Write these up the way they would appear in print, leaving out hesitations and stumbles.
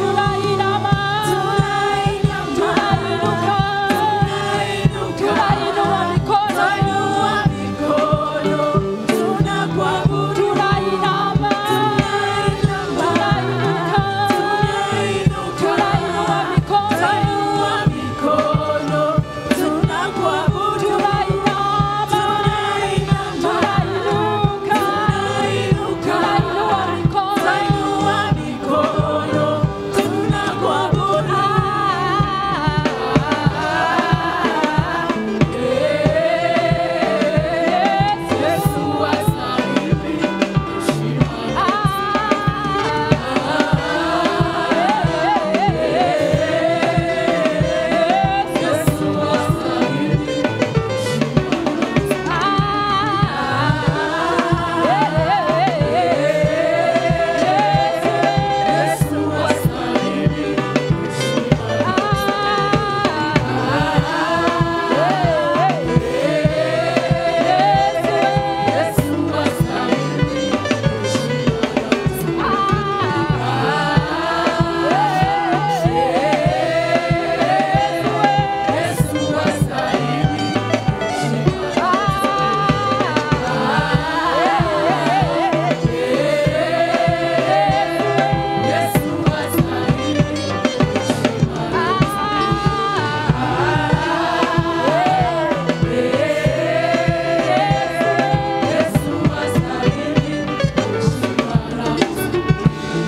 Tunainama, tunainuka, tunainua mikono, tunainama, tunainuka, tunainua mikono, tunainama, tunainuka, tunainua mikono.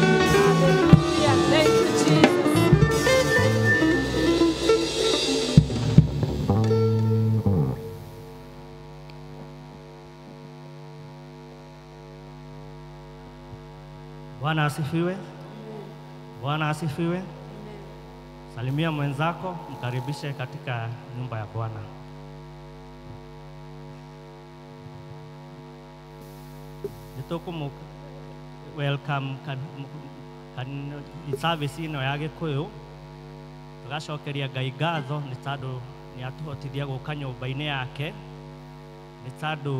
Hallelujah. Thank you, Jesus. Bwana asifiwe. Bwana asifiwe. Salimia mwenzako, mkaribishe katika nyumba ya Bwana. Nĩtũkũmũ welcome service ĩno ya Gĩkũyũ, tũgacokeria Ngai ngatho nĩ tondũ nĩ atũhotithia gũka nyũmba-inĩ yake, nĩ tondũ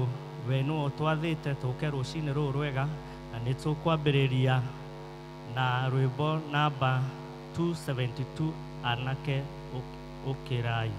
we nĩwe ũtwathĩte tũke rũcinĩ rũrũ rwega, na nĩ tũkwambĩrĩria na rwĩmbo namba 272 anake ũkĩrai.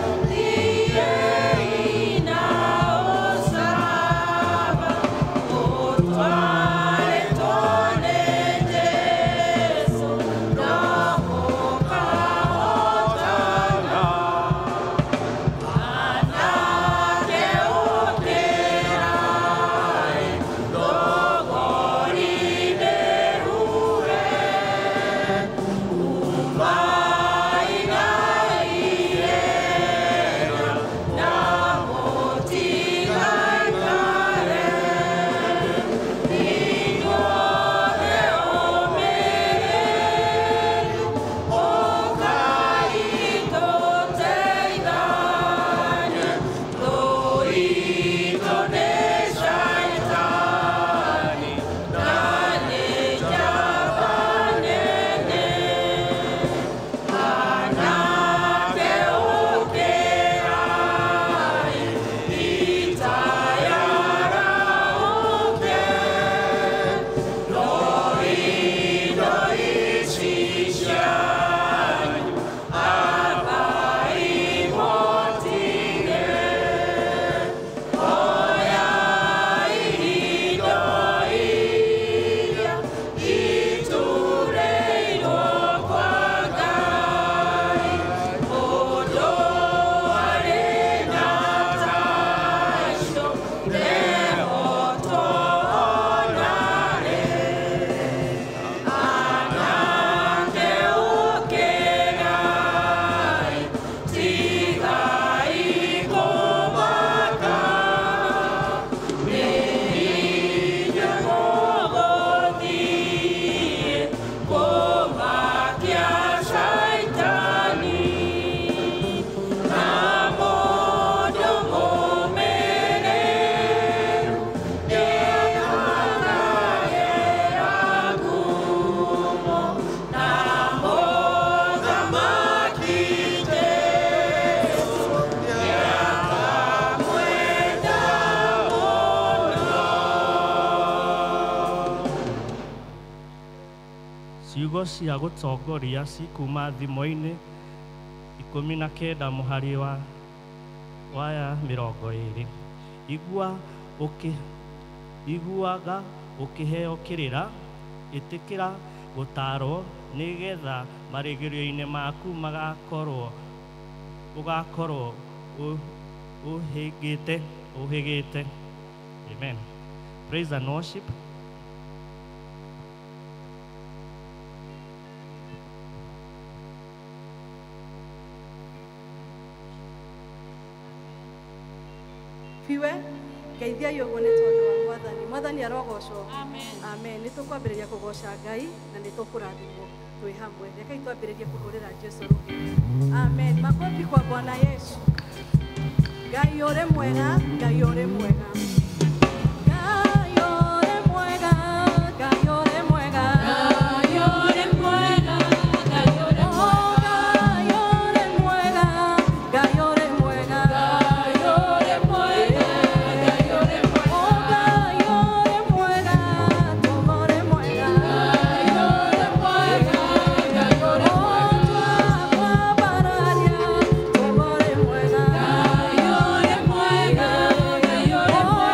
Okay. Ciugo cia gũtongoria cikuma thimo-inĩ 19 mũhari wa 20. Igua ũkĩ iguaga ũkĩheo kĩrĩra, ĩtĩkĩra gũtaarwo, nĩgetha marigĩrĩrio-inĩ maku magakorwo ũgakorwo ũhĩgĩte ũhĩgĩte. Amen. Praise and worship. Fiwe ngeithiai ũguo nĩ tondũ wa Mwathani. Mwathani arogocwo. Amen. Nĩ tũkwambĩrĩria kũgoca Ngai na nĩ tũkũrathimwo twĩ hamwe. Rekei twambĩrĩrie kũhũrĩra Jesu rũhĩ. Amen. Makofi kwa Bwana Yesu. Ngai ũrĩ mwega, Ngai ũrĩ mwega, Ngai ũrĩ mwega, Ngai ũrĩ mwega. Oh, Ngai ũrĩ mwega, Ngai ũrĩ mwega. Oh, Ngai ũrĩ mwega, tũmũrĩ mwega. Oh, twakwambararia, tũmũrĩ mwega. Oh,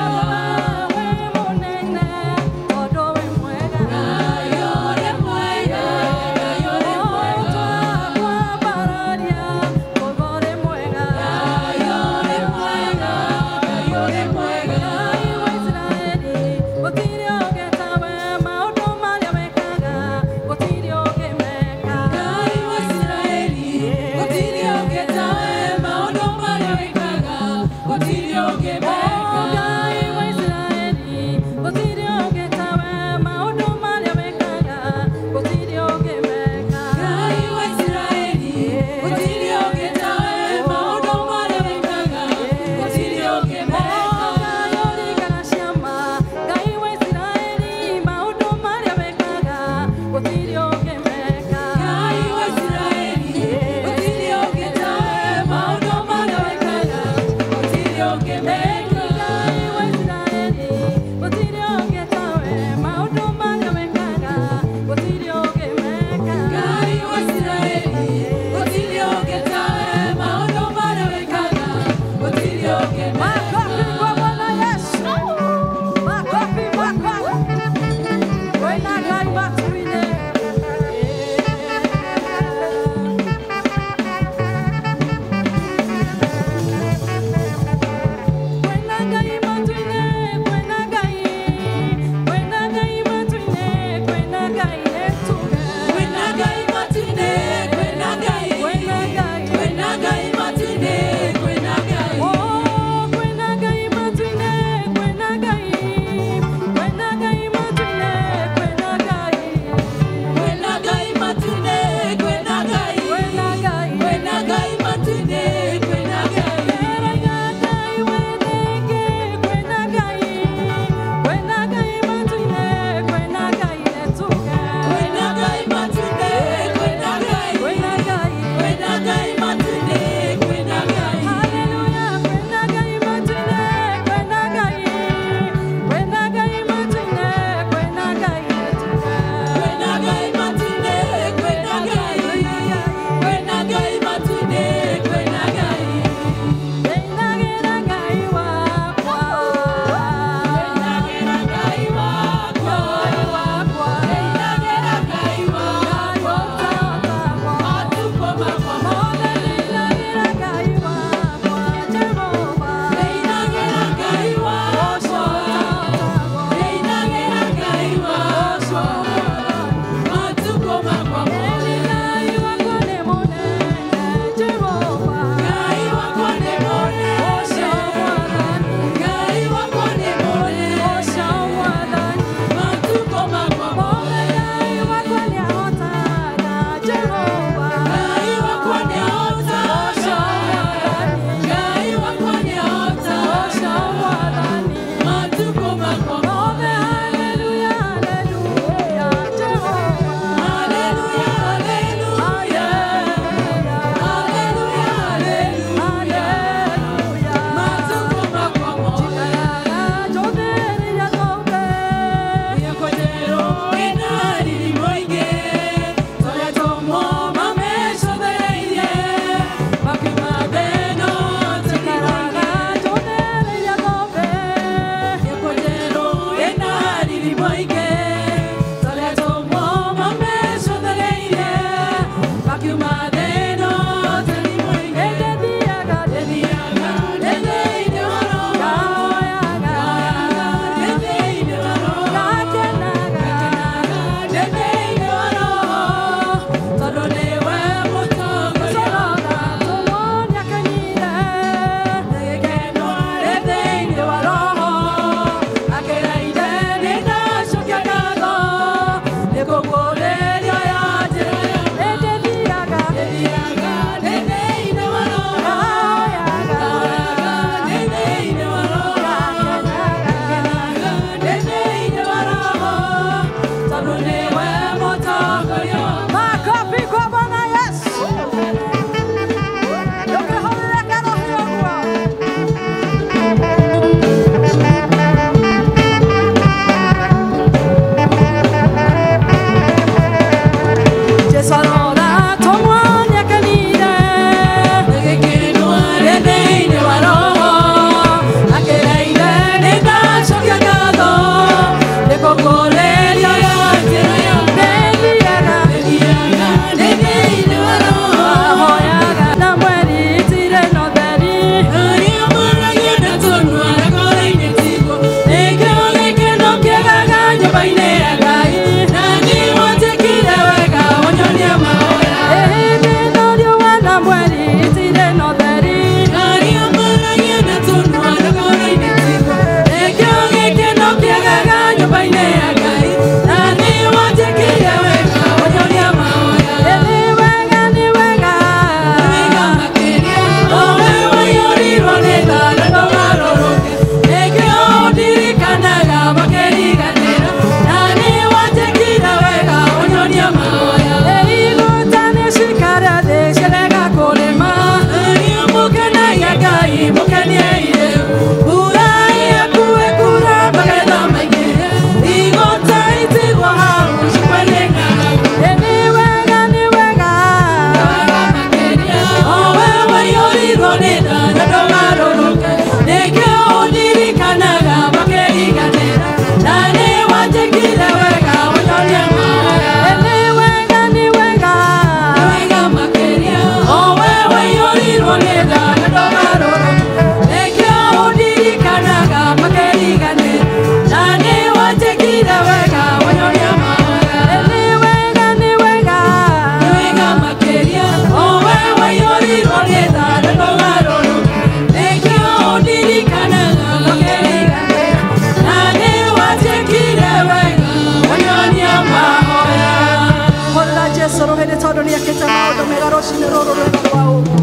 Nĩ ekĩte maũndũ mega rũcinĩ rũrũ rwega rwa ũmũthĩ.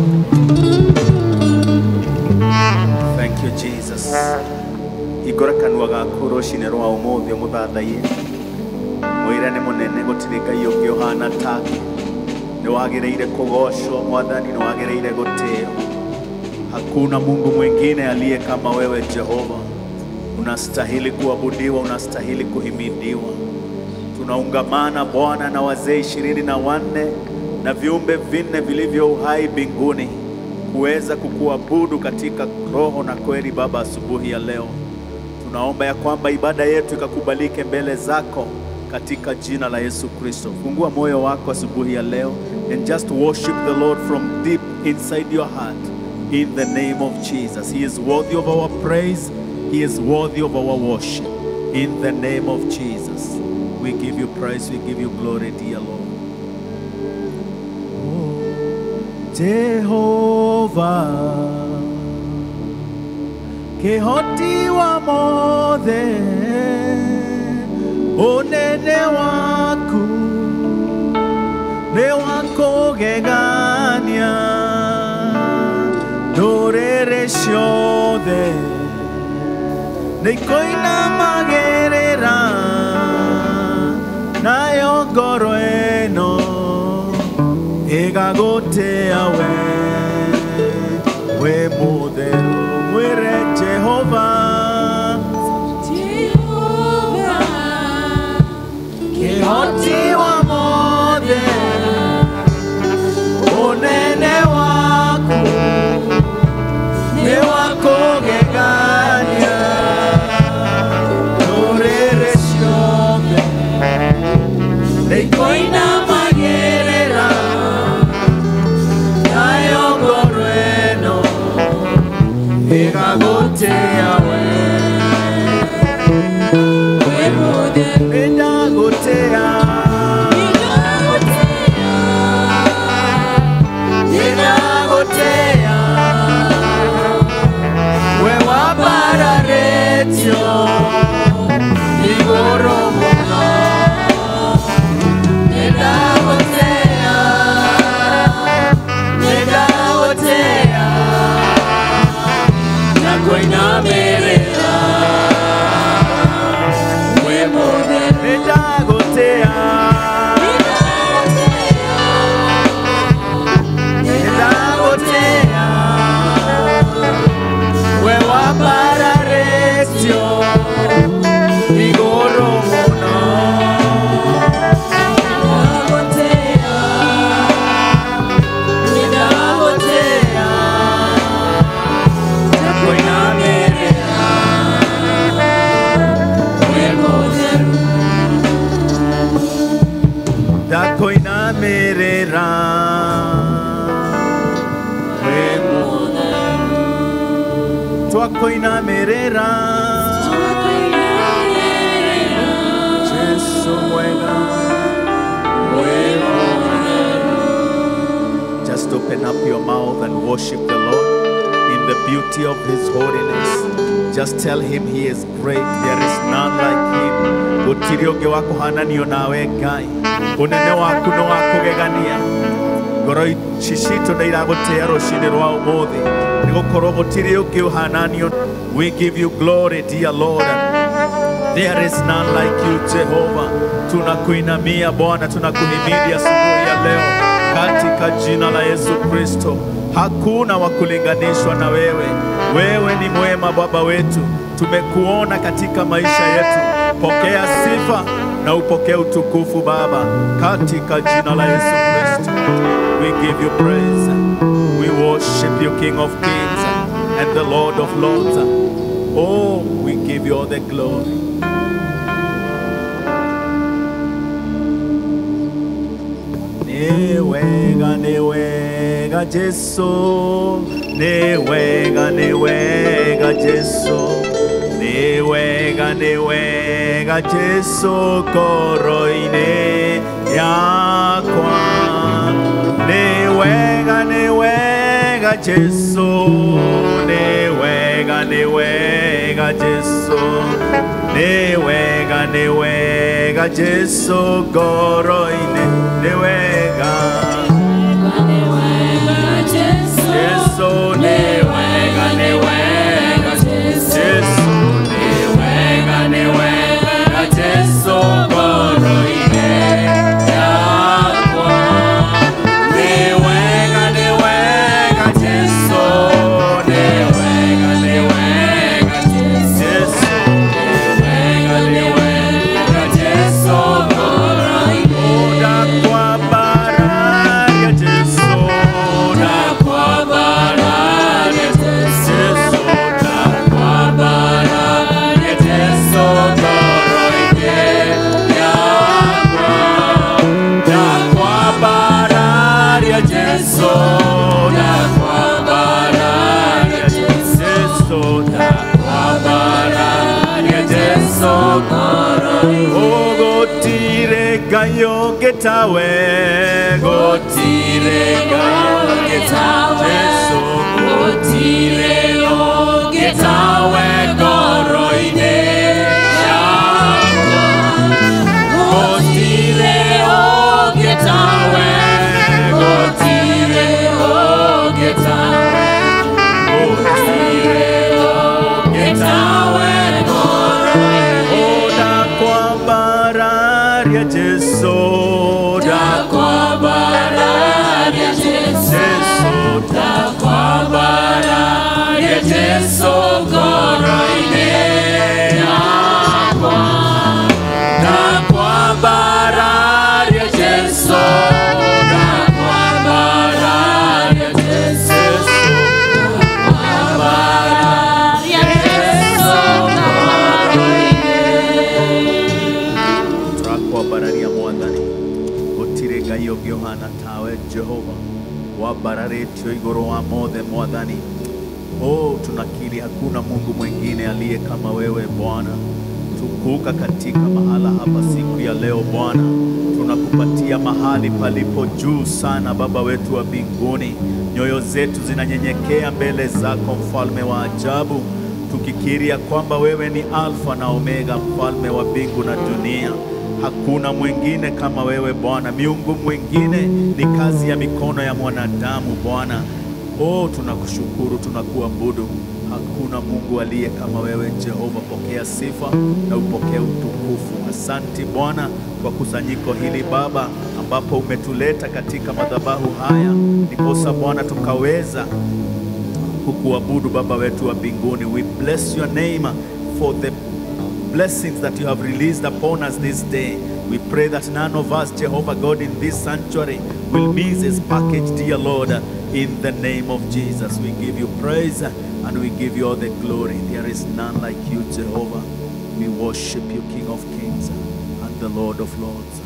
Thank you, Jesus. Hingũra kanua gaku rũcinĩ rwa ũmũthĩ ũmũthathaiye. Mwĩre nĩ mũnene, gũtirĩ Ngai ũngĩ ũhana take. Nĩ wagĩrĩire kũgocwo Mwathani, nĩ wagĩrĩire gũtĩo. Hakuna Mungu mwingine aliye kama wewe Jehova. Unastahili kuabudiwa, unastahili kuhimidiwa. Tunaungamana Bwana na wazee 24 na viumbe vinne vilivyo uhai mbinguni kuweza kukuabudu katika roho na kweli. Baba, asubuhi ya leo tunaomba ya kwamba ibada yetu ikakubalike mbele zako katika jina la Yesu Kristo. Fungua moyo wako asubuhi ya leo and just worship the Lord from deep inside your heart in the name of Jesus. He is worthy of our praise. He is worthy of our worship. In the name of Jesus, we give you praise, we give you glory, dear Lord. Oh, Jehovah, kehoti wa mothe, unene waku, ne wakugegania, ndũrĩrĩ ciothe nĩikoinamagĩrĩra, nayo ngoro ĩno ĩgagũtĩa we, wĩ mũtheru. Mwĩre Jehova, kĩhoti wa mothe, ũnene waku nĩ wa kũgegania, ndũrĩrĩ ciothe nĩikoinamagĩrĩra, nayo ngoro ĩno ĩgagũtĩa we, nĩndagũtĩa, nĩndagũtĩa, we wambararĩtio igũrũ mũno, nĩndagũtĩa, nĩndagũtĩa, na kũinamĩrĩra, wĩ mũtheru. Nĩndagũtĩa, nĩndagũtĩa, we wambararĩtio igũrũ mũno, nĩndagũtĩa, na kũinamĩrĩra, wĩ mũtheru. Ndakoinamĩrĩra, wĩ mũtheru. Twakoinamĩrĩra, Jesu mwega, wĩ mũtheru. Just open up your mouth and worship the Lord in the beauty of His holiness. Just tell Him He is great. There is none like Him. Gũtirĩ ũngĩ wa kũhananio nawe Ngai. Ũnene waku nĩ wa kũgegania. Ngoro ici citũ nĩ iragũtĩa rũcinĩ rwa ũmũthĩ, nĩgũkorwo gũtirĩ ũngĩ ũhananio. We give you glory, dear Lord. There is none like you, Jehovah. Tunakuinamia Bwana, tunakuhimidi asubuhi ya leo katika jina la Yesu Kristo. Hakuna wa kulinganishwa na wewe. Wewe ni mwema Baba wetu. Tumekuona katika maisha yetu. Pokea sifa na upokee utukufu Baba, katika jina la Yesu Kristo. We give you praise. We worship you, King of Kings and the Lord of Lords. Oh, we give you all the glory. Nĩ wega Jesu, nĩ wega Jesu, nĩ wega Jesu ngoro-inĩ yakwa. Nĩ wega Jesu, nĩ wega Jesu, nĩ wega Jesu ngoro-inĩ, nĩ wega. Ũngĩ tawe, gũtirĩ Ngai ũngĩ tawe, Jesu, gũtirĩ ũngĩ tawe ngoro-inĩ yakwa. Gũtirĩ ũngĩ tawe, gũtirĩ ũngĩ tawe, gũtirĩ ũngĩ tawe ngoro-inĩ. Ndakwambararia Jesu, ndakwambararia Jesu, ndakwambararia Jesu ngoro-inĩ yakwa. Ndakwambararia Jesu, ndakwambararia Jesu, ndakwambararia Jesu ngoro-inĩ. Tũrakwambararia Mwathani, gũtirĩ Ngai ũngĩ ũhana tawe Jehova, wambararĩtio igũrũ wa mothe Mwathani. Oh, tunakiri hakuna Mungu mwingine aliye kama wewe Bwana. Tukuka katika mahala hapa siku ya leo Bwana, tunakupatia mahali palipo juu sana Baba wetu wa mbinguni. Nyoyo zetu zinanyenyekea mbele zako Mfalme wa ajabu, tukikiri ya kwamba wewe ni Alfa na Omega, Mfalme wa mbingu na dunia. Hakuna mwingine kama wewe Bwana. Miungu mwingine ni kazi ya mikono ya mwanadamu Bwana. Oh, tunakushukuru, tunakuabudu. Hakuna Mungu aliye kama wewe Jehova. Pokea sifa na upokee utukufu. Asante Bwana kwa kusanyiko hili Baba, ambapo umetuleta katika madhabahu haya, ndiposa Bwana tukaweza kukuabudu Baba wetu wa mbinguni. We bless your name for the blessings that you have released upon us this day. We pray that none of us, Jehovah God, in this sanctuary will miss his package, dear Lord. In the name of Jesus, we give you praise and we give you all the glory. There is none like you, Jehovah. We worship you, King of Kings and the Lord of Lords.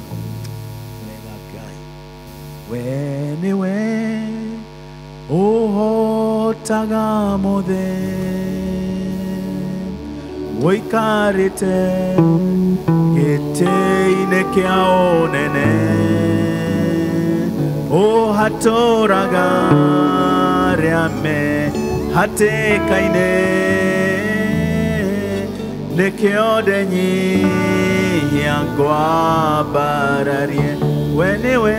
We niwe ũhotaga mothe, ũikarĩte gĩtĩ-inĩ kĩa ũnene, ũhatũraga arĩa me hatĩka-inĩ, nĩkĩo ndenyihia ngwambararie. We nĩwe,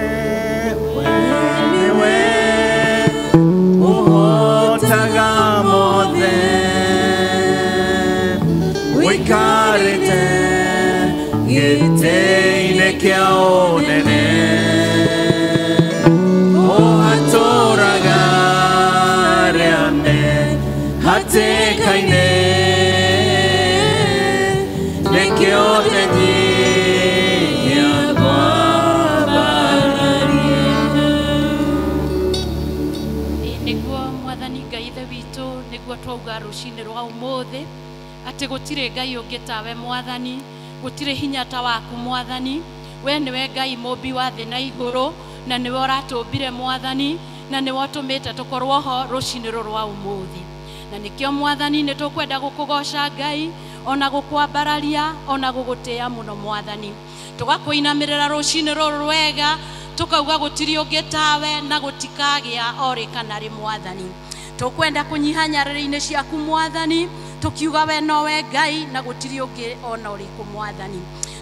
we nĩwe ũhotaga mothe, ũikarĩte gĩtĩ-inĩ kĩa ũnene, ũhatũraga arĩa me hatĩka-inĩ, nĩkĩo ndenyihia ngwambararie. Nĩguo Mwathani Ngai Ithe witũ, nĩguo twauga rũcinĩ rwa ũmũthĩ atĩ gũtirĩ Ngai ũngĩ tawe Mwathani, gũtirĩ hinya ta waku Mwathani. We nĩwe Ngai mũmbi wa thĩ na igũrũ, na nĩwe ũratũmbire Mwathani, na nĩwe ũtũmĩte tũkorwo ho rũcinĩ rũrũ rwa ũmũthĩ. Na nĩkĩo Mwathani nĩ tũkwenda gũkũgoca Ngai, ona gũkwambararia, ona gũgũtĩĩa mũno Mwathani. Tũgakũinamĩrĩra rũcinĩ rũrũ rwega, tũkauga gũtirĩ ũngĩ tawe na gũtikagĩa orĩ kana rĩ Mwathani. Tũkwenda kũnyiha nyarĩrĩ-inĩ ciaku Mwathani, tũkiuga we nowe Ngai na gũtirĩ ũngĩ ona ũrĩkũ Mwathani.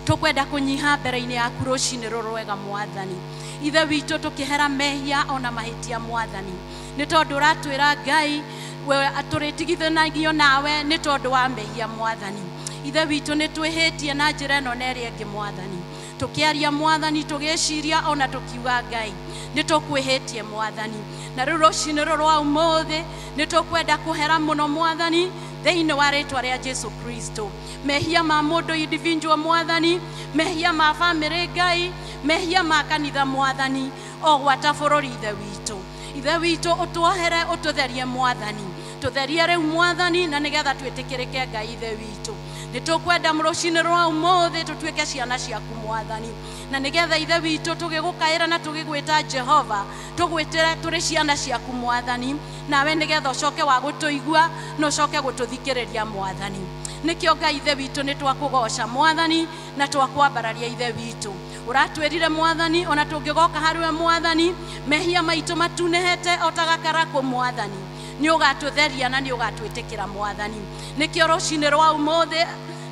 Tũkwenda kũnyiha mbere-inĩ yaku rũcinĩ rũrũ rwega Mwathani. Ithe witũ tũkĩhera mehia ona mahĩtia Mwathani, nĩ tondũ ũratwĩra Ngai we tũrĩtigithanagio nawe nĩ tondũ wa mehia Mwathani. Ithe witũ nĩ twĩhĩtie na njĩra ĩno na ĩrĩa ĩngĩ Mwathani, tũkĩaria Mwathani, tũgĩciria ona tũkiuga Ngai nĩ tũkwĩhĩtie Mwathani. Na rĩu rũcinĩ rũrũ rwa ũmũthĩ nĩ tũkwenda kũhera mũno Mwathani thĩinĩ wa rĩtwa rĩa Jesu Kristo. Mehia ma mũndũ individual Mwathani, mehia ma bamĩrĩ Ngai, mehia ma kanitha Mwathani, o gwata bũrũri Ithe witũ. Ithe witũ ũtuohere, ũtũtherie Mwathani, tũtherie rĩu Mwathani, na nĩgetha twĩtĩkĩrĩke Ngai Ithe witũ. Nĩ tũkwenda rũcinĩ rwa ũmũthĩ tũtuĩke ciana ciaku Mwathani, na nĩgetha Ithe witũ tũgĩgũkaĩra na tũgĩgwĩta Jehova, tũgwĩtĩre tũrĩ ciana ciaku Mwathani, nawe nĩgetha ũcoke wa gũtũigua na ũcoke gũtũthikĩrĩria Mwathani. Nĩkĩo Ngai Ithe witũ nĩ twakũgoca Mwathani na twakwambararia Ithe witũ. Ũratwĩrire mwathani ona tũngĩgoka harĩwe mwathani mehia maitũ matunĩhĩte o ta gakarakũ mwathani nĩ ũgatũtheria na nĩ ũgatwĩtĩkĩra mwathani. Nĩkĩo rũcinĩ rwa ũmũthĩ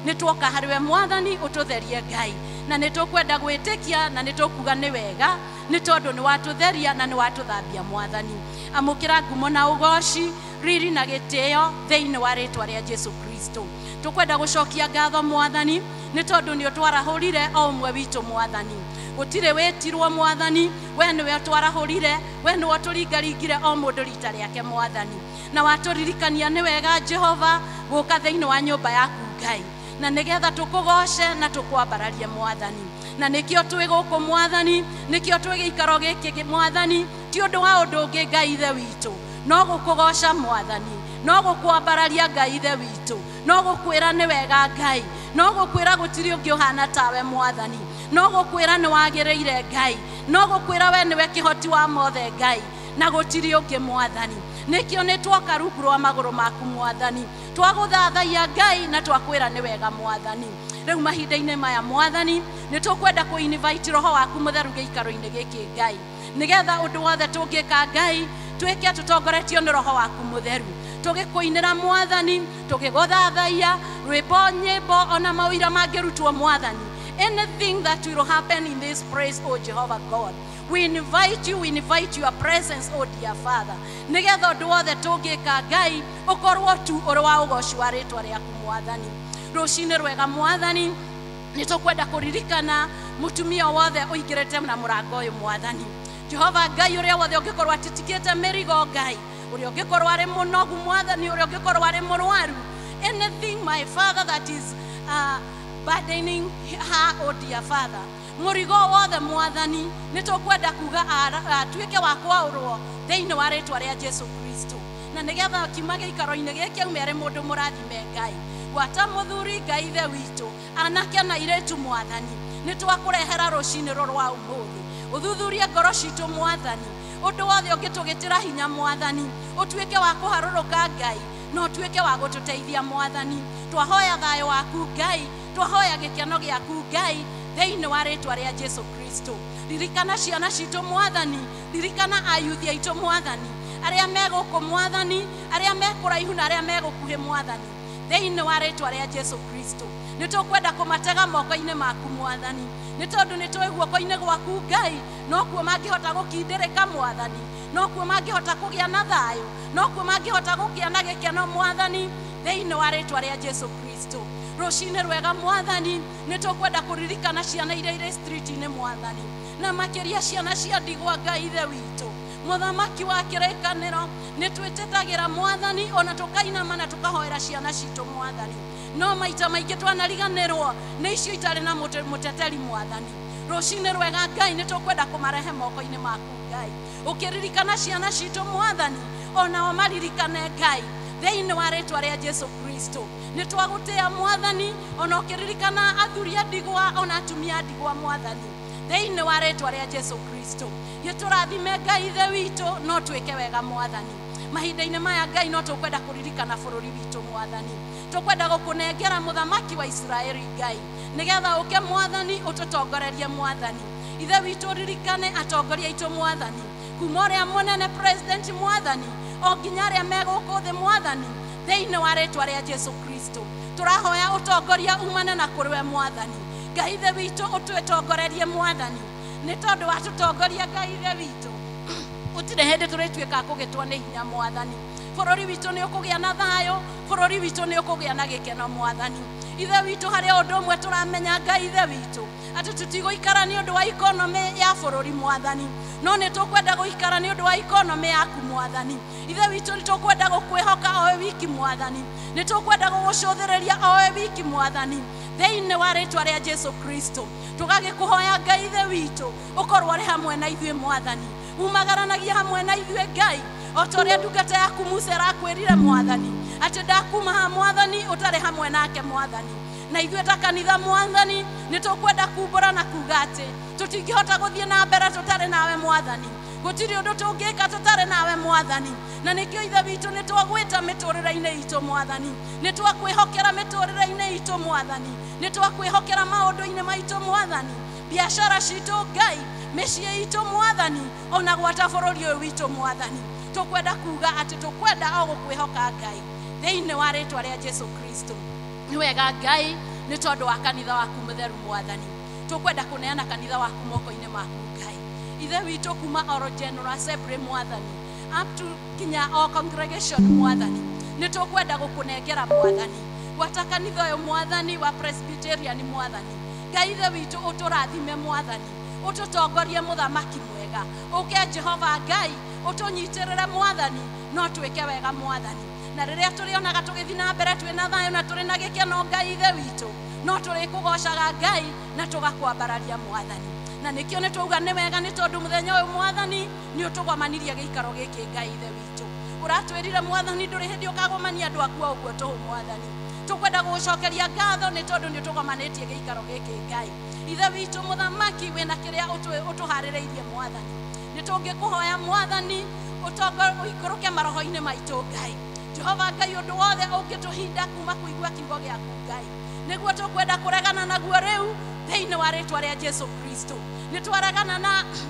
nĩ tuoka harĩwe mwathani ũtũtherie Ngai, na nĩ tũkwenda gwĩtĩkia na nĩ tũkuga nĩ wega nĩ tondũ nĩ watũtheria na nĩ watũthambia mwathani. Amũkĩra ngumo na ũgoci riri na gĩtĩo thĩinĩ wa rĩtwa rĩa Jesu Kristo. Tũkwenda gũcokia ngatho mwathani nĩ tondũ nĩ ũtwarahũrire o ũmwe witũ mwathani. Gũtirĩ wĩtirwo mwathani, we nĩwe ũtwarahũrire, we nĩwe ũtũringaringire o mũndũ rita rĩake mwathani, na watũririkania nĩ wega Jehova gũka thĩinĩ wa nyũmba yaku Ngai, na nĩgetha tũkũgoce na tũkwambararie mwathani. Na nĩkĩo twĩ gũkũ mwathani, nĩkĩo twĩ gĩikaro gĩkĩ mwathani, ti ũndũ wa ũndũ ũngĩ Ngai ithe witũ, no gũkũgoca mwathani, no gũkwambararia Ngai ithe witũ, no gũkwĩra nĩ wega Ngai, no gũkwĩra gũtirĩ ũngĩ ũhana tawe mwathani, no gũkwĩra nĩ wagĩrĩire Ngai, no gũkwĩra we nĩwe kĩhoti wa mothe Ngai, na gũtirĩ ũngĩ mwathani. Nĩkĩo nĩ twoka rungu rwa magũrũ maku mwathani, twagũthathaiya Ngai na twakwĩra nĩ wega mwathani. Rĩu mahinda-inĩ maya mwathani nĩ tũkwenda kũ invite roho waku mũtheru gĩikaro-inĩ gĩkĩ Ngai, nĩgetha ũndũ wothe tũngĩka Ngai twĩke tũtongoretio nĩ roho waku mũtheru, tũgĩkũinĩra mwathani, tũgĩgũthathaiya rwĩmbo nyĩmbo ona maũira mangĩrutwo mwathani. Anything that will happen in this place, O Jehovah God, we invite you, we invite your presence, O dear Father. Nĩgetha ũndũ wothe tũngĩka Ngai ũkorwo tu ũrĩ wa ũgoci wa rĩtwa rĩaku mwathani. Rũcinĩ rwega mwathani nĩ tũkwenda kũririkana mũtumia wothe ũingĩrĩte na mũrango ũyũ mwathani. Jehova Ngai ũrĩa wothe ũngĩkorwo atitikĩte mĩrigo Ngai, ũrĩa ũngĩkorwo arĩ mũnogu mwathani, ũrĩa ũngĩkorwo arĩ mũrwaru, anything my Father that is burdening her, O dear Father, mũrigo wothe mwathani nĩ tũkwenda kuga atuĩke wa kwaũrwo thĩinĩ wa rĩtwa rĩa Jesu Kristo, na nĩgetha kiuma gĩikaro-inĩ gĩkĩ aume arĩ mũndũ mũrathime Ngai. Gwata mũthuri Ngai ithe witũ, anake na airĩtu mwathani, nĩ twakũrehera rũcinĩ rũrũ rwa ũmũthĩ. Ũthuthurie ngoro citũ mwathani, ũndũ wothe ũngĩtũgĩtĩra hinya mwathani, ũtuĩke wa kũharũrũka Ngai, na ũtuĩke wa gũtũteithia mwathani. Twahoya thayũ waku Ngai, twahoya gĩkeno gĩaku Ngai thĩinĩ wa rĩtwa rĩa Jesu Kristo. Ririkana ciana citũ mwathani, ririkana ayuthi aitũ mwathani, arĩa me gũkũ mwathani, arĩa me kũraihu na arĩa me gũkuhĩ mwathani, thĩinĩ wa rĩtwa rĩa Jesu Kristo. Nĩ tũkwenda kũmatega moko-inĩ maku mwathani, nĩ tondũ nĩ tũĩ guoko-inĩ gwaku Ngai nokuo mangĩhota gũkindĩrĩka mwathani, nokuo mangĩhota kũgĩa na thayũ, nokuo mangĩhota kũgĩa na gĩkeno mwathani, thĩinĩ wa rĩtwa rĩa Jesu Kristo. Rũcinĩ rwega mwathani nĩ tũkwenda kũririkana ciana iria irĩ street-inĩ mwathani, na makĩria ciana cia ndigwa Ngai ithe witũ. Mũthamaki wa kĩrĩkanĩro nĩ twĩtĩtagĩra mwathani, ona tũkainama na tũkahoera ciana citũ mwathani, no maita maingĩ twanariganĩrwo nĩ icio itarĩ na mũteteri mwathani. Rũcinĩ rwega Ngai nĩ tũkwenda kũmarehe moko-inĩ maku Ngai, ũkĩririkana ciana citũ mwathani, onao maririkane Ngai thĩinĩ wa rĩtwa rĩa Jesu Kristo. Nĩ twagũtĩa mwathani, ona ũkĩririkana athuri a ndigwa ona atumia a ndigwa mwathani, thĩinĩ wa rĩtwa rĩa Jesu Kristo. Gĩtũrathime Ngai ithe witũ, no twĩke wega mwathani. Mahinda-inĩ maya Ngai no tũkwenda kũririkana bũrũri witũ mwathani, tũkwenda gũkũnengera mũthamaki wa Isiraeli Ngai, nĩgetha ũke mwathani ũtũtongorerie mwathani. Ithe witũ ririkane atongoria aitũ mwathani, kuma ũrĩa mũnene president mwathani, o nginya arĩa me gũkũ thĩ mwathani, thĩinĩ wa rĩtwa rĩa Jesu Kristo. Tũrahoya ũtongoria umane na kũrĩ we mwathani. Ngai ithe witũ ũtũtongorerie mwathani, nĩ tondũ watũtongoria Ngai ithe witũ gũtirĩ hĩndĩ tũrĩtuĩka kũgĩtwo nĩ hinya mwathani. Bũrũri witũ nĩ ũkũgĩa na thayũ, bũrũri witũ nĩ ũkũgĩa na gĩkeno mwathani. Ithe witũ harĩ ũndũ ũmwe tũramenya Ngai ithe witũ, atĩ tũtigũikara nĩ ũndũ wa ikonomĩ ya bũrũri mwathani, no nĩ tũkwenda gũikara nĩ ũndũ wa ikonomĩ yaku mwathani. Ithe witũ nĩ tũkwenda gũkwĩhoka owe wiki mwathani, nĩ tũkwenda gũgũcũthĩrĩria owe wiki mwathani, thĩinĩ wa rĩtwa rĩa Jesu Kristo. Tũgagĩkũhoya Ngai ithe witũ ũkorwo ũrĩ hamwe na ithuĩ mwathani, umagaranagia hamwe na ithuĩ Ngai, o ta ũrĩa ndungata yaku Musa ĩrakwĩrire mwathani, atĩ ndakuma haha mwathani ũtarĩ hamwe nake mwathani. Na ithuĩ ta kanitha mwathani nĩ tũkwenda kumbũra na kuga atĩ tũtingĩhota gũthiĩ na mbere tũtarĩ nawe mwathani, gũtirĩ ũndũ tũngĩka tũtarĩ nawe mwathani. Na nĩkĩo ithe witũ nĩ twagwĩta mĩtũrĩre-inĩ itũ mwathani, nĩ twakwĩhokera mĩtũrĩre-inĩ itũ mwathani, nĩ twakwĩhokera maũndũ-inĩ maitũ mwathani, Biashara citũ Ngai, mĩciĩ itũ Mwathani, ona gwata bũrũri ũyũ witũ Mwathani. Tũkwenda kuga atĩ tũkwenda o gũkwĩhoka Ngai thĩinĩ wa rĩtwa rĩa Jesu Kristo. Nĩ wega Ngai nĩ tondũ wa kanitha waku mũtheru Mwathani. Tũkwenda kũneana kanitha waku moko-inĩ maku Ngai. Ithe witũ kuma oro General Assembly Mwathani, up to kinya o congregation Mwathani, nĩ tũkwenda gũkũnengera Mwathani. Gwata kanitha ũyũ Mwathani wa Presbyterian Mwathani, Ngai ithe witũ ũtũrathime Mwathani, ũtũtongorie mũthamaki mwega. Ũke Jehova Ngai ũtũnyitĩrĩre Mwathani, no twĩke wega Mwathani. Na rĩrĩa tũrĩonaga tũgĩthiĩ na mbere twĩna thayũ na tũrĩ na gĩkeno Ngai ithe witũ, no tũrĩkũgocaga Ngai na tũgakwambararia Mwathani. Na nĩkĩo nĩ twauga nĩ wega nĩ tondũ mũthenya ũyũ Mwathani nĩ ũtũgomanirie gĩikaro gĩkĩ Ngai ithe witũ. Ũratwĩrire Mwathani ndũrĩ hĩndĩ ũkagomania andũ aku o ũguo tũhũ Mwathani. Tũkwenda gũgũcokeria ngatho nĩ tondũ nĩ ũtũgomanĩtie gĩikaro gĩkĩ Ngai. Ithe witũ mũthamaki wĩna kĩrĩa ũtũharĩrĩirie Mwathani. Nĩ tũngĩkũhoya Mwathani ũikũrũke maroho-inĩ maitũ Ngai. Jehova Ngai ũndũ wothe ũngĩtũhinda kuma kũigua kiugo gĩaku Ngai, nĩguo tũkwenda kũregana naguo rĩu thĩinĩ wa rĩtwa rĩa Jesu Kristo. Nĩ twaregana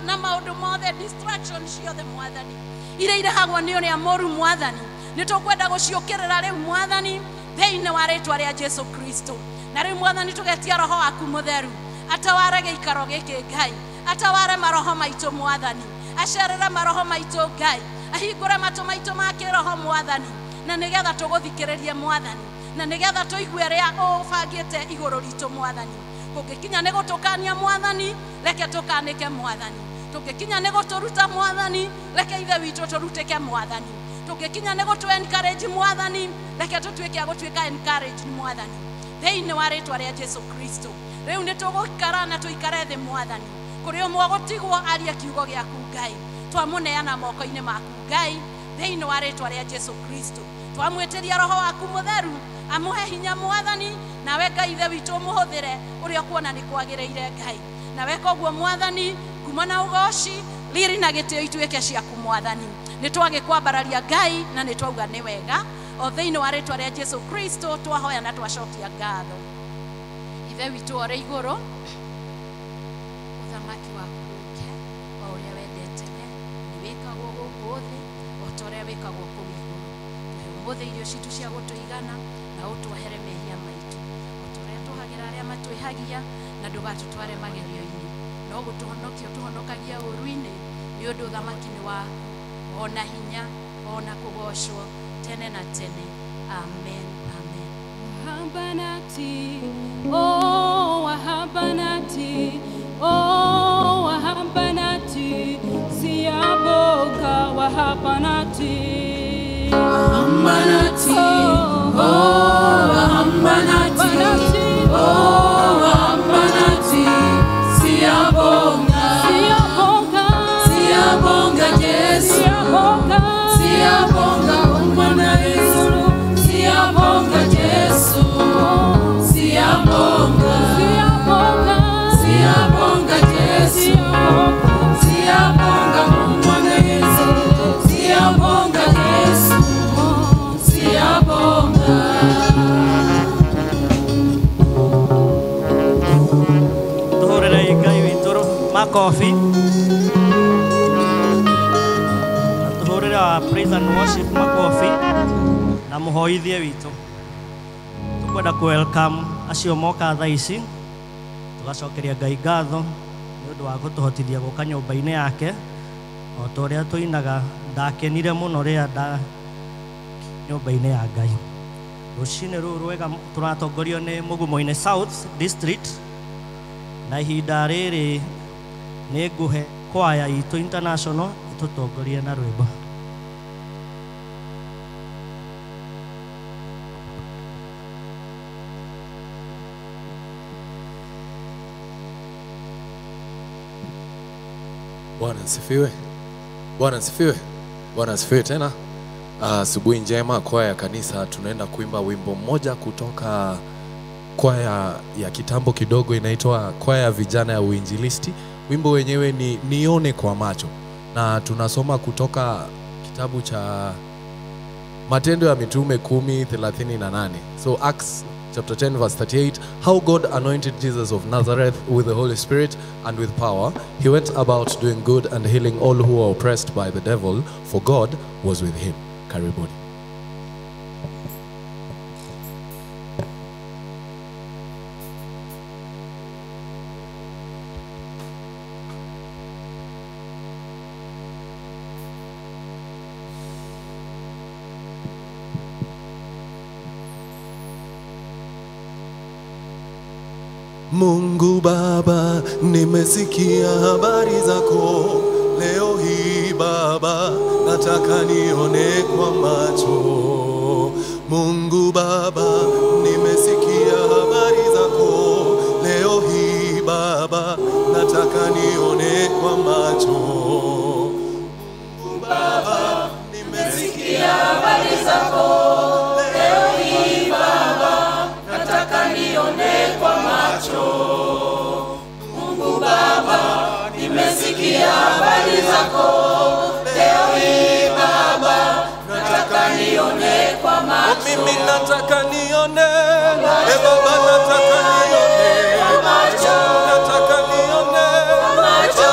na maũndũ mothe, distraction ciothe Mwathani, iria irehagwo nĩ ũrĩa mũru Mwathani, nĩ tũkwenda gũciũkĩrĩra rĩu Mwathani thĩinĩ wa rĩtwa rĩa Jesu Kristo. Na rĩu Mwathani tũgetia roho waku mũtheru ataware gĩikaro gĩkĩ Ngai, ataware maroho maitũ Mwathani, acerere maroho maitũ Ngai, ahingũre matũ maitũ ma kĩroho Mwathani, na nĩgetha tũgũthikĩrĩrie Mwathani, na nĩgetha tũigue rĩa ũbangĩte igũrũ ritũ Mwathani. Kũngĩkinya nĩ gũtũkania Mwathani, reke tũkanĩke Mwathani. Tũngĩkinya nĩ gũtũruta Mwathani, reke ithe witũ tũrutĩke Mwathani. Tũngĩkinya nĩ gũtũ encourage Mwathani, reke tũtuĩke a gũtuĩka encourage Mwathani thĩinĩ wa rĩtwa rĩa Jesu Kristo. Rĩu nĩ tũgũikara na tũikare thĩ Mwathani, kũrĩ ũmwe gũtigwo arie kiugo gĩaku Ngai. Twamũneana moko-inĩ maku Ngai thĩinĩ wa rĩtwa rĩa Jesu Kristo. Twamwĩtĩria roho waku mũtheru amũhe hinya Mwathani, nawe Ngai ithe witũ ũmũhũthĩre ũrĩa ũkuona nĩ kwagĩrĩire Ngai. Nawe koguo Mwathani kuma na ũgoci riri na gĩtĩo ituĩke ciaku Mwathani. Nĩ twagĩkwambararia Ngai na nĩ twauga nĩ wega o thĩinĩ wa rĩtwa rĩa Jesu Kristo twahoya na twacokia ngatho. Ithe witũ ũrĩ igũrũ, ũthamaki waku ũke o ũrĩa wendete we, nĩ wĩkagwo gũkũ thĩ o ta ũrĩa wĩkagwo kũu igũrũ. Tũhe ũmũthĩ irio citũ cia gũtũigana na ũtuohere mehia maitũ o ta ũrĩa tũhagĩra arĩa matwĩhagia, na ndũgatũtware magerio-inĩ, no gũtũhonokia ũtũhonokagia ũũru-inĩ, nĩ ũndũ ũthamaki nĩ waku, ona hinya, ona kũgocwo tene na tene. Amen, amen. Wahambanati, oh wahambanati, oh wahambanati, siyabonga wahambanati. Wahambanati, oh wahambanati, oh wahambanati, siyabonga, Siyabonga, siyabonga Jesu, siyabonga, siyabonga umwana Yesu, siyabonga Jesu, siyabonga, siyabonga, siyabonga Jesu, siyabonga. siyabonga umwana Yesu, siyabonga Jesu, siyabonga. Tuhurĩrei Ngai witũ makobi na tuhũrĩre wa praise and worship makobi na mũhoithie witũ. Tũkwenda kũ welcome acio moka thaa ici, tũgacokeria Ngai ngatho nĩ ũndũ wa gũtũhotithia gũka nyũmba-inĩ yake. O ta ũrĩa tũinaga, ndakenire mũno rĩrĩa nda nyũmba-inĩ ya Ngai. Rũcinĩ rũrũ rwega tũratongorio nĩ Mugumo-inĩ South District, na ihinda rĩrĩ nĩ ngũhe kwaya itũ international ĩtũtongorie na rwĩmbo. Bwana asifiwe. Bwana asifiwe. Bwana asifiwe tena. Asubuhi njema kwaya ya kanisa, tunaenda kuimba wimbo mmoja kutoka kwaya ya kitambo kidogo inaitwa kwaya ya vijana ya uinjilisti. Wimbo wenyewe ni Nione kwa Macho, na tunasoma kutoka kitabu cha Matendo ya Mitume 10:38. So Acts chapter chapter 10 verse 38, how God anointed Jesus of Nazareth with the Holy Spirit and with power. He went about doing good and healing all who were oppressed by the devil, for God was with him. Karibuni. Mungu Baba, nimesikia habari zako leo hii Baba, nataka nione kwa macho. Mungu Baba, nimesikia habari zako leo hii Baba, nataka nione kwa macho. Mungu Baba, nimesikia habari zako leo hii Baba, nataka nione kwa macho. Mungu Baba, nimesikia habari zako leo hii Baba, nataka nione kwa macho. Mimi nataka nione, e Baba, nataka nione kwa macho. Nataka nione kwa macho,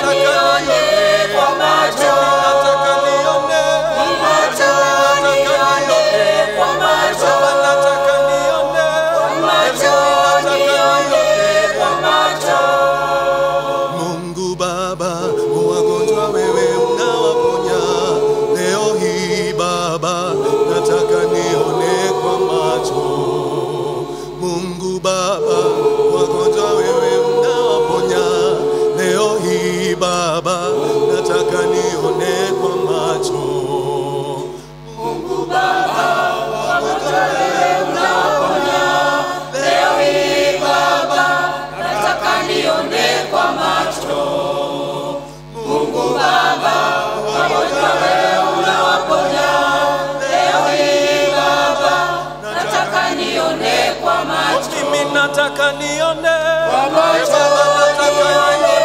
nione kwa macho. Nataka nione kwa macho, nione kwa macho. Baba, nataka nione kwa macho, nione kwa macho. Mungu Baba, wagonjwa wewe unawaponya leo hii Baba, nataka nione kwa macho. Mungu Baba, wagonjwa wewe unawaponya leo hii Baba, nataka nione kwa macho. Mungu Baba, wagonjwa wewe unawaponya leo hii Baba, nataka nione kwa macho. Mungu Baba, wagonjwa wewe unawaponya leo hii Baba, nataka nione kwa macho. Mimi nataka nione kwa macho, nione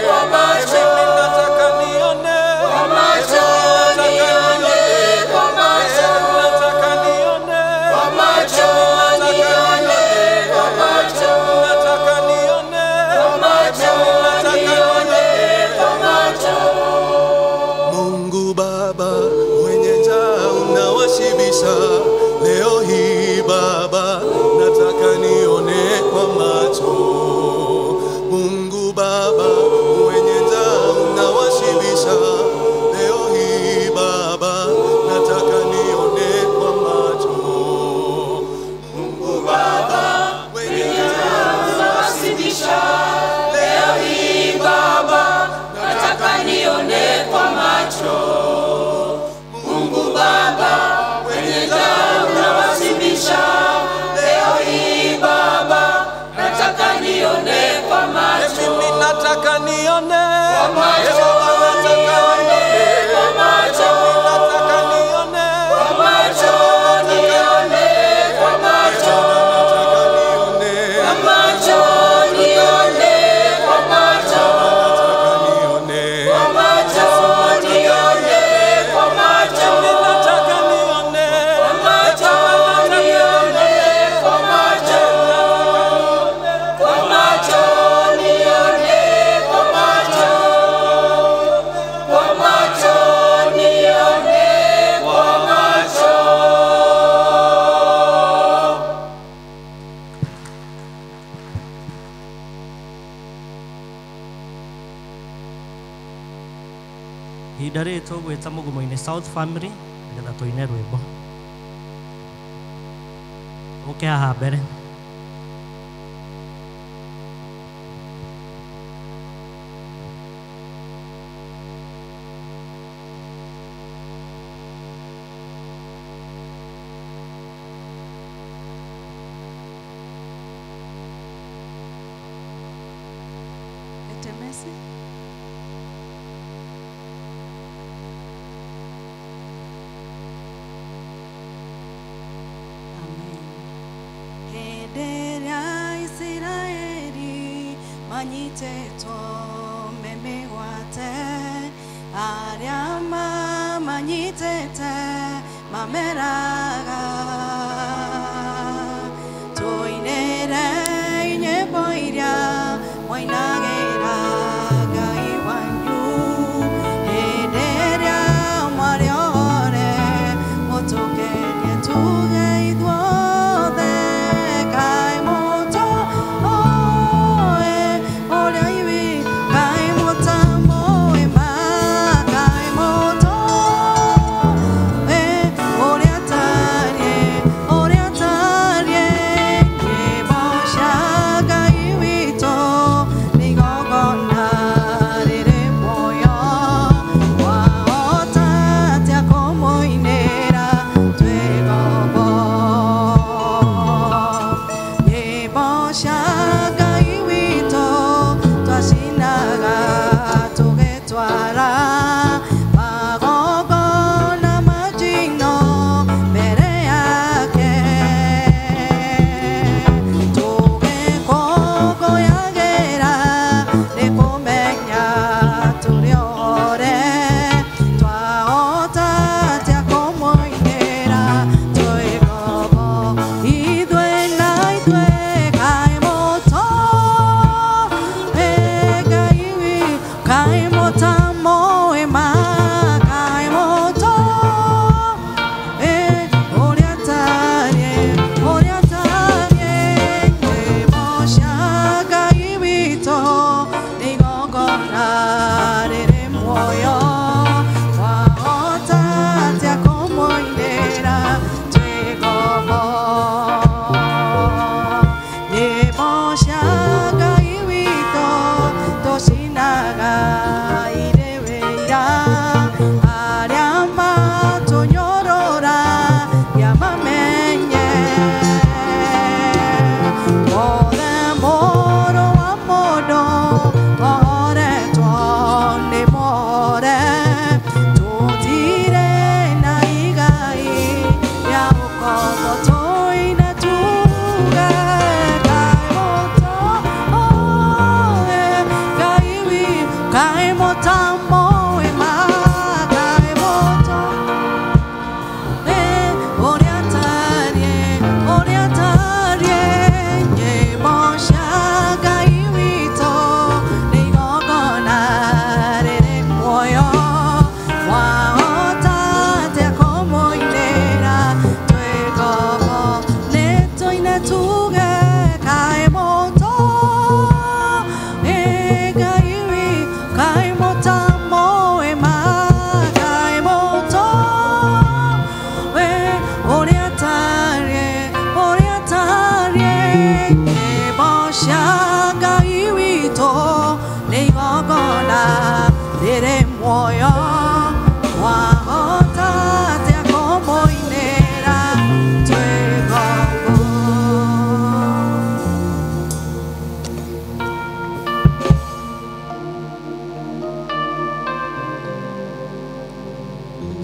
kwa macho. Mimi nataka nione kwa macho, nione kwa macho. Nataka nione kwa macho, nione kwa macho. Nataka nione kwa macho, nione kwa macho. Mungu Baba, wenye njaa unawashibisha leo hii Baba, nataka nione kwa macho. Mungu Baba, wenye njaa unawashibisha leo hii Baba, nataka nione kwa macho. Mungu Baba, wenye njaa unawashibisha leo hii Baba, nataka nione kwa macho. Mungu Baba, wenye njaa unawashibisha leo hii Baba, nataka nione kwa macho. Mimi nataka nione kwa macho, nione kwa macho. Nataka nione kwa macho, nione kwa macho. Nataka nione kwa macho, nione kwa macho. Nataka nione kwa macho, nione kwa macho. Nataka nione kwa macho, nione kwa macho. Kwa macho, nione kwa macho. Kwa macho, nione kwa macho. Ihinda rĩrĩ tũgwĩta Mugumo-inĩ South Family nĩgetha tũine rwĩmbo. Ũke haha mbere. Etemesi. Amen. Hĩndĩ ĩrĩa Isiraeli manyitĩtwo me mĩgwate, arĩa mamanyitĩte mameraga.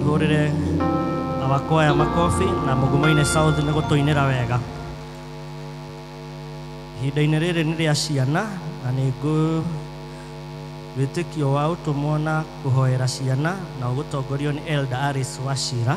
Tũhũrĩre awakwaya makobi na Mugumoini South nĩ gũtũinĩra wega. Ihinda-inĩ rĩrĩ nĩ rĩa ciana na nĩ ngũ wĩtĩkio wa ũtũmwo na kũhoera ciana na ũgũtongorio nĩ Elder Alice Wachira.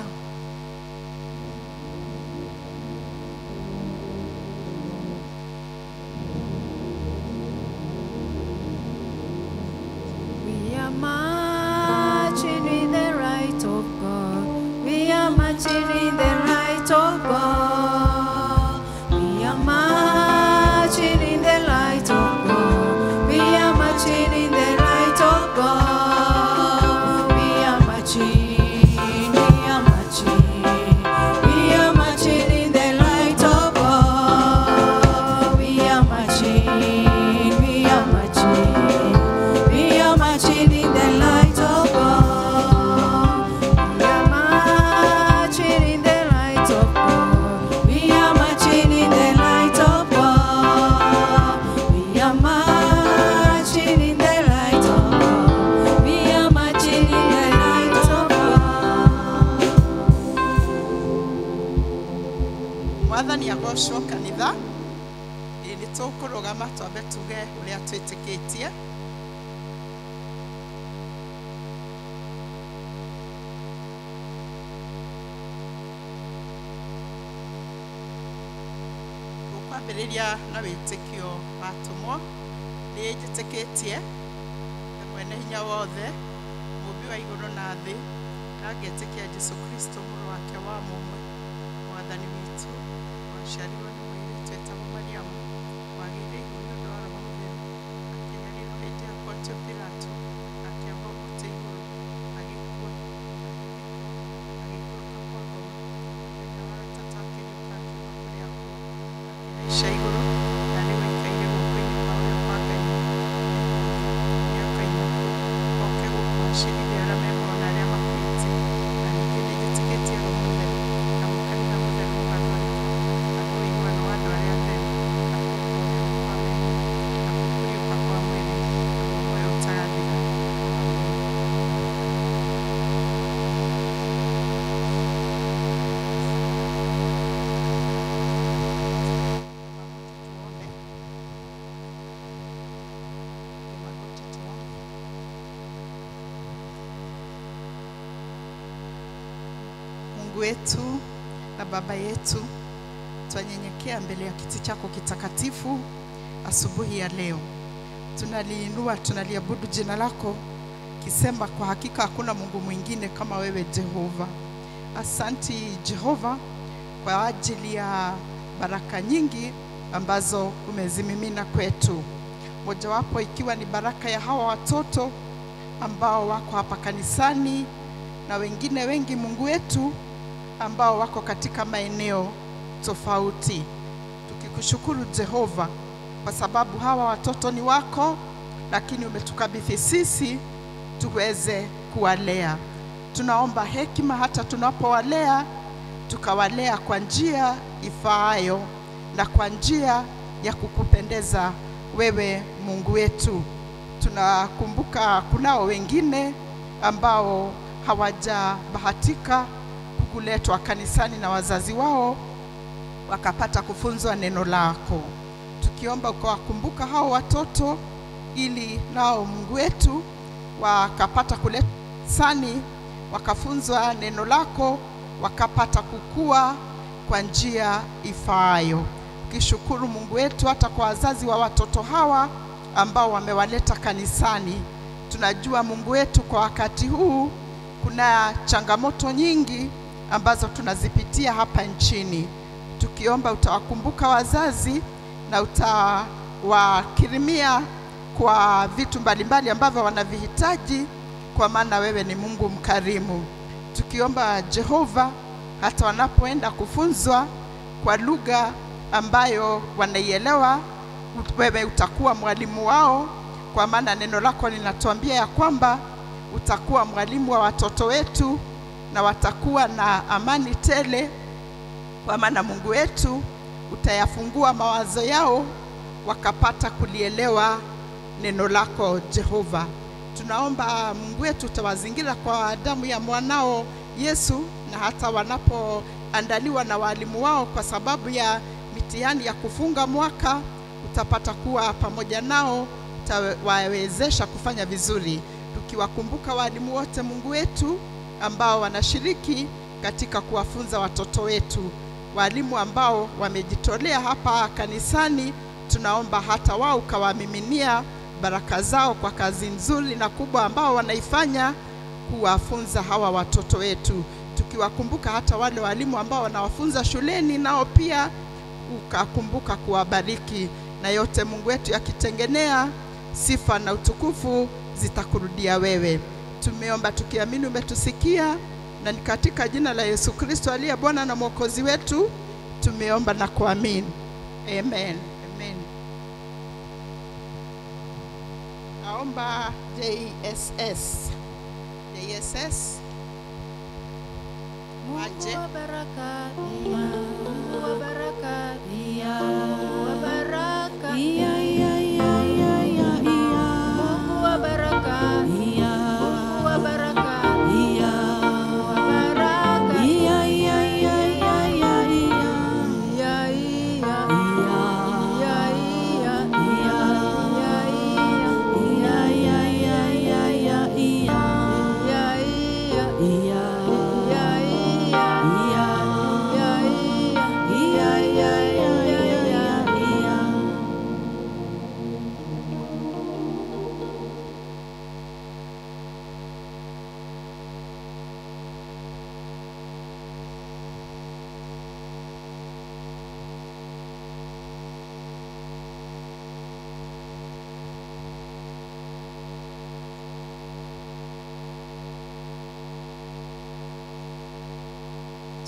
We are marching in the right of God. We are marching in the right of God. We are marching in the light of God. We are marching in the light of God. We are marching, we are marching. We are marching in the light of God. We are marching, we are marching. We are marching in the light of God. We are marching in the light of God. We are marching in the light of God. We are marching in the light of God. We are marching in the light of God. Mwathani agocwo kanitha. Ĩ nĩ tũkũrũgama twambe tuge ũrĩa twĩtĩkĩtie. Tũkwambĩrĩria na wĩtĩkio wa atũmwo. Nĩ njĩtĩkĩtie mwene hinya wothe, mũmbi wa igũrũ na thĩ, na ngetĩkia Jesũ Kristo mũrũ wake wa mũmwe, mwathani witũ, waciarirwo nĩ mũirĩtu wetagwo Mariamu, wagĩire ihu nĩ ũndũ wa Roho Mũtheru, akĩnyarirwo hĩndĩ ya Pontio Pilato, akĩambwo mũtĩ igũrũ, agĩkua, agĩthikwo, agĩikũrũka kwa ngoma, mũthenya wa gatatũ akĩriũka akiuma kũrĩ akuũ, akĩhaica igũrũ, na rĩu aikaire guoko-inĩ kwa ũrĩo kwa Ngai. Nĩakaima kũu, oke gũkũ acirithie arĩa me muoyo na arĩa makuĩte. Na ningĩ nĩnjĩtĩkĩtie Roho Mũtheru, naguo kanitha mũtheru mũgathondekwo, naguo ũiguano wa andũ arĩa atheru, nakuo kuoherwo kwa mehia, nakuo kũriũka kwa mwĩrĩ, naguo muoyo ũtagathira. Amen. Tuombe. Magoti tuombe. Mungu wetu na Baba yetu, twanyenyekea mbele ya kiti chako kitakatifu asubuhi ya leo. Tunaliinua, tunaliabudu jina lako kisema kwa hakika hakuna Mungu mwingine kama wewe Jehova. Asanti Jehova kwa ajili ya baraka nyingi ambazo umezimimina kwetu, mojawapo ikiwa ni baraka ya hawa watoto ambao wako hapa kanisani na wengine wengi, Mungu wetu, ambao wako katika maeneo tofauti. Tukikushukuru Jehova kwa sababu hawa watoto ni wako, lakini umetukabidhi sisi tuweze kuwalea. Tunaomba hekima hata tunapowalea, tukawalea kwa njia ifaayo na kwa njia ya kukupendeza wewe Mungu wetu. Tunakumbuka kunao wengine ambao hawajabahatika kuletwa kanisani na wazazi wao wakapata kufunzwa neno lako. Tukiomba ukawakumbuka hao watoto ili nao Mungu wetu wakapata kuletwa kanisani, wakafunzwa neno lako, wakapata kukua kwa njia ifaayo. Ukishukuru Mungu wetu hata kwa wazazi wa watoto hawa ambao wamewaleta kanisani. Tunajua Mungu wetu kwa wakati huu kuna changamoto nyingi ambazo tunazipitia hapa nchini. Tukiomba utawakumbuka wazazi na utawakirimia kwa vitu mbalimbali ambavyo wanavihitaji, kwa maana wewe ni Mungu mkarimu. Tukiomba Jehova hata wanapoenda kufunzwa kwa lugha ambayo wanaielewa, wewe utakuwa mwalimu wao, kwa maana neno lako linatuambia ya kwamba utakuwa mwalimu wa watoto wetu na watakuwa na amani tele, kwa maana Mungu wetu utayafungua mawazo yao wakapata kulielewa neno lako Jehova. Tunaomba Mungu wetu utawazingira kwa damu ya mwanao Yesu, na hata wanapoandaliwa na walimu wao kwa sababu ya mitihani ya kufunga mwaka, utapata kuwa pamoja nao, utawawezesha kufanya vizuri. Tukiwakumbuka walimu wote, Mungu wetu, ambao wanashiriki katika kuwafunza watoto wetu, walimu ambao wamejitolea hapa kanisani, tunaomba hata wao ukawamiminia baraka zao kwa kazi nzuri na kubwa ambao wanaifanya kuwafunza hawa watoto wetu. Tukiwakumbuka hata wale walimu ambao wanawafunza shuleni, nao pia ukakumbuka kuwabariki. Na yote Mungu wetu yakitengenea, sifa na utukufu zitakurudia wewe. Tumeomba tukiamini umetusikia, na ni katika jina la Yesu Kristo aliye Bwana na Mwokozi wetu tumeomba na kuamini. Amen. Amen. Naomba JSS. JSS. Mungu wa baraka, Mungu wa baraka, Mungu wa baraka, Mungu wa baraka, Mungu wa baraka, Mungu wa baraka,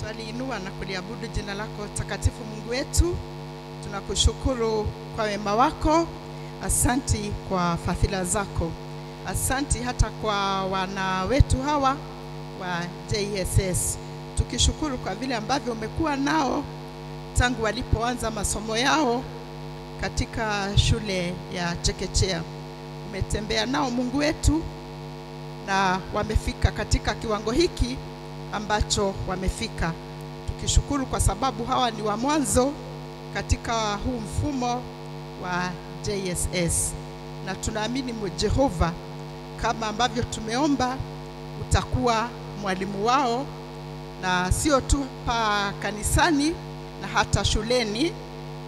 Twaliinua na kuliabudu jina lako takatifu, Mungu wetu. Tunakushukuru kwa wema wako, asanti kwa fadhila zako, asanti hata kwa wana wetu hawa wa JSS, tukishukuru kwa vile ambavyo umekuwa nao tangu walipoanza masomo yao katika shule ya chekechea. Umetembea nao Mungu wetu, na wamefika katika kiwango hiki ambacho wamefika, tukishukuru kwa sababu hawa ni wa mwanzo katika huu mfumo wa JSS, na tunaamini Jehova, kama ambavyo tumeomba, utakuwa mwalimu wao, na sio tu pa kanisani na hata shuleni,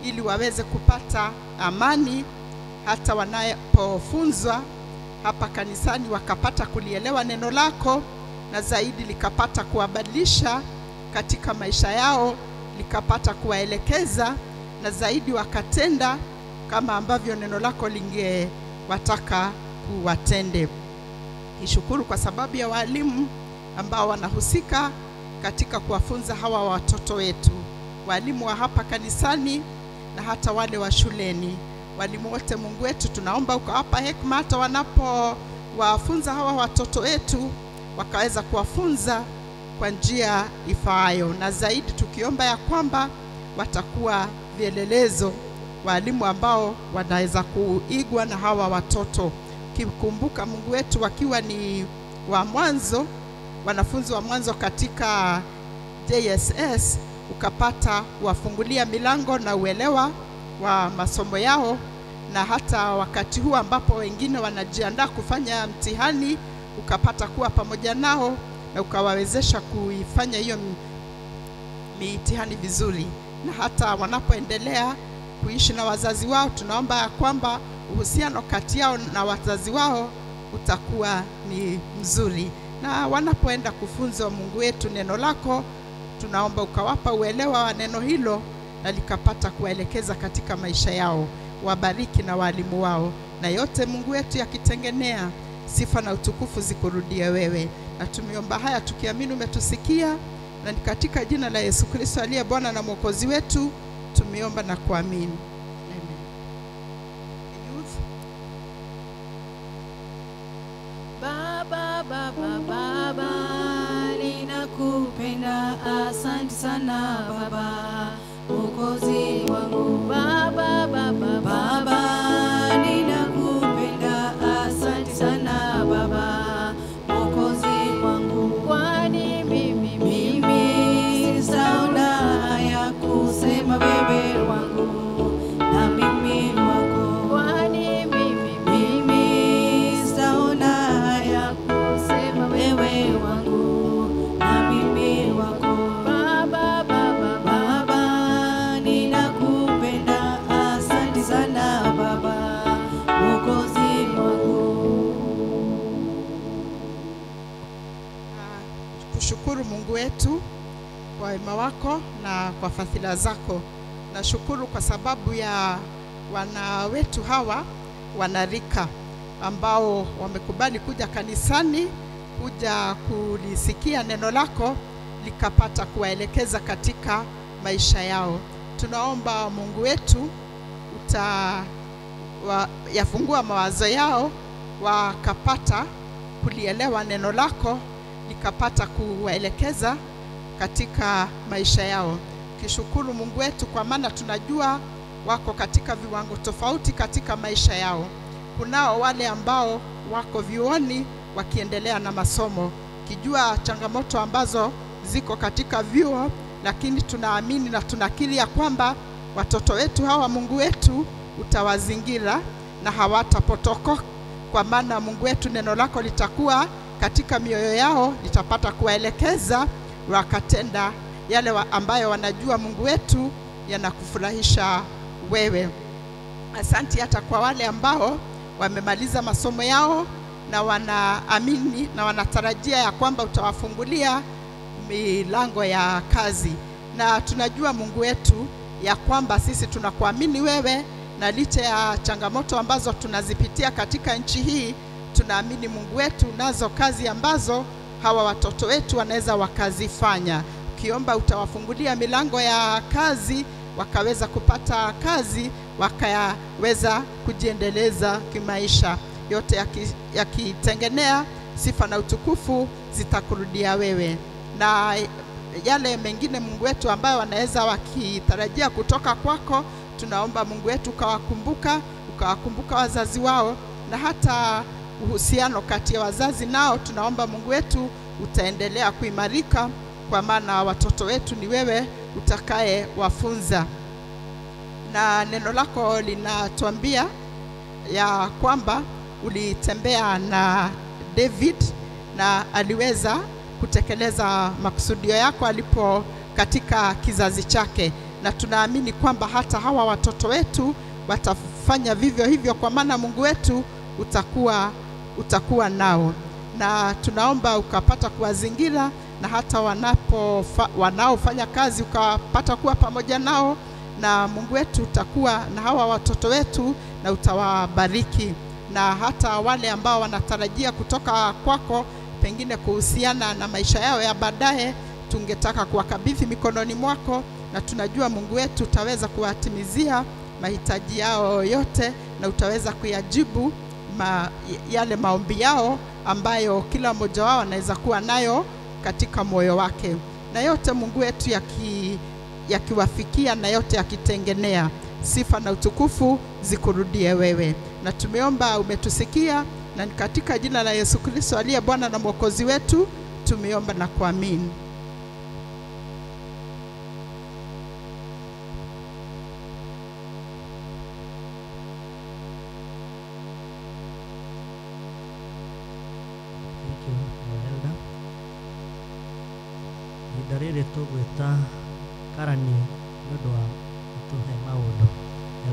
ili waweze kupata amani hata wanapofunzwa hapa kanisani, wakapata kulielewa neno lako, na zaidi likapata kuwabadilisha katika maisha yao, likapata kuwaelekeza, na zaidi wakatenda kama ambavyo neno lako lingewataka kuwatende. Nishukuru kwa sababu ya walimu ambao wanahusika katika kuwafunza hawa watoto wetu, walimu wa hapa kanisani na hata wale wa shuleni. Walimu wote, Mungu wetu, tunaomba ukawapa hekima hata wanapowafunza hawa watoto wetu, wakaweza kuwafunza kwa njia ifaayo, na zaidi tukiomba ya kwamba watakuwa vielelezo, walimu ambao wanaweza kuigwa na hawa watoto. Kikumbuka Mungu wetu, wakiwa ni wa mwanzo, wanafunzi wa mwanzo katika JSS, ukapata kuwafungulia milango na uelewa wa masomo yao, na hata wakati huu ambapo wengine wanajiandaa kufanya mtihani, ukapata kuwa pamoja nao na ukawawezesha kuifanya hiyo mitihani vizuri. Na hata wanapoendelea kuishi na wazazi wao, tunaomba ya kwamba uhusiano kati yao na wazazi wao utakuwa ni mzuri. Na wanapoenda kufunzwa, Mungu wetu, neno lako, tunaomba ukawapa uelewa wa neno hilo na likapata kuwaelekeza katika maisha yao. Wabariki na walimu wao, na yote Mungu wetu yakitengenea, sifa na utukufu zikurudie wewe. Na tumeomba haya tukiamini umetusikia, na ni katika jina la Yesu Kristo aliye Bwana na Mwokozi wetu tumeomba na kuamini. Amen. Youth. Baba, baba, baba, ninakupenda, asante sana baba, Mwokozi wangu. Baba, baba, baba, ninakupenda, asante sana baba, Mwokozi wangu, kwani mimi Tunakushukuru Mungu wetu kwa wema wako na kwa fadhila zako. Nashukuru kwa sababu ya wana wetu hawa wanarika ambao wamekubali kuja kanisani, kuja kulisikia neno lako likapata kuwaelekeza katika maisha yao. Tunaomba Mungu wetu yafungua mawazo yao wakapata kulielewa neno lako likapata kuwaelekeza katika maisha yao. Kishukuru Mungu wetu kwa maana tunajua wako katika viwango tofauti katika maisha yao. Kunao wale ambao wako vyuoni wakiendelea na masomo, kijua changamoto ambazo ziko katika vyuo, lakini tunaamini na tunakiri ya kwamba watoto wetu hawa Mungu wetu utawazingira na hawatapotoka, kwa maana Mungu wetu neno lako litakuwa katika mioyo yao, litapata kuwaelekeza wakatenda yale ambayo wanajua Mungu wetu yanakufurahisha wewe. Asante hata kwa wale ambao wamemaliza masomo yao na wanaamini na wanatarajia ya kwamba utawafungulia milango ya kazi. Na tunajua Mungu wetu ya kwamba sisi tunakuamini wewe, na licha ya changamoto ambazo tunazipitia katika nchi hii, tunaamini Mungu wetu nazo kazi ambazo hawa watoto wetu wanaweza wakazifanya. Ukiomba utawafungulia milango ya kazi, wakaweza kupata kazi, wakaweza kujiendeleza kimaisha. Yote yakitengenea sifa na utukufu zitakurudia wewe. Na yale mengine Mungu wetu ambayo wanaweza wakitarajia kutoka kwako, tunaomba Mungu wetu ukawakumbuka wazazi wao, na hata uhusiano kati ya wazazi nao, tunaomba Mungu wetu utaendelea kuimarika, kwa maana watoto wetu ni wewe utakaye wafunza. Na neno lako linatuambia ya kwamba ulitembea na David na aliweza kutekeleza makusudio yako alipo katika kizazi chake, na tunaamini kwamba hata hawa watoto wetu watafanya vivyo hivyo, kwa maana Mungu wetu utakuwa nao. Na tunaomba ukapata kuwazingira, na hata wanaofanya kazi ukapata kuwa pamoja nao, na Mungu wetu utakuwa na hawa watoto wetu na utawabariki. Na hata wale ambao wanatarajia kutoka kwako pengine kuhusiana na maisha yao ya baadaye, tungetaka kuwakabidhi mikononi mwako, na tunajua Mungu wetu utaweza kuwatimizia mahitaji yao yote, na utaweza kuyajibu yale maombi yao ambayo kila mmoja wao anaweza kuwa nayo katika moyo wake. Na yote Mungu wetu yakiwafikia na yote yakitengenea, sifa na utukufu zikurudie wewe. Na tumeomba umetusikia, na katika jina la Yesu Kristo aliye Bwana na Mwokozi wetu tumeomba na kuamini. Thank you, Elder. Ihinda rĩrĩ tũgwĩta karani nĩ ũndũ wa gũtũhe maũndũ.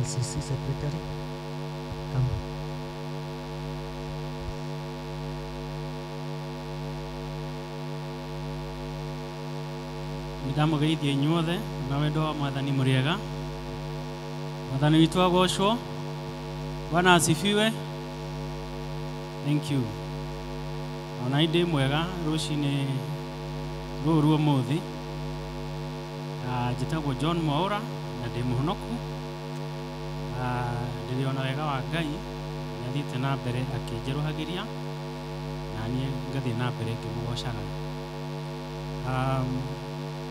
LCC Secretary, come. Ndamũgeithia inyuothe na wendo wa Mwathani mũrĩega. Mwathani witũ agocwo. Bwana asifiwe. Thank you. Ona ndĩ mwega rũcinĩ rũrũ rwa ũmũthĩ. Njĩtagwo John Mwaura na ndĩ mũhonoku. Ndĩrĩ ona wega wa Ngai nĩathiĩte na mbere akĩnjerũhagĩria, na niĩ ngathiĩ na mbere ngĩmũgocaga.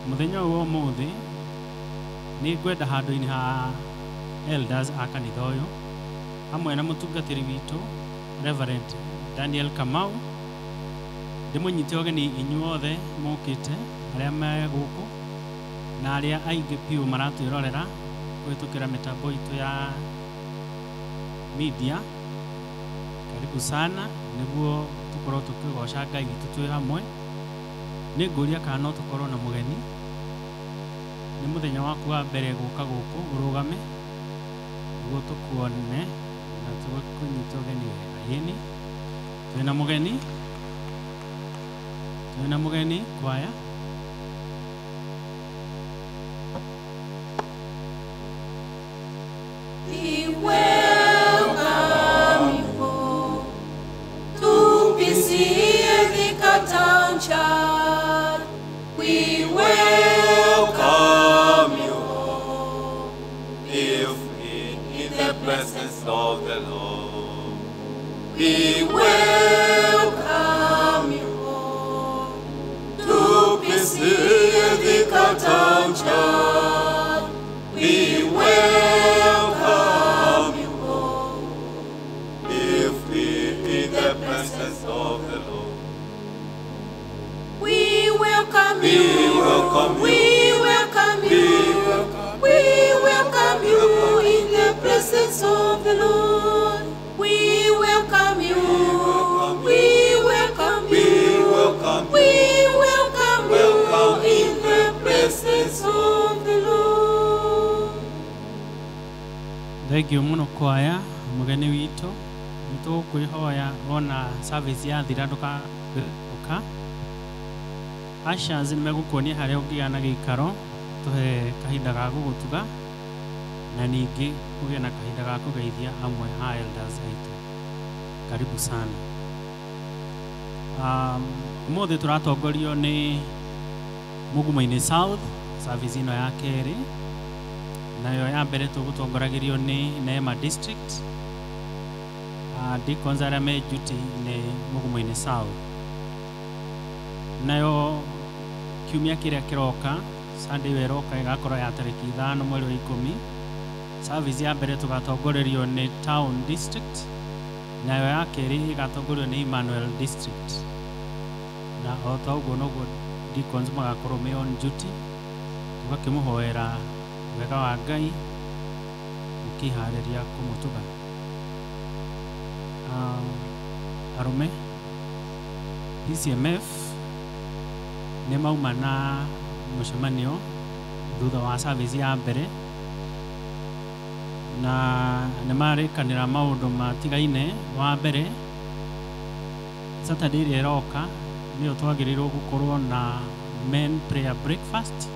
Mũthenya ũyũ wa ũmũthĩ nĩ ngwenda handũ-inĩ ha elders a kanitha ũyũ hamwe na mũtungatĩri witũ Reverend Daniel Kamau, ndĩmũnyite ũgeni inyuothe mũkĩte arĩa me gũkũ na arĩa aingĩ piũ maratwĩrorera kũhĩtũkĩra mĩtambo itũ ya media. Karibu sana nĩguo tũkorwo tũkĩgoca Ngai witũ twĩ hamwe. Nĩ ngũria kana no tũkorwo na mũgeni. Nĩ mũthenya waku wa mbere gũka gũkũ, ũrũgame nĩguo tũkuone na tũkũnyite ũgeni wega. Ĩni twĩna mũgeni, Twĩna mũgeni kwaya. We welcome you home to PCEA Thika Town Church. We welcome you home If we in the presence of the Lord. We welcome you home to PCEA Thika Town Church. We welcome you home If we in the presence of the Lord. We welcome We you. welcome you. We welcome We you. welcome We welcome you in the presence of the Lord. We welcome you. We welcome We you. welcome We you. welcome you Welcome in the presence of the Lord. Thank you muno kwaya mugeni witũ. Nĩ tũkwĩhoya wona service yathira ndũka. Ushers nĩ megũkuonia harĩa ũngĩgĩa na gĩikaro, tũhe kahinda ga gũgũtuga na ningĩ ũgĩe na kahinda ga kũgeithia amwe a elders aitũ. Karibu sana. Ũmũthĩ tũratongorio nĩ Mugumo-inĩ South, service ĩno ya kerĩ. Nayo ya mbere tũgũtongoragĩrio nĩ Neema District. Deacons arĩa me duty nĩ Mugumo-inĩ South. Nayo kiumia kĩrĩa kĩroka, Sunday ĩyo ĩroka ĩgakorwo ya tarĩki 5 mweri wa 10. Service ya mbere tũgatongorerio nĩ Town District, nayo ya kerĩ ĩgatongorio nĩ Emmanuel District. Na o ta ũguo noguo deacons magakorwo me on duty, tũgakĩmũhoera wega wa Ngai mũkĩharĩria kũmũtuga. Arũme PCMF nĩ mauma na mũcemanio thutha wa service ya mbere, na nĩ marĩkanĩra maũndũ matigaine. Wa mbere, Saturday ĩrĩa ĩroka nĩyo twagĩrĩirwo gũkorwo na men prayer breakfast,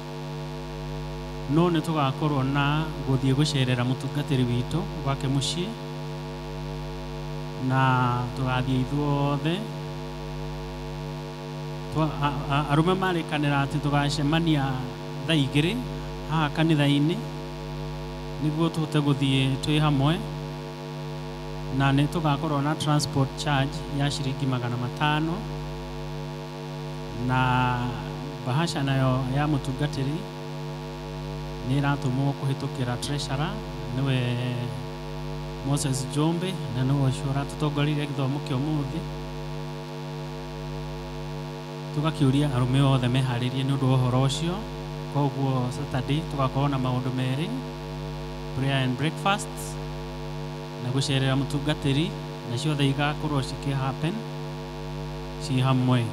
no nĩ tũgakorwo na gũthiĩ gũcerera mũtungatĩri witũ gwake mũciĩ, na tũgathiĩ ithuothe. Arũme marĩkanĩra atĩ tũgacemania thaa 2 haha kanitha-inĩ nĩguo tũhote gũthiĩ twĩ hamwe, na nĩ tũgakorwo na transport charge ya ciringi 500, na bahasha nayo ya mũtungatĩri nĩ ĩratũmwo kũhĩtũkĩra treasurer, nĩwe Moses Jombe, na nĩwe ũcio ũratũtongoririe gĩthomo kĩa ũmũthĩ. Tũgakĩũria arũme othe meharĩrie nĩ ũndũ wa ũhoro ũcio. Koguo Saturday tũgakorwo na maũndũ merĩ, prayer and breakfast na gũcerera mũtungatĩri, na ciothe igakorwo cikĩ happen ci hamwe.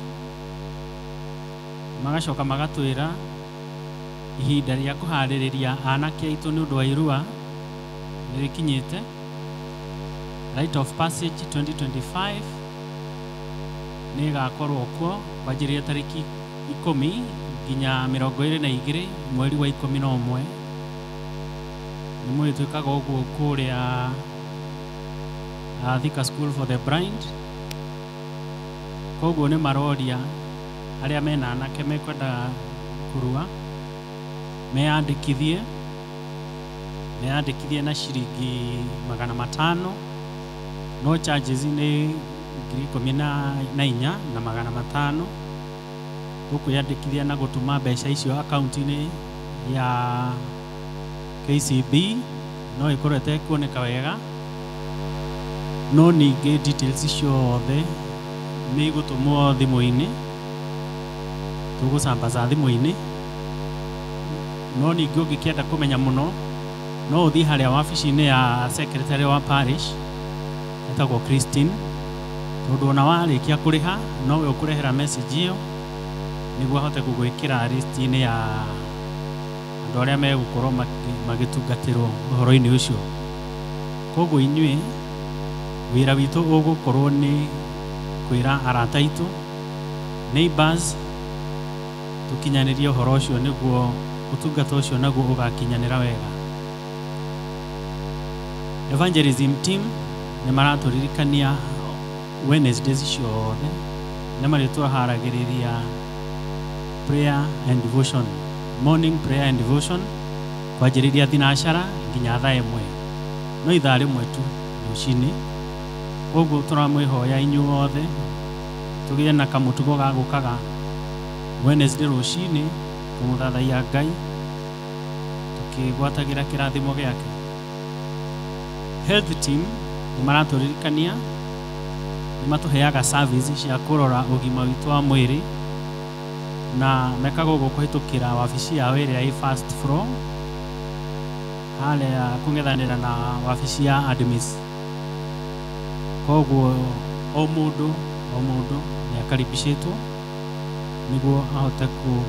Magacoka magatwĩra ihinda rĩa kũharĩrĩria anake aitũ nĩ ũndũ wa irua nĩ rĩkinyĩte. Rite of Passage 2025 nĩ ĩgakorwo kuo kwanjĩrĩria tarĩki 10 nginya 22 mweri wa 11. Nĩ mũĩ twĩkaga ũguo kũrĩa Thika School for the Blind. Koguo nĩ maroria arĩa mena anake mekwenda kũrua meyandĩkithie na ciringi 500, no charges nĩ 14,500. Tũkwĩyandĩkithia na gũtũma mbeca icio akaunti-inĩ ya KCB, no ĩkorwo ĩtekuoneka wega, no ningĩ details ciothe nĩ igũtũmwo thimũ-inĩ, tũgũcambaza thimũ-inĩ. No ningĩ ũngĩkĩenda kũmenya mũno no ũthiĩ harĩa wabici-inĩ ya secretary wa parish etagwo Christine, tondũ ona warĩkia kũrĩha nowe ũkũrehera message ĩyo nĩguo ahote gũgwĩkĩra list-inĩ ya andũ arĩa megũkorwo magĩtungatĩrwo ũhoro-inĩ ũcio. Koguo inyuĩ wĩra witũ ũgũkorwo nĩ kwĩra arata aitũ Neighbors tukinyanirie ũhoro ũcio nĩguo ũtungata ũcio naguo ũgakinyanĩra wega. Evangelism team nĩ maratũririkania Wednesdays ciothe nĩ marĩtũharagĩrĩria prayer and devotion, morning prayer and devotion kwanjĩrĩria thinacara nginya thaa 1, no ithaa rĩmwe tu rũcinĩ. Koguo tũramwĩhoya inyuothe tũgĩe na kamũtugo ga gũkaga Wednesday rũcinĩ kũmũthathaiya Ngai tũkĩgwatagĩra kĩrathimo gĩake. Health team nĩ maratũririkania nĩ matũheaga service cia kũrora ũgima witũ wa mwĩrĩ na mekaga ũguo kũhĩtũkĩra wabici yao ĩrĩa ĩ first floor harĩa kũng'ethanĩra na wabici ya admins. Koguo o mũndũ nĩ akaribicĩtwo nĩguo ahote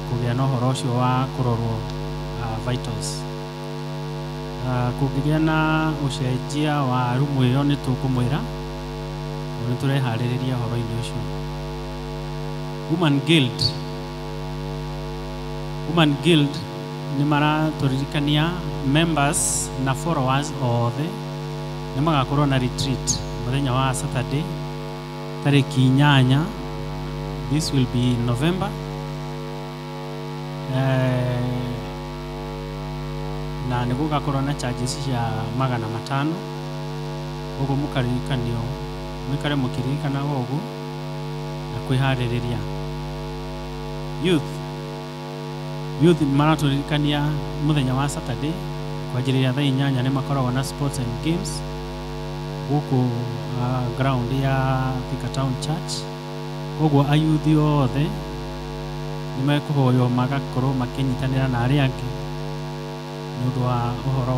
kũgĩa na ũhoro ũcio wa kũrorwo vitals. Kũngĩgĩa na ũcenjia wa rumu ĩyo nĩ tũkũmwĩra, nĩ tũreharĩrĩria ũhoro-inĩ ũcio. Woman Guild nĩ maratũririkania members na followers othe nĩ magakorwo na retreat mũthenya wa Saturday tarĩki 8. This will be in November. Na nĩ gũgakorwo na charges cia 500. Ũguo mũkaririkanio mũikare mũkĩririkanaga ũguo na kwĩharĩrĩria. Youth maratũririkania mũthenya wa Saturday kwanjĩrĩria thaa 8 nĩ makoragwo na sports and games gũkũ ground ya Thika Town Church. Koguo ayuthi othe nĩ mekũhoywo magakorwo makĩnyitanĩra na arĩa angĩ nĩ ũndũ wa ũhoro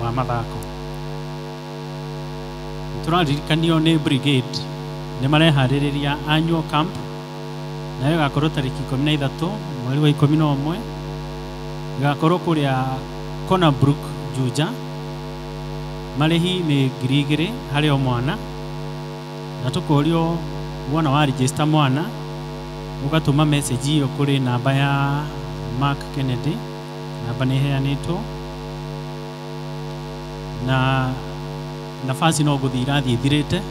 wa mathako. Tũraririkanio nĩ brigade nĩ mareharĩrĩria annual camp nayo ĩgakorwo tarĩki 13 mweri wa 11, ĩgakorwo kũrĩa Cornerbrook Juja. Marĩhi nĩ 2,000 harĩ o mwana, na tũkorio wona wa register mwana ũgatũma message ĩyo kũrĩ namba ya Mark Kennedy, namba nĩ ĩheanĩtwo, na nafasi no gũthiĩ irathiĩ ithirĩte,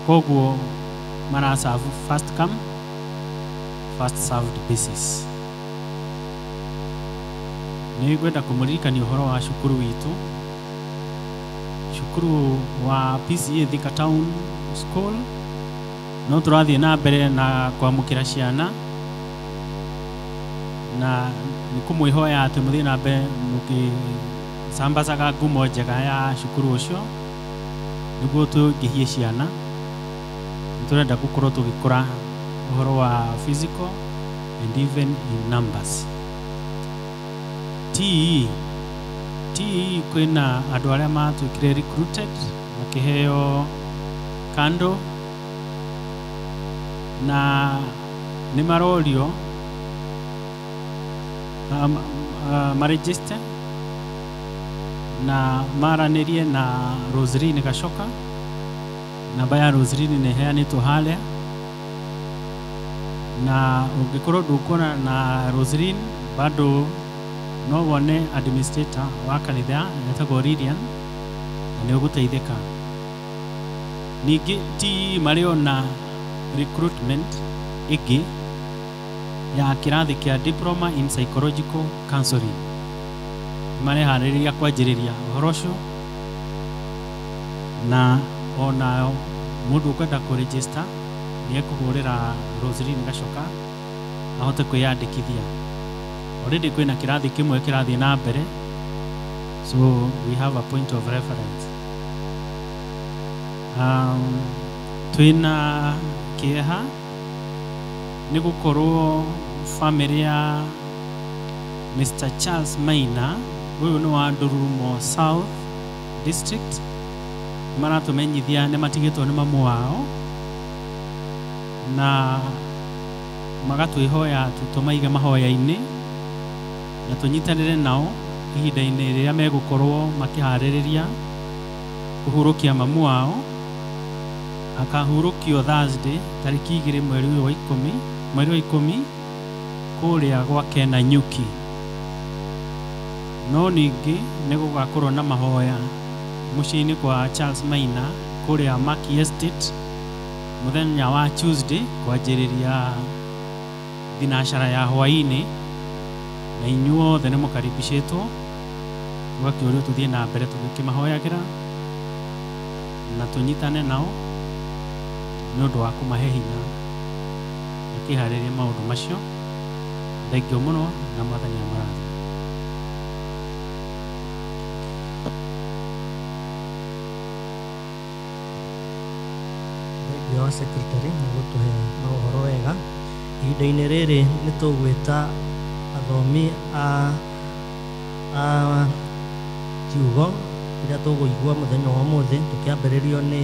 koguo maraserve first come first served basis. Nĩ ngwenda kũmũririkania ũhoro wa cukuru witũ, cukuru wa PCA Thika Town School. No tũrathiĩ na mbere na kwamũkĩra ciana na nĩ kũmwĩhoya atĩ mũthiĩ na mbere mũgĩcambacaga ngumo njega ya cukuru ũcio nĩguo tũingĩhie ciana. Nĩ tũrenda gũkorwo tũgĩkũra ũhoro wa physical and even in numbers. TE kwĩna andũ arĩa matuĩkire recruited makĩheo kando na nĩ marorio maregister na maranĩrie na Roseline Gacoka. Namba ya Roseline nĩ ĩheanĩtwo harĩa, na ũngĩkorwo ndũkuona na Roseline bado no wone administrator wa kanitha etagwo Lilian na nĩ ũgũteithĩka. Ningĩ TE marĩ ona recruitment ĩngĩ ya kĩrathi kĩa diploma in psychological counseling, mareharĩrĩria kwanjĩrĩria ũhoro ũcio, na ona mũndũ ũkwenda kũregister nĩ ekũhũrĩra Roseline Gacoka ahote kwĩyandĩkithia. Already kwĩna kĩrathi kĩmwe kĩrathiĩ na mbere, so we have a point of reference. Twĩna kĩeha nĩ gũkorwo family ya Mr. Charles Maina, ũyũ nĩ wa Ndururumo South District, maratũmenyithia nĩ matigĩtwo nĩ mamu wao na magatwĩhoya tũmaige mahoya-inĩ na tũnyitanĩre nao ihinda-inĩ rĩrĩa megũkorwo makĩharĩrĩria kũhurũkia mamu wao. Akahurũkio Thursday tarĩki 2 mweri wa 10 kũrĩa gwake Nanyuki. No ningĩ nĩ gũgakorwo na mahoya mũciĩ-inĩ kwa Charles Maina kũrĩa Maki Estate mũthenya wa Tuesday kwanjĩrĩria thinacara ya hwaĩ-inĩ, na inyuothe nĩ mũkaribicĩtwo. Tũgakĩũrio tũthiĩ na mbere tũgĩkĩmahoyagĩra na tũnyitane nao nĩ ũndũ wa kũmahe hinya makĩharĩria maũndũ macio. Thaingio mũno na Mwathani amũrathime. Thaingio wa secretary nĩ gũtũhe maũhoro wega. Ihinda-inĩ rĩrĩ nĩ tũgwĩta athomi a kiugo kĩrĩa tũgũigua mũthenya wa ũmũthĩ, tũkĩambĩrĩrio nĩ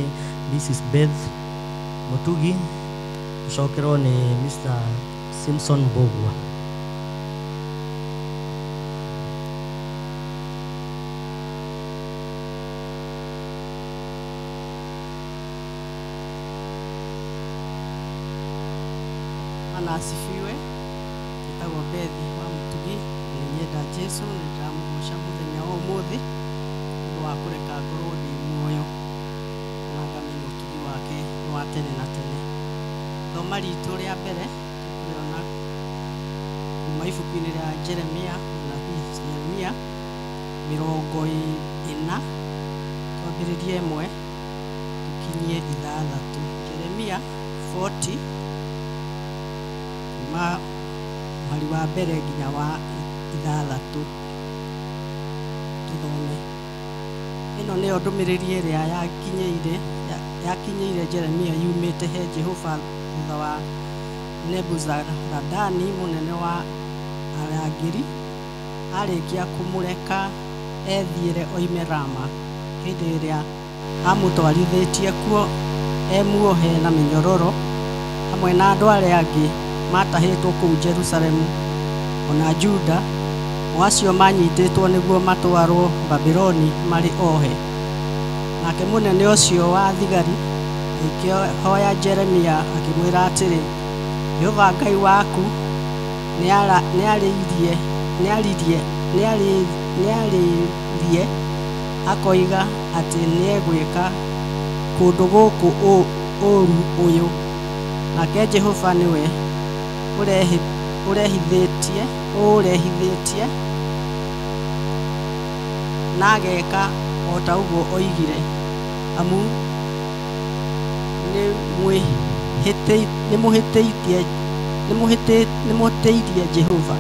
Mrs. Beth Mutugi, tũcokerwo nĩ Mr. Simpson Mbugua. Bwana asifiwe. Njĩtagwo Beth wa Mutugi, nĩ nyenda Jesu, nĩ ndĩramũgoca mũthenya wa ũmũthĩ nĩ ũndũ wa kũreka ngorwo ndĩ muoyo na ngamenya ũtugi wake nĩ wa tene na tene. Thoma ritũ rĩa mbere tũkũrĩona kuma ibuku-inĩ rĩa Jeremia, mũnabii Jeremia 40, twambĩrĩrie 1 tũkinyie 6. Jeremia 40 kuma mũhari wa mbere nginya wa 6 tũthome. Ĩno nĩyo ndũmĩrĩri ĩrĩa yakinyĩire Jeremia yumĩte he Jehova thutha wa Nebuzaradani mũnene wa arangĩri arĩkia kũmũreka ethiĩre oime Rama hĩndĩ ĩrĩa amũtwarithĩtie kuo emuohe na mĩnyororo hamwe na andũ arĩa angĩ matahĩtwo kũu Jerusalemu ona Juda, o acio manyitĩtwo nĩguo matwarwo Babuloni marĩ ohe. Nake mũnene ũcio wa thigari agĩkĩhoya Jeremia akĩmwĩra atĩrĩ, Jehova Ngai waku nĩarĩrie akoiga atĩ nĩegwĩka kũndũ gũkũ ũũru ũyũ. Nake Jehova nĩwe ũrehithĩtie na ageka o ta ũguo oigire, amu nĩmũhĩtĩirie Jehova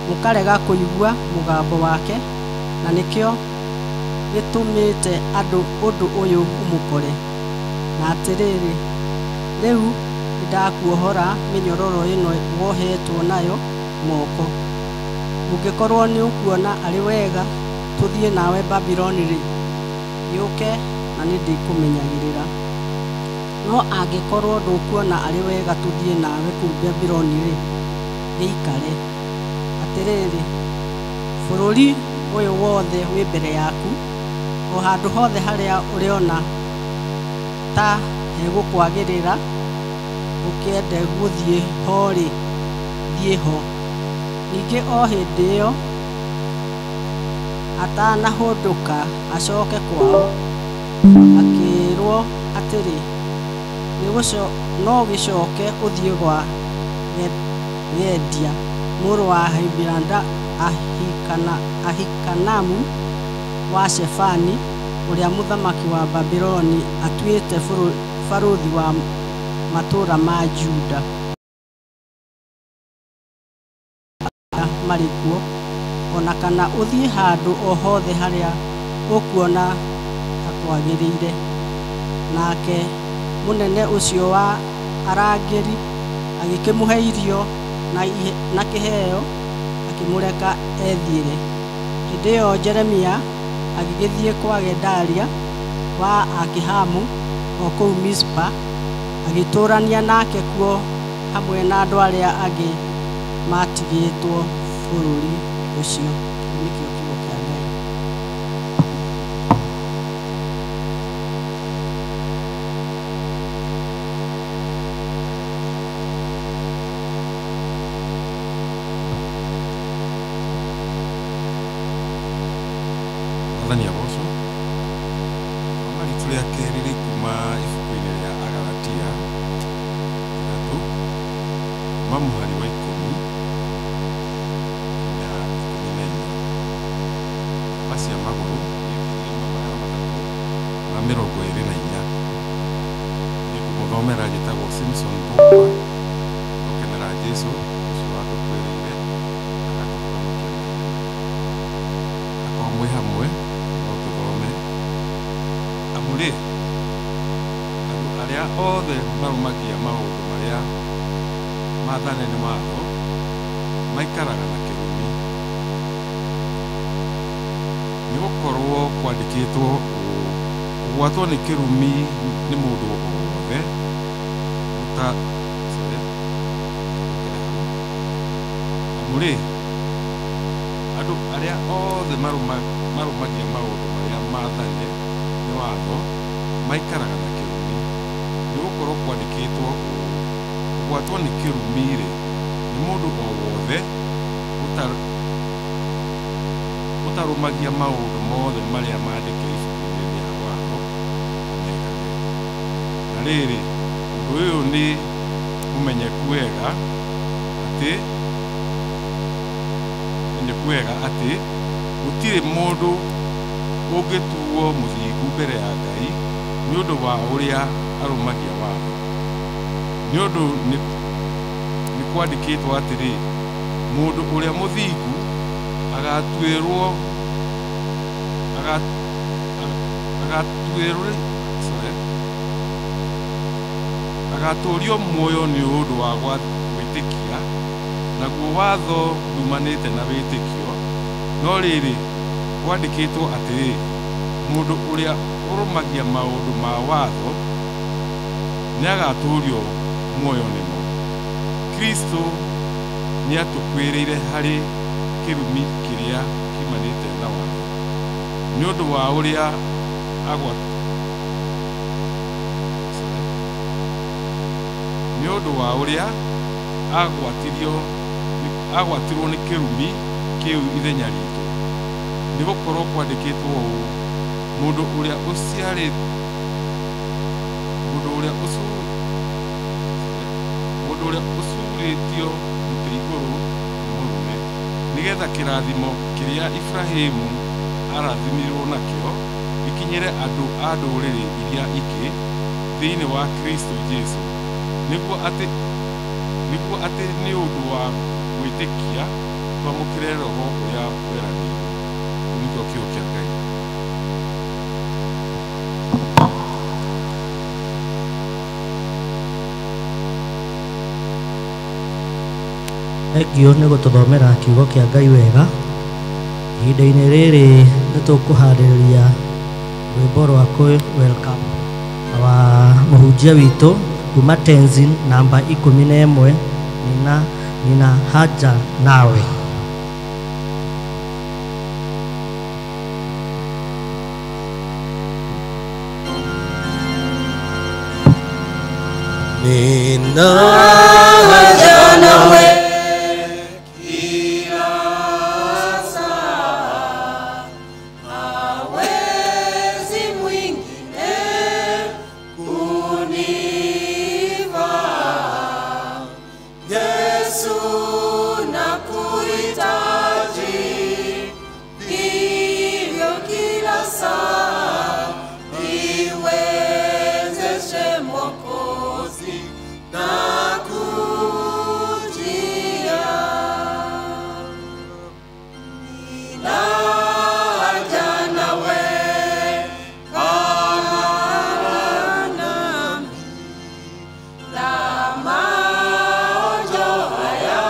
mũkarega kũigua mũgambo wake, na nĩkĩo gĩtũmĩte ũndũ ũyũ ũmũkore. Na atĩrĩrĩ, rĩu nĩndakuohora mĩnyororo ĩno wohetwo nayo moko. Ũngĩkorwo nĩũkuona arĩ wega tũthiĩ nawe Babuloni-rĩ, gĩũke na nĩndĩkũmenyagĩrĩra. No angĩkorwo ndũkuona arĩ wega tũthiĩ nawe kũu Babuloni-rĩ, gĩikare. Atĩrĩrĩ, bũrũri ũyũ wothe wĩ mbere yaku, o handũ hothe harĩa ũrĩona ta hegũkwagĩrĩra ũkĩende gũthiĩ ho-rĩ, thiĩ ho. Ningĩ o hĩndĩ ĩyo atanahũndũka acoke kwao, akĩĩrwo atĩrĩ, no gĩcoke ũthiĩ gwa Gedalia mũrũ wa Ahikanamu wa Shefani, ũrĩa mũthamaki wa Babuloni atuĩte barũthi wa matũũra ma Juda marĩ kuo, ona kana ũthiĩ handũ o hothe harĩa ũkuona hakwagĩrĩire. Nake mũnene ũcio wa arangĩri agĩkĩmũhe irio na kĩheo, akĩmũreka ethiĩre. Hĩndĩ ĩyo Jeremia agĩgĩthiĩ kwa Gedalia wa Akihamu o kũu Mispa, agĩtũũrania nake kuo hamwe na andũ arĩa angĩ matigĩtwo bũrũri ũcio. Nĩkĩo kiugo kĩa Ngai. Mwathani agocwo. Ithoma ritũ rĩa kerĩ rĩ kuma ibuku-inĩ rĩa Agalatia 3 kuma mũhari wa 10 nginya 14. Namba cia magũrũ nĩ 1324. Nĩngũmũthomera njĩtagwo Simpson Mbũgua, gũkenera Jesũ ũcio watũkuĩrĩire agatũhonokia maita maingĩ. Akorwo mwĩ hamwe no tũthome. Amu rĩ, andũ arĩa othe marũmagia maũndũ marĩa maathane nĩ watho maikaraga na kĩrumi, nĩ gũkorwo kwandĩkĩtwo ũũ: kũgwatwo nĩ kĩrumi nĩ mũndũ o wothe Amu rĩ, andũ arĩa othe marũmagia maũndũ marĩa maathane nĩ watho maikaraga na kĩrumi, nĩ gũkorwo kwandĩkĩtwo ũũ: kũgwatwo nĩ kĩrumi-rĩ, nĩ mũndũ o wothe ũtarũmagia maũndũ mothe marĩa maandĩke ibuku-inĩ rĩa watho amekage. Na rĩrĩ, ũndũ ũyũ nĩ mũmenyeku wega atĩ gũtirĩ mũndũ ũngĩtuo mũthingu mbere ya Ngai nĩ ũndũ wa ũrĩa arũmagia watho. Nĩ ũndũ nĩ kwandĩkĩtwo atĩrĩ, mũndũ ũrĩa mũthingu agatũũrio muoyo nĩ ũndũ wa gwĩtĩkia, naguo watho nduumanĩte na wĩtĩkio. No rĩrĩ, kwandĩkĩtwo atĩrĩ, mũndũ ũrĩa ũrũmagia maũndũ ma watho nĩagatũũrio muoyo nĩmo. Kristũ nĩatũkuĩrĩire harĩ kĩrumi kĩrĩa kiumanĩte na watho, nĩ ũndũ wa ũrĩa agwatirwo nĩ kĩrumi kĩu ithenya ritũ. Nĩ gũkorwo kwandĩkĩtwo ũũ: mũndũ ũrĩa ũcuurĩtio mũtĩ igũrũ nĩ mũrume, nĩgetha kĩrathimo kĩrĩa Iburahĩmu arathimirwo nakĩo gĩkinyĩre andũ a ndũrĩrĩ iria ingĩ thĩinĩ wa Kristũ Jesũ, nĩguo atĩ nĩ ũndũ wa gwĩtĩkia twamũkĩre Roho ũrĩa weranĩirwo. Kĩu nĩkĩo kiugo kĩa Ngai. Thengio nĩ gũtũthomera kiugo kĩa Ngai wega. Ihinda-inĩ rĩrĩ nĩ tũkũharĩrĩria rwĩmbo rwa welcome wa mũhunjia witũ kuma Tenzin namba 11 nina haja nawe. Nina haja nawe kila saa, hawezi mwingine kunivaa. Yesu nakuhitaji hivyo kila saa, niwezeshe Mwokozi nakujia. Nina haja nawe, kaa nami, na maonjo haya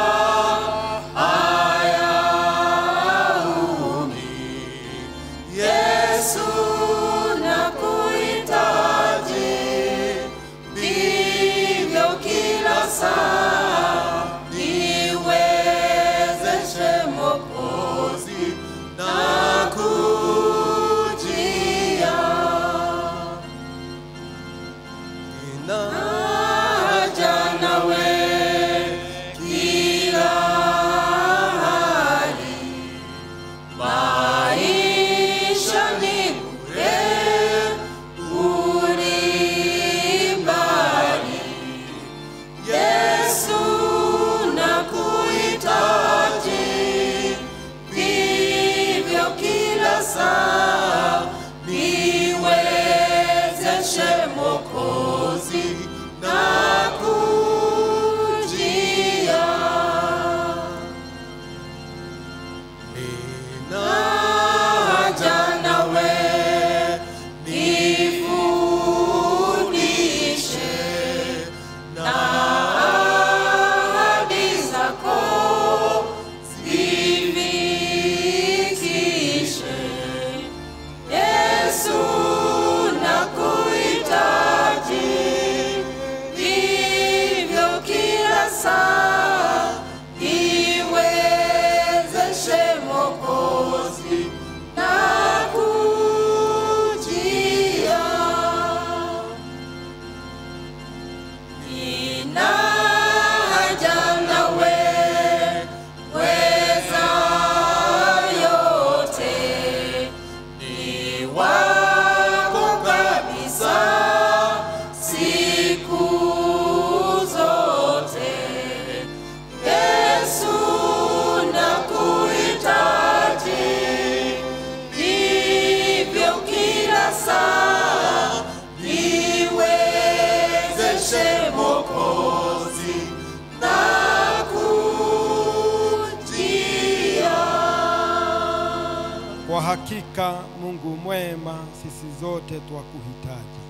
Hakika Mungu mwema, sisi zote twakuhitaji.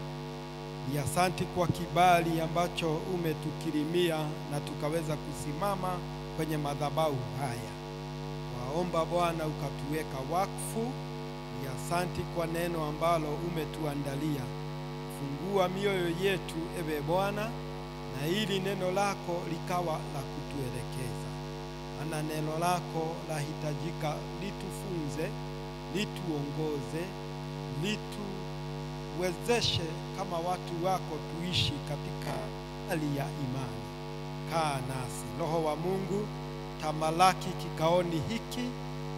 Ni asanti kwa kibali ambacho umetukirimia na tukaweza kusimama kwenye madhabahu haya. Waomba Bwana ukatuweka wakfu. Ni asanti kwa neno ambalo umetuandalia. Fungua mioyo yetu ewe Bwana, na ili neno lako likawa la kutuelekeza. Maana neno lako lahitajika litufunze, lituongoze, lituwezeshe kama watu wako tuishi katika hali ya imani. Kaa nasi Roho wa Mungu, tamalaki kikaoni hiki,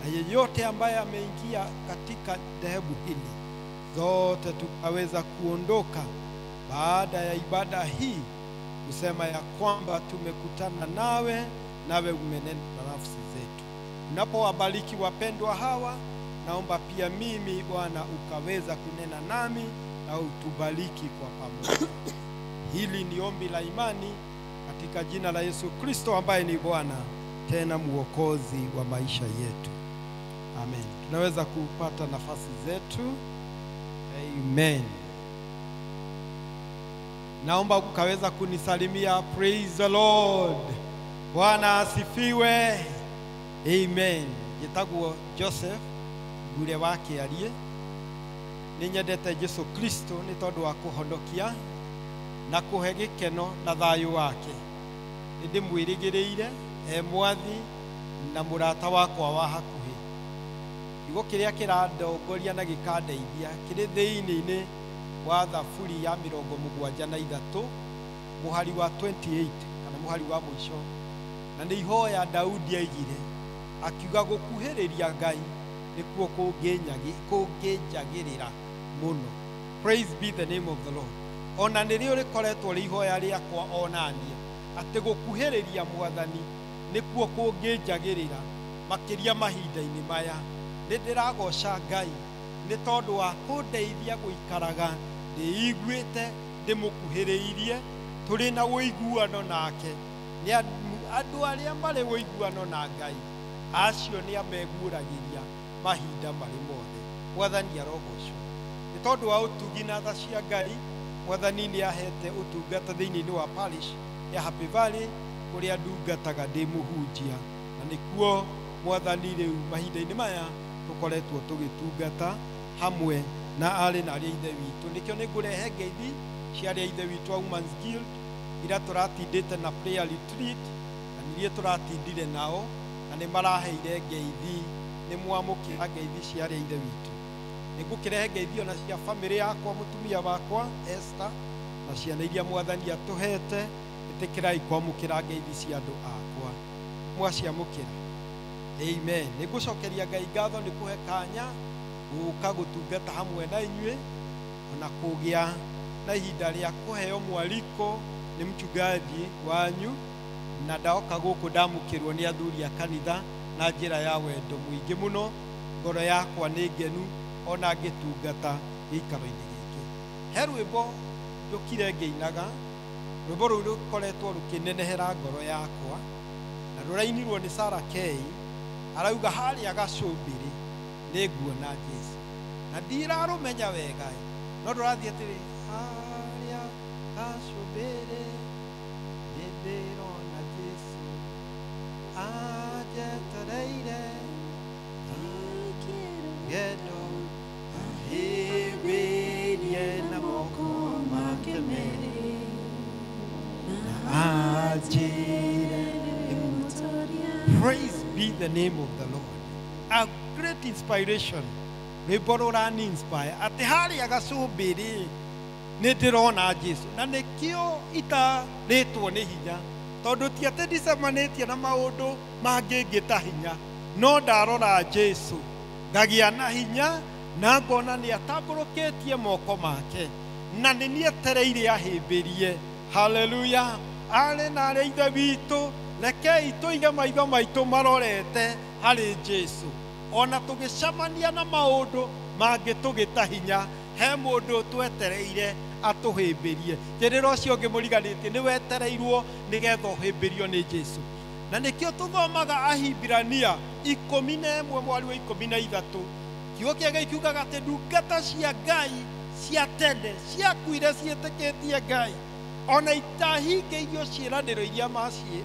na yeyote ambaye ameingia katika dhehebu hili, zote tukaweza kuondoka baada ya ibada hii kusema ya kwamba tumekutana nawe, nawe umenena na nafsi zetu. Unapowabariki wapendwa hawa, naomba pia mimi Bwana ukaweza kunena nami na utubariki kwa pamoja. Hili ni ombi la imani katika jina la Yesu Kristo ambaye ni Bwana tena Mwokozi wa maisha yetu. Amen. Tunaweza kupata nafasi zetu. Amen. Naomba ukaweza kunisalimia. Praise the Lord. Bwana asifiwe. Amen. Njĩtagwo Joseph Ngure wa Kĩarie. Nĩ nyendete Jesu Kristo nĩ tondũ wa kũhonokia na kũhe gĩkeno na thayũ wake. Nĩ ndĩmwĩrĩgĩrĩire e mwathi na mũrata wakwa wa hakuhĩ. Kiugo kĩrĩa kĩrandongoria na gĩkandeithia kĩrĩ thĩinĩ-inĩ wa Thaburi ya 73 mũhari wa 28 kana mũhari wa mũico, na nĩ ihoya Daudi aigire akiuga gũkuhĩrĩria Ngai nĩkuo kũngĩnjagĩrĩra mũno. Praise be the name of the Lord. Ona nĩrĩo rĩkoretwo rĩ ihoya rĩakwa onaniĩ atĩ gũkuhĩrĩria Mwathani nĩkuo kũngĩnjagĩrĩra makĩria mahinda-inĩ maya. Nĩ ndĩragoca Ngai nĩ tondũ wa kũndeithia gũikaraga ndĩiguĩte ndĩmũkuhĩrĩirie, tũrĩ na ũiguano nake. Nĩ andũ arĩa marĩ ũiguano na Ngai acio nĩ ameguũragĩria mahinda marĩ mothe. Mwathani arogocwo. Nĩ tondũ wa ũtugi na tha cia Ngai, Mwathani nĩ ahete ũtungata thĩinĩ wa parish ya Happy Valley kũrĩa ndungataga ndĩ mũhunjia, na nĩkuo Mwathani rĩu mahinda-inĩ maya tũkoretwo tũgĩtungata hamwe na arĩ na arĩa ithe witũ. Nĩkĩo nĩ ngũrehe ngeithi cia arĩa ithe witũ a Women's Guild ira tũratindĩte na prayer retreat, na niĩ tũratindire nao na nĩ maraheire ngeithi. Nĩ mwamũkĩra ngeithi cia arĩa ithe witũ. Nĩ ngũkĩrehe ngeithi ona cia bamĩrĩ yakwa, mũtumia wakwa Esther, na ciana iria Mwathani atũhete. Ĩtĩkĩrai kwamũkĩra ngeithi cia andũ akwa, mwaciamũkĩra. Amen. Nĩ ngũcokeria Ngai ngatho nĩ kũhe kanya gũka gũtungata hamwe na inyuĩ, ona kũgĩa na ihinda rĩa kũheo mwaliko nĩ mchungaji wanyu, na ndaoka gũkũ ndamũkĩrwo nĩ athuri a kanitha na njĩra ya wendo mũingĩ mũno. Ngoro yakwa nĩ ngenu ona ngĩtungata gĩikaro-inĩ gĩkĩ. He rwĩmbo njũkire ngĩinaga, rwĩmbo rũu rũkoretwo rũkĩnenehera ngoro yakwa, na rũrainirwo nĩ Sarah Kay. Arauga harĩa gacũmbĩrĩ nĩ nguona Jesu, na ndirarũmenya wega, no rũrathiĩ atĩrĩ, harĩa gacũmbĩrĩ nĩ ndĩrona Jesu anjetereire ngendo ahĩmbĩirie na moko make merĩ na anjĩre. Praise be the name of the Lord. A great inspiration. Rwĩmbo rũrani inspire atĩ harĩa gacũmbĩrĩ nĩ ndĩrona Jesu, na nĩkĩo itarĩtwo nĩ hinya, tondũ ti atĩ ndicemanĩtie na maũndũ mangĩngĩta hinya, no ndarora Jesu ngagĩa na hinya na ngona nĩ atambũrũkĩtie moko make na nĩ nietereire ahĩmbĩrie. Haleluya. Arĩ na arĩa ithe witũ, rekei tũige maitho maitũ marorete harĩ Jesu. Ona tũgĩcemania na maũndũ mangĩtũgĩta hinya, he mũndũ twetereire atũhĩmbĩrie. Kĩrĩra ũcio ũngĩ mũriganĩtie nĩ wetereirwo nĩgetha ũhĩmbĩrio nĩ Jesu. Na nĩkĩo tũthomaga Ahibirania 11 mwari wa 13, Kiugo kĩa Ngai kiugaga atĩ ndungata cia Ngai cia tene ciakuire ciĩtĩkĩtie Ngai ona itahingĩirio ciĩranĩro iria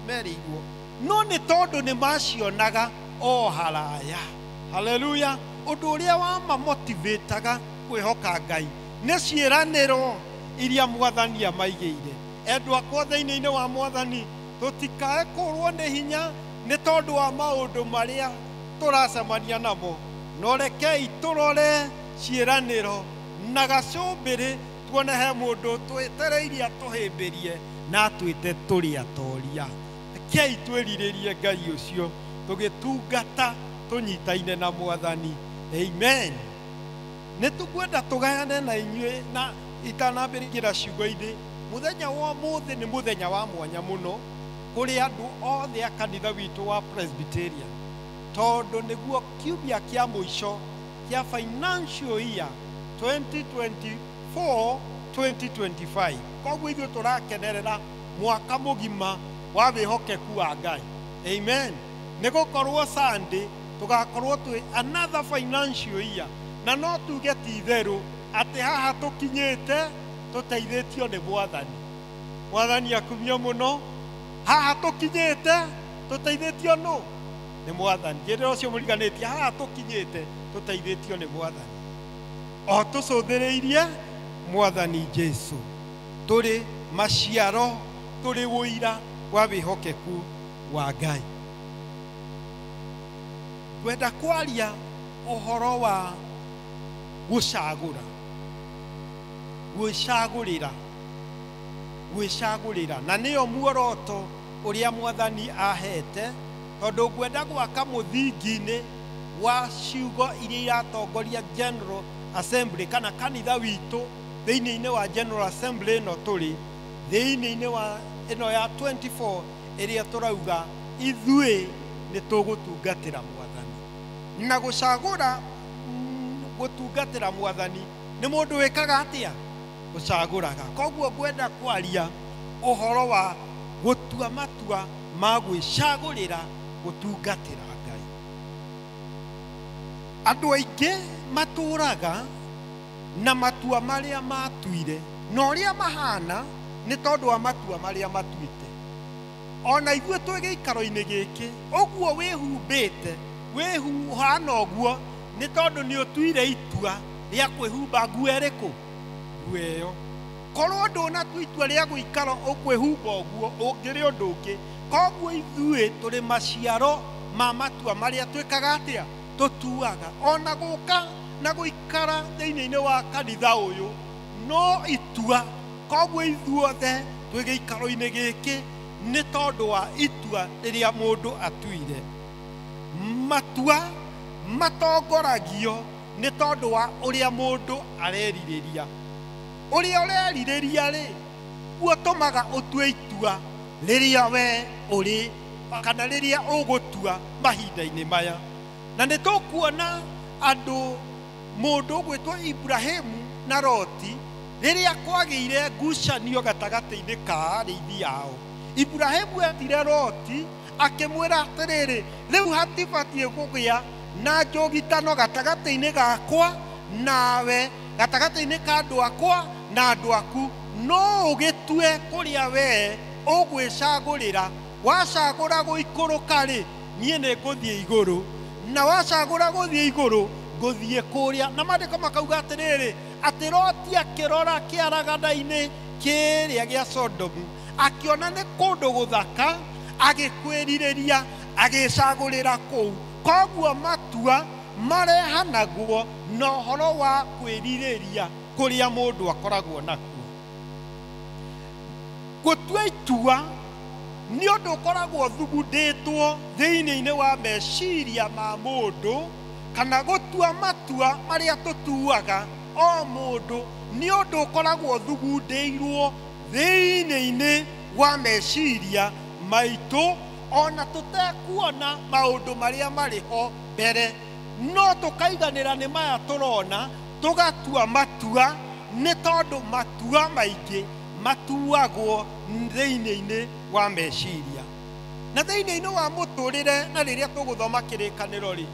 merĩirwo, no nĩ tondũ nĩ macionaga o haraya. Haleluya. Ũndũ ũrĩa wamamotivĩtaga kwĩhoka Ngai nĩ ciĩranĩro iria mwathani amaigĩire. Endwa akwa thĩinĩ-inĩ wa mwathani, tũtikae kũrwo nĩ hinya nĩ tondũ wa maũndũ marĩa tũracemania namo, no rekei tũrore ciĩranĩro na gacũmbĩrĩ tuone he mũndũ twetereirie atũhĩmbĩrie na atwĩte tũrĩ atoria. Rekei twĩrirĩrie Ngai ũcio tũgĩtungata tũnyitaine na mwathani. Amen. Nĩ tũkwenda tũgayane na inyuĩ na itanambĩrĩria ciugo-inĩ. Mũthenya wa ũmũthĩ nĩ mũthenya wa mwanya mũno kũrĩ andũ othe a kanitha witũ wa Presbyterian, tondũ nĩguo kiumia kĩa mũico kĩa financial year 2024-2025. Koguo ithuĩ tũrakenerera mwaka mũgima wa wĩhokeku wa Ngai. Amen. Nĩ gũkorwo Sunday tũgakorwo twĩ another financial year, na no tuge ti itherũ atĩ haha tũkinyĩte tũteithĩtio nĩ mwathani. Mwathani akumio mũno. Haha tũkinyĩte tũteithĩtio nũ? Nĩ mwathani. Njĩrĩra ũcio mũriganĩtie, haha tũkinyĩte tũteithĩtio nĩ mwathani. O tũcũthĩrĩirie mwathani Jesu, tũrĩ maciaro, tũrĩ ũira wa wĩhokeku wa Ngai. Ngwenda kwaria ũhoro wa gũcagũra, gwĩcagũrĩra, gwĩcagũrĩra, na nĩyo muoroto ũrĩa mwathani ahete, tondũ ngwenda gwaka mũthingi-inĩ wa ciugo iria iratongoria General Assembly kana kanitha witũ thĩinĩ-inĩ wa General Assembly ĩno tũrĩ thĩinĩ-inĩ wa ĩno ya 24 ĩrĩa tũrauga ithuĩ nĩ tũgũtungatĩra mwathani. Na gũcagũra gũtungatĩra mwathani nĩ mũndũ wĩkaga atĩa? Gũcagũraga. Koguo ngwenda kwaria ũhoro wa gũtua matua ma gwĩcagũrĩra gũtungatĩra Ngai. Andũ aingĩ matũraga na matua marĩa matuire, na ũrĩa mahana nĩ tondũ wa matua marĩa matuĩte. Ona ithuĩ twĩ gĩikaro-inĩ gĩkĩ, ũguo wĩhumbĩte, wĩhana ũguo nĩ tondũ nĩ ũtuire itua rĩa kwĩhumba nguo ĩrĩkũ? Nguo ĩyo. Korwo ndũnatua itua rĩa gũikara ũkwĩhumba ũguo, ũngĩrĩ ũndũ ũngĩ. Koguo ithuĩ tũrĩ maciaro ma matua marĩa twĩkaga atĩa? Tũtuaga. Ona gũka na gũikara thĩinĩ-inĩ wa kanitha ũyũ no itua. Koguo ithuothe twĩ gĩikaro-inĩ gĩkĩ nĩ tondũ wa itua rĩrĩa mũndũ atuire. Matua matongoragio nĩ tondũ wa ũrĩa mũndũ arerirĩria. Ũrĩa ũrerirĩria rĩ, kuo tũmaga ũtue itua rĩrĩa we ũrĩ kana rĩrĩa ũgũtua mahinda-inĩ maya. Na nĩ tũkuona andũ mũndũ ũgwĩtwo Ibrahimu na Loti rĩrĩa kwagĩire ngucanio gatagatĩ-inĩ ka arĩithi ao. Ibrahimu etire Loti akĩmwĩra atĩrĩrĩ, rĩu hatibatiĩ kũgĩa na njũgitano gatagatĩ-inĩ gakwa nawe, gatagatĩ-inĩ ka andũ akwa na andũ aku, no ũgĩtue kũrĩa we ũgwĩcagũrĩra. Wacagũra gũikũrũka rĩ, niĩ nĩ ngũthiĩ igũrũ, na wacagũra gũthiĩ igũrũ ngũthiĩ kũrĩa. Na maandĩko makauga atĩrĩrĩ, atĩ Loti akĩrora kĩaragana-inĩ kĩrĩa gĩa Sodomu, akĩona nĩ kũndũ gũthaka, agĩkwĩrirĩria, agĩcagũrĩra kũu. Koguo matua marehanagwo na ũhoro wa kwĩrirĩria kũrĩa mũndũ akoragwo nakuo. Gũtua itua nĩ ũndũ ũkoragwo thugundĩtwo thĩinĩ-inĩ wa meciria ma mũndũ, kana gũtua matua marĩa tũtuaga o mũndũ nĩ ũndũ ũkoragwo thugundĩirwo thĩinĩ-inĩ wa meciria maitũ, ona tũtekuona maũndũ marĩa marĩ ho mbere, no tũkaiganĩra nĩ maya tũrona, tũgatua matua nĩ tondũ matua maingĩ matuagwo thĩinĩ-inĩ wa meciria. Na thĩinĩ-inĩ wa mũtũrĩre, na rĩrĩa tũgũthoma kĩrĩkanĩro rĩ,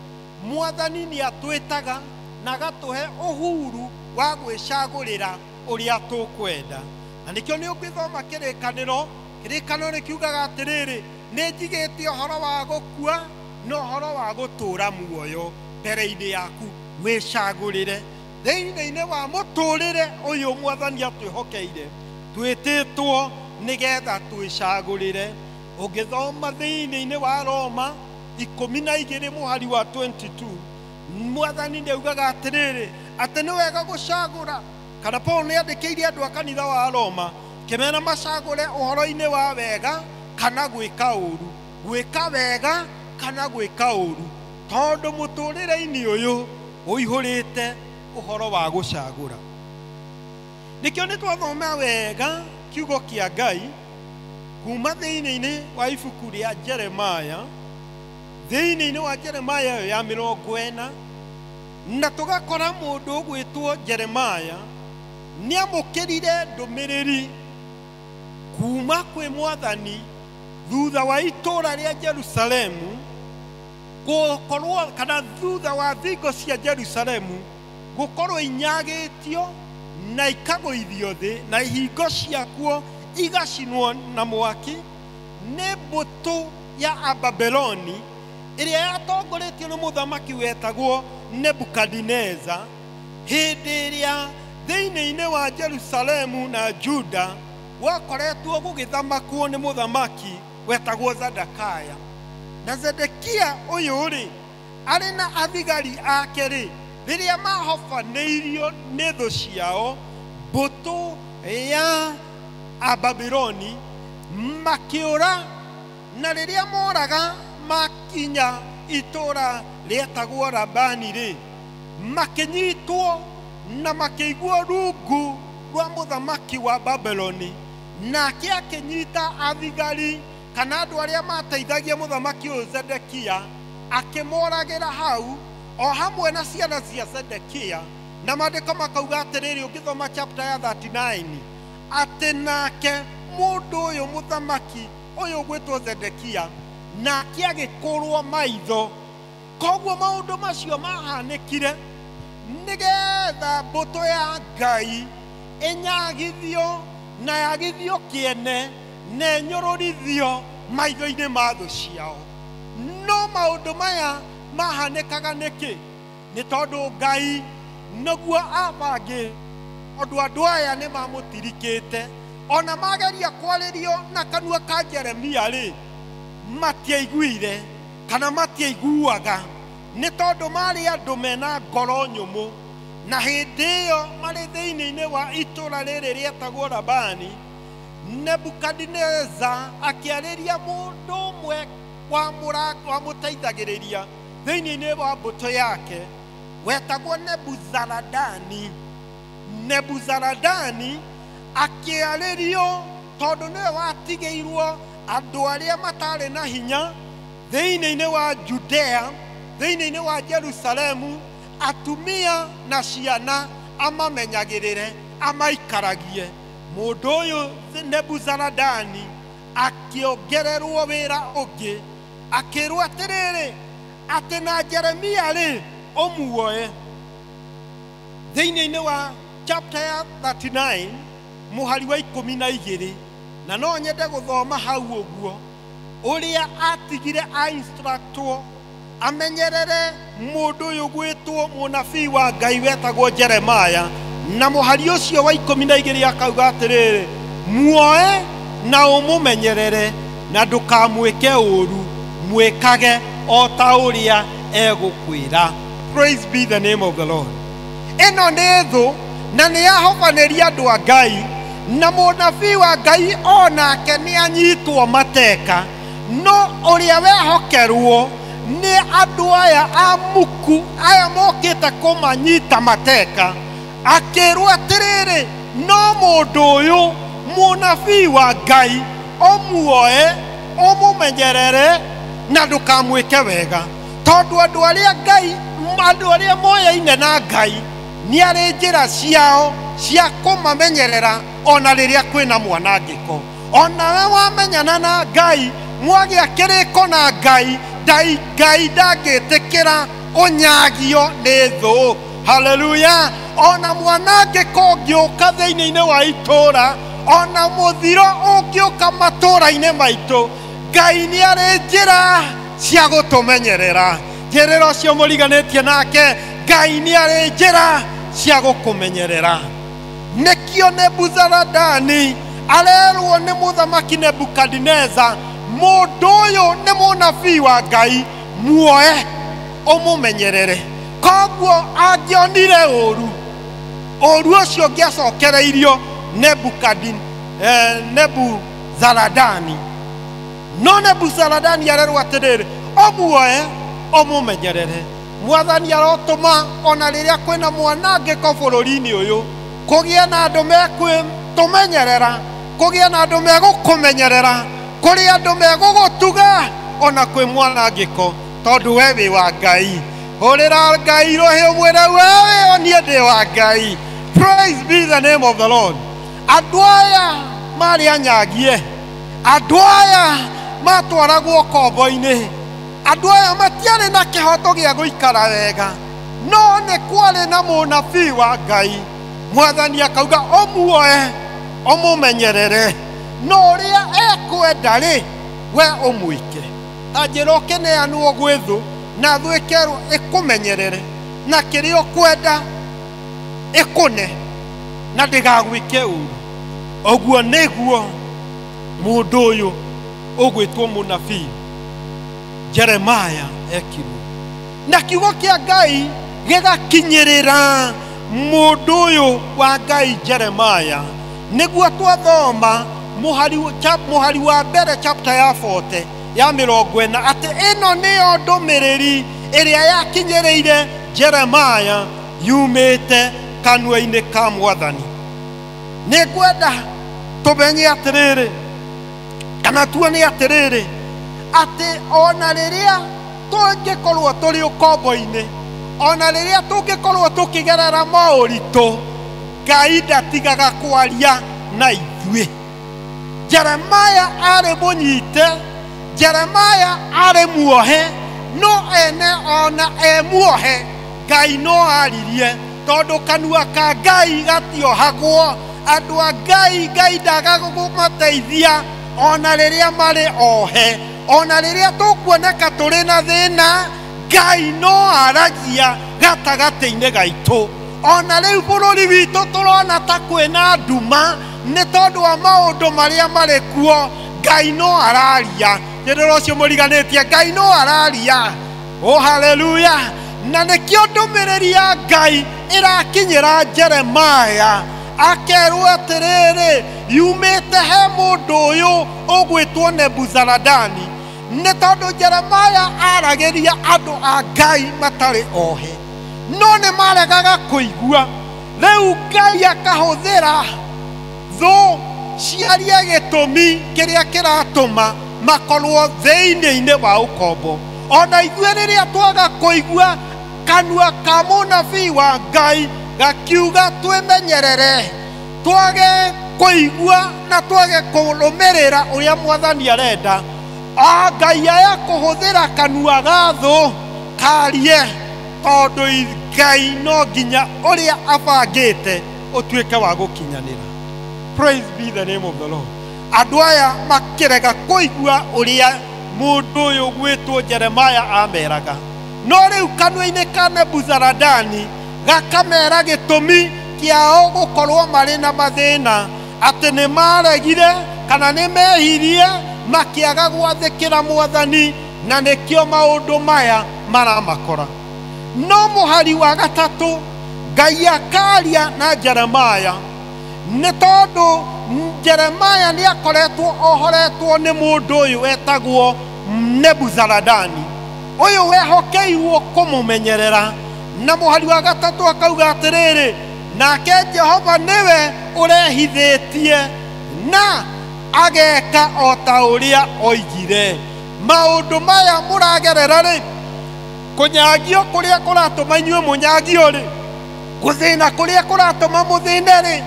mwathani nĩ atwĩtaga na agatũhe ũhuru wa gwĩcagũrĩra ũrĩa tũkwenda. Na nĩkĩo nĩ ũngĩthoma kĩrĩkanĩro, kĩrĩkanĩro nĩ kiugaga atĩrĩrĩ, nĩ njigĩte ũhoro wa gũkua na ũhoro wa gũtũũra muoyo mbere-inĩ yaku, wĩcagũrĩre. Thĩinĩ-inĩ wa mũtũũrĩre ũyũ Mwathani atwĩhokeire, twĩtĩtwo nĩgetha twĩcagũrĩre. Ũngĩthoma thĩinĩ-inĩ wa Roma 12 mũhari wa 22, Mwathani nĩ augaga atĩrĩrĩ, atĩ nĩ wega gũcagũra. Kana Paul nĩ andĩkĩire andũ a kanitha wa Roma kĩmera macagũre ũhoro-inĩ wa wega kana gwĩka ũru, gwĩka wega kana gwĩka ũru, tondũ mũtũũrĩre-inĩ ũyũ ũihũrĩte ũhoro wa gũcagũra. Nĩkĩo nĩ twathoma wega kiugo kĩa Ngai kuma thĩinĩ-inĩ wa ibuku rĩa Jeremaya, thĩinĩ-inĩ wa Jeremaya ĩyo ya 40, na tũgakora mũndũ ũgwĩtwo Jeremaya nĩamũkĩrire ndũmĩrĩri kuma kwĩ Mwathani thutha wa itũũra rĩa Jerusalemu gũkorwo, kana thutha wa thingo cia Jerusalemu gũkorwo inyagĩtio na ikagũithio thĩ na ihingo ciakuo igacinwo na mwaki nĩ mbũtũ ya Ababeloni ĩrĩa yatongoretio nĩ mũthamaki wetagwo Nebukadineza, hĩndĩ ĩrĩa thĩinĩ-inĩ wa Jerusalemu na Juda gwakoretwo gũgĩthamakwo nĩ mũthamaki wetagwo Zedekaya. Na Zedekia ũyũ rĩ, arĩ na athigari ake rĩ, rĩrĩa mahobanĩirio nĩ thũ ciao, mbũtũ ya Ababeloni, makĩũra, na rĩrĩa moraga makinya itũũra rĩetagwo Rabani rĩ, makĩnyitwo na makĩigwo rungu rwa mũthamaki wa Babeloni. Nake akĩnyita athigari kana andũ arĩa mateithagia mũthamaki ũyũ Zedekia, akĩmoragĩra hau o hamwe na ciana cia Zedekia. Na maandĩko makauga atĩrĩrĩ, ũngĩthoma chapter ya 39, atĩ nake mũndũ ũyũ mũthamaki ũyũ ũgwĩtwo Zedekia nake agĩkũrwo maitho. Koguo maũndũ macio mahanĩkire nĩgetha mbũtũ ya Ngai ĩnyagithio na yagithio kĩene na ĩnyũrũrithio maitho-inĩ ma thũ ciao. No maũndũ maya mahanĩkaga nĩkĩ? Nĩ tondũ Ngai nĩguo abangĩ, tondũ andũ aya nĩ mamũtirikĩte. Ona mageria kwarĩrio na kanua ka Jeremia rĩ, matiaiguire kana matiaiguaga, nĩ tondũ marĩ andũ mena ngoro nyũmũ. Na hĩndĩ ĩyo marĩ thĩinĩ-inĩ wa itũũra rĩrĩ rĩetagwo Labani, Nebukadineza akĩarĩria mũndũ ũmwe wamũteithagĩrĩria thĩinĩ-inĩ wa mbũtũ yake wetagwo Nebuzaradani. Nebuzaradani akĩarĩrio tondũ nĩwe watigĩirwo andũ arĩa matarĩ na hinya thĩinĩ-inĩ wa Judea, thĩinĩ-inĩ wa Jerusalemu, atumia na ciana amamenyagĩrĩre, amaikaragie. Mũndũ ũyũ Nebuzaradani akĩongererwo wĩra ũngĩ, akĩrwo atĩrĩrĩ, atĩ na Jeremia rĩ, ũmuoe. Thĩinĩ-inĩ wa chapter ya 39 mũhari wa 12, na no nyende gũthoma hau ũguo ũrĩa atigire a instructwo amenyerere mũndũ ũyũ gwĩtwo mũnabii wa Ngai wetagwo Jeremaya. Na mũhari ũcio wa 12 akauga atĩrĩrĩ, muoe na ũmũmenyerere na ndũkamwĩke ũru, mwĩkage o ta ũrĩa egũkwĩra. Praise be the name of the Lord. Ĩno nĩ thũ na nĩ yahobanĩria andũ a Ngai, na mũnabii wa Ngai onake nĩ anyitwo mateka. No ũrĩa wehokerwo nĩ andũ aya a muku aya mokĩte kũmanyita mateka, akĩrwo atĩrĩrĩ, no mũndũ ũyũ mũnabii wa Ngai ũmuoe, ũmũmenyerere na ndũkamwĩke wega, tondũ andũ arĩa Ngai, andũ arĩa moyaine na Ngai nĩ arĩ njĩra ciao cia kũmamenyerera ona rĩrĩa kwĩna mwanangĩko. Onawe wamenyana na Ngai, mwagĩa kĩrĩko na Ngai, Ngai ndangĩtĩkĩra ũnyagio nĩ thũ. Haleluya. Ona mwanangĩko ũngĩũka thĩinĩ-inĩ wa itũũra, ona mũthiro ũngĩũka matũũra-inĩ maitũ, Ngai nĩ arĩ njĩra cia gũtũmenyerera. Njĩrĩra ũcio mũriganĩtie nake, Ngai nĩ arĩ njĩra cia gũkũmenyerera. Nĩkĩo Nebuzaradani arerwo nĩ mũthamaki Nebukadineza, mũndũ ũyũ nĩ mũnabii wa Ngai, muoe ũmũmenyerere. Koguo angĩonire ũru, ũru ũcio ũngĩacokereirio Nebuzaradani. No Nebuzaradani arerwo atĩrĩrĩ, ũmuoe ũmũmenyerere. Mwathani arotũma ona rĩrĩa kwĩna mwanangĩko bũrũri-inĩ ũyũ, kũgĩe na andũ megũtũmenyerera, kũgĩe na andũ megũkũmenyerera, kũrĩ andũ megũgũtuga ona kwĩ mwanangĩko, tondũ we wĩ wa Ngai. Hũrĩra Ngai rũhĩ ũmwĩre we wĩ niĩ ndĩ wa Ngai. Praise be the name of the Lord. Andũ aya marĩ anyagie, andũ aya matwaragwo kombo-inĩ, andũ aya matiarĩ na kĩhoto gĩa gũikara wega, no nĩ kwarĩ na mũnabii wa Ngai. Mwathani akauga ũmuoe ũmũmenyerere, no ũrĩa ekwenda rĩ, we ũmwĩke. Ta njĩra ũkĩneanwo gwĩ thũ, na thũ ĩkerwo ĩkũmenyerere, na kĩrĩa ũkwenda ĩkũne, na ndĩgagwĩke ũru. Ũguo nĩguo mũndũ ũyũ ũgwĩtwo mũnabii Jeremiah ekirwo. Na kiugo kĩa Ngai gĩgakinyĩrĩra mũndũ ũyũ wa Ngai Jeremiah. Nĩguo twathoma mũhari wa mbere chapter ya 40 ya 40, atĩ ĩno nĩyo ndũmĩrĩri ĩrĩa yakinyĩrĩire Jeremiah yumĩte kanua-inĩ ka Mwathani. Nĩngwenda tũmenye atĩrĩrĩ, kana tuone atĩrĩrĩ, atĩ ona rĩrĩa tũngĩkorwo tũrĩ ũkombo-inĩ, ona rĩrĩa tũngĩkorwo tũkĩgerera maũritũ, Ngai ndatigaga kwaria na ithuĩ. Jeremiah arĩ mũnyite, Jeremiah arĩ muohe, no ene ona e muohe, Ngai no aririe, tondũ kanua ka Ngai gatiohagwo. Andũ a Ngai, Ngai ndagaga kũmateithia ona rĩrĩa marĩ ohe, ona rĩrĩa tũkuoneka tũrĩ na thĩna, Ngai no aragia gatagatĩ-inĩ gaitũ. Ona rĩu bũrũri witũ tũrona ta kwĩna nduma nĩ tondũ wa maũndũ marĩa marĩ kuo, Ngai no araria. Njĩrĩra ũcio mũriganĩtie, Ngai no araria. Oh, haleluya. Na nĩkĩo ndũmĩrĩri ya Ngai ĩrakinyĩra Jeremiah, akerwo atĩrĩrĩ, yumĩte he mũndũ ũyũ ũgwĩtwo Nebuzaradani. Nĩ tondũ Jeremiah aragĩria andũ a Ngai matarĩ ohe, no nĩ maregaga kũigua. Rĩu Ngai akahũthĩra thũ ciarie gĩtũmi kĩrĩa kĩratũma makorwo thĩinĩ-inĩ wa ũkombo. Ona ithuĩ rĩrĩa twaga kũigua kanua ka mũnabii wa Ngai gakiuga twĩmenyerere, twage kũigua na twage kũrũmĩrĩra ũrĩa Mwathani arenda, Ngai aya kũhũthĩra kanua ga thũ karie, tondũ Ngai no nginya ũrĩa abangĩte ũtuĩke wa gũkinyanĩra. Praise be the name of the Lord. Andũ aya makĩrega kũigua ũrĩa mũndũ ũyũ gwĩtwo Jeremiah ameraga, no rĩu kanua-inĩ ka Nebuzaradani gakamera gĩtũmi kĩao gũkorwo marĩ na mathĩna, atĩ nĩ maregire kana nĩ mehirie makĩaga gwathĩkĩra Mwathani, na nĩkĩo maũndũ maya maramakora. No mũhari wa gatatũ Ngai akaria na Jeremiah, nĩ tondũ Jeremiah nĩ akoretwo ohoretwo nĩ mũndũ ũyũ wetagwo Nebuzaradani, ũyũ wehokeirwo kũmũmenyerera. Na mũhari wa gatatũ akauga atĩrĩrĩ, nake Jehova nĩwe ũrehithĩtie na ageka o ta ũrĩa oigire. Maũndũ maya mũragerera rĩ, kũnyagio kũrĩa kũratũma inyuĩ mũnyagio rĩ, gũthĩna kũrĩa kũratũma mũthĩne rĩ,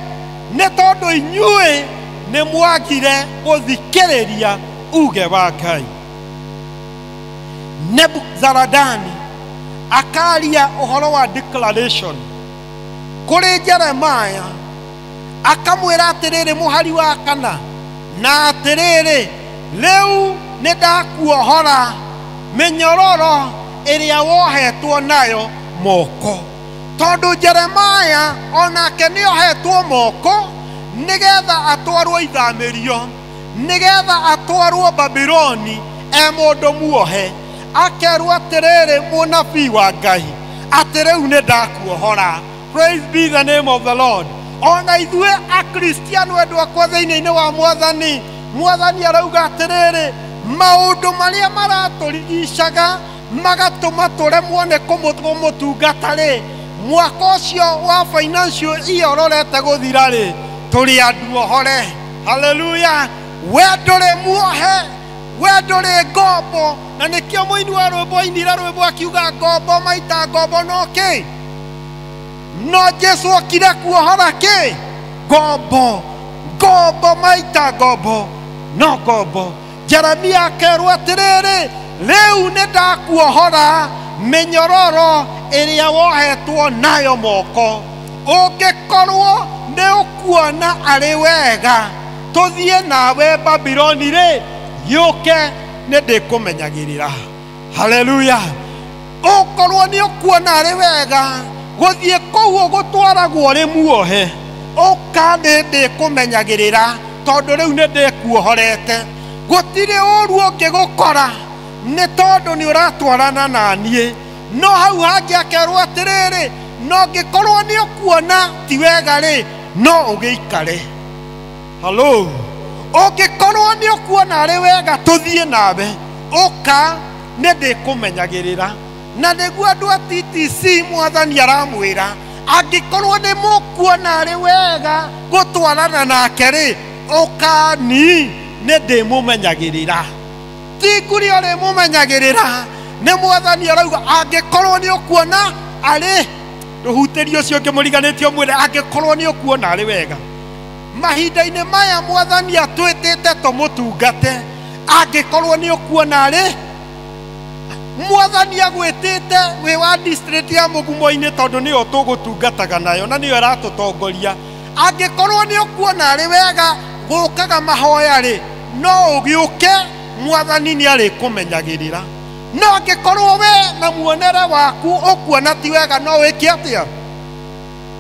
nĩ tondũ inyuĩ nĩ mwagire gũthikĩrĩria uge wa Ngai. Nebuzaradani akaria ũhoro wa declaration. Kũrĩ Jeremaya akamwĩra atĩrĩrĩ mũhari wa kana na atĩrĩrĩ rĩu nĩ ndakuohora mĩnyororo ĩrĩa wohetwo nayo moko. Tondũ Jeremaya onake nĩ ohetwo moko nĩgetha atwarwo ithamĩrio, nĩgetha atwarwo Babiloni e mũndũ muohe. Akerwo atĩrĩrĩ mũnabii wa Ngai atĩ rĩu nĩ ndakuohora. Praise be the name of the Lord. Ona ithuĩ Akristiano endwa akwa thĩinĩ-inĩ wa Mwathani, Mwathani arauga atĩrĩrĩ maũndũ marĩa maratũrigicaga magatũma tũremwo nĩ kũmũtungata rĩ, mwaka ũcio wa financial year ũrorete gũthira rĩ, tũrĩ andũ ohore. Haleluya. We ndũrĩ muohe, we ndũrĩ ngombo. Na nĩkĩo mũini wa rwĩmbo ainire rwĩmbo akiuga ngombo maita ngombo no kĩ, no Jesu okire kuohora kĩ, ngombo, ngombo maita ngombo no ngombo. Jeremia akerwo atĩrĩrĩ rĩu nĩ ndakuohora mĩnyororo ĩrĩa wohetwo nayo moko. Ũngĩkorwo nĩ ũkuona arĩ wega tũthiĩ nawe Babiloni rĩ, gĩũke nĩ ndĩkũmenyagĩrĩra. Haleluya. Ũkorwo nĩ ũkuona arĩ wega gũthiĩ kũu ũgũtwaragwo ũrĩ muohe, ũka nĩ ndĩkũmenyagĩrĩra tondũ rĩu nĩ ndĩkuohorete. Gũtirĩ ũru ũngĩgũkora nĩ tondũ nĩ ũratwarana na niĩ. No hau hangĩ akerwo atĩrĩrĩ no ngĩkorwo nĩ ũkuona ti wega rĩ, no ũgĩikare. Halo. Ũngĩkorwo nĩ ũkuona arĩ wega tũthiĩ nawe, ũka nĩ ndĩkũmenyagĩrĩra. Na nĩguo andũ a TTC Mwathani aramwĩra angĩkorwo nĩ mũkuona arĩ wega gũtwarana nake rĩ, ũkani nĩ ndĩmũmenyagĩrĩra. Ti ngũrĩ ũrĩmũmenyagĩrĩra, nĩ Mwathani arauga angĩkorwo nĩ ũkuona arĩ ndũhutĩrie ũcio ũngĩ mũriganĩtie ũmwĩre angĩkorwo nĩ ũkuona arĩ wega. Mahinda-inĩ maya Mwathani atwĩtĩte tũmũtungate, angĩkorwo nĩ ũkuona arĩ Mwathani agwĩtĩte wĩ wa district ya Mũgumo-inĩ tondũ nĩyo tũgũtungataga nayo na nĩyo ĩratũtongoria. Angĩkorwo nĩ ũkuona arĩ wega gũkaga mahoya rĩ, no ũgĩũke Mwathani nĩ arĩkũmenyagĩrĩra. No angĩkorwo we na muonere waku ũkuona ti wega no wĩke atĩa?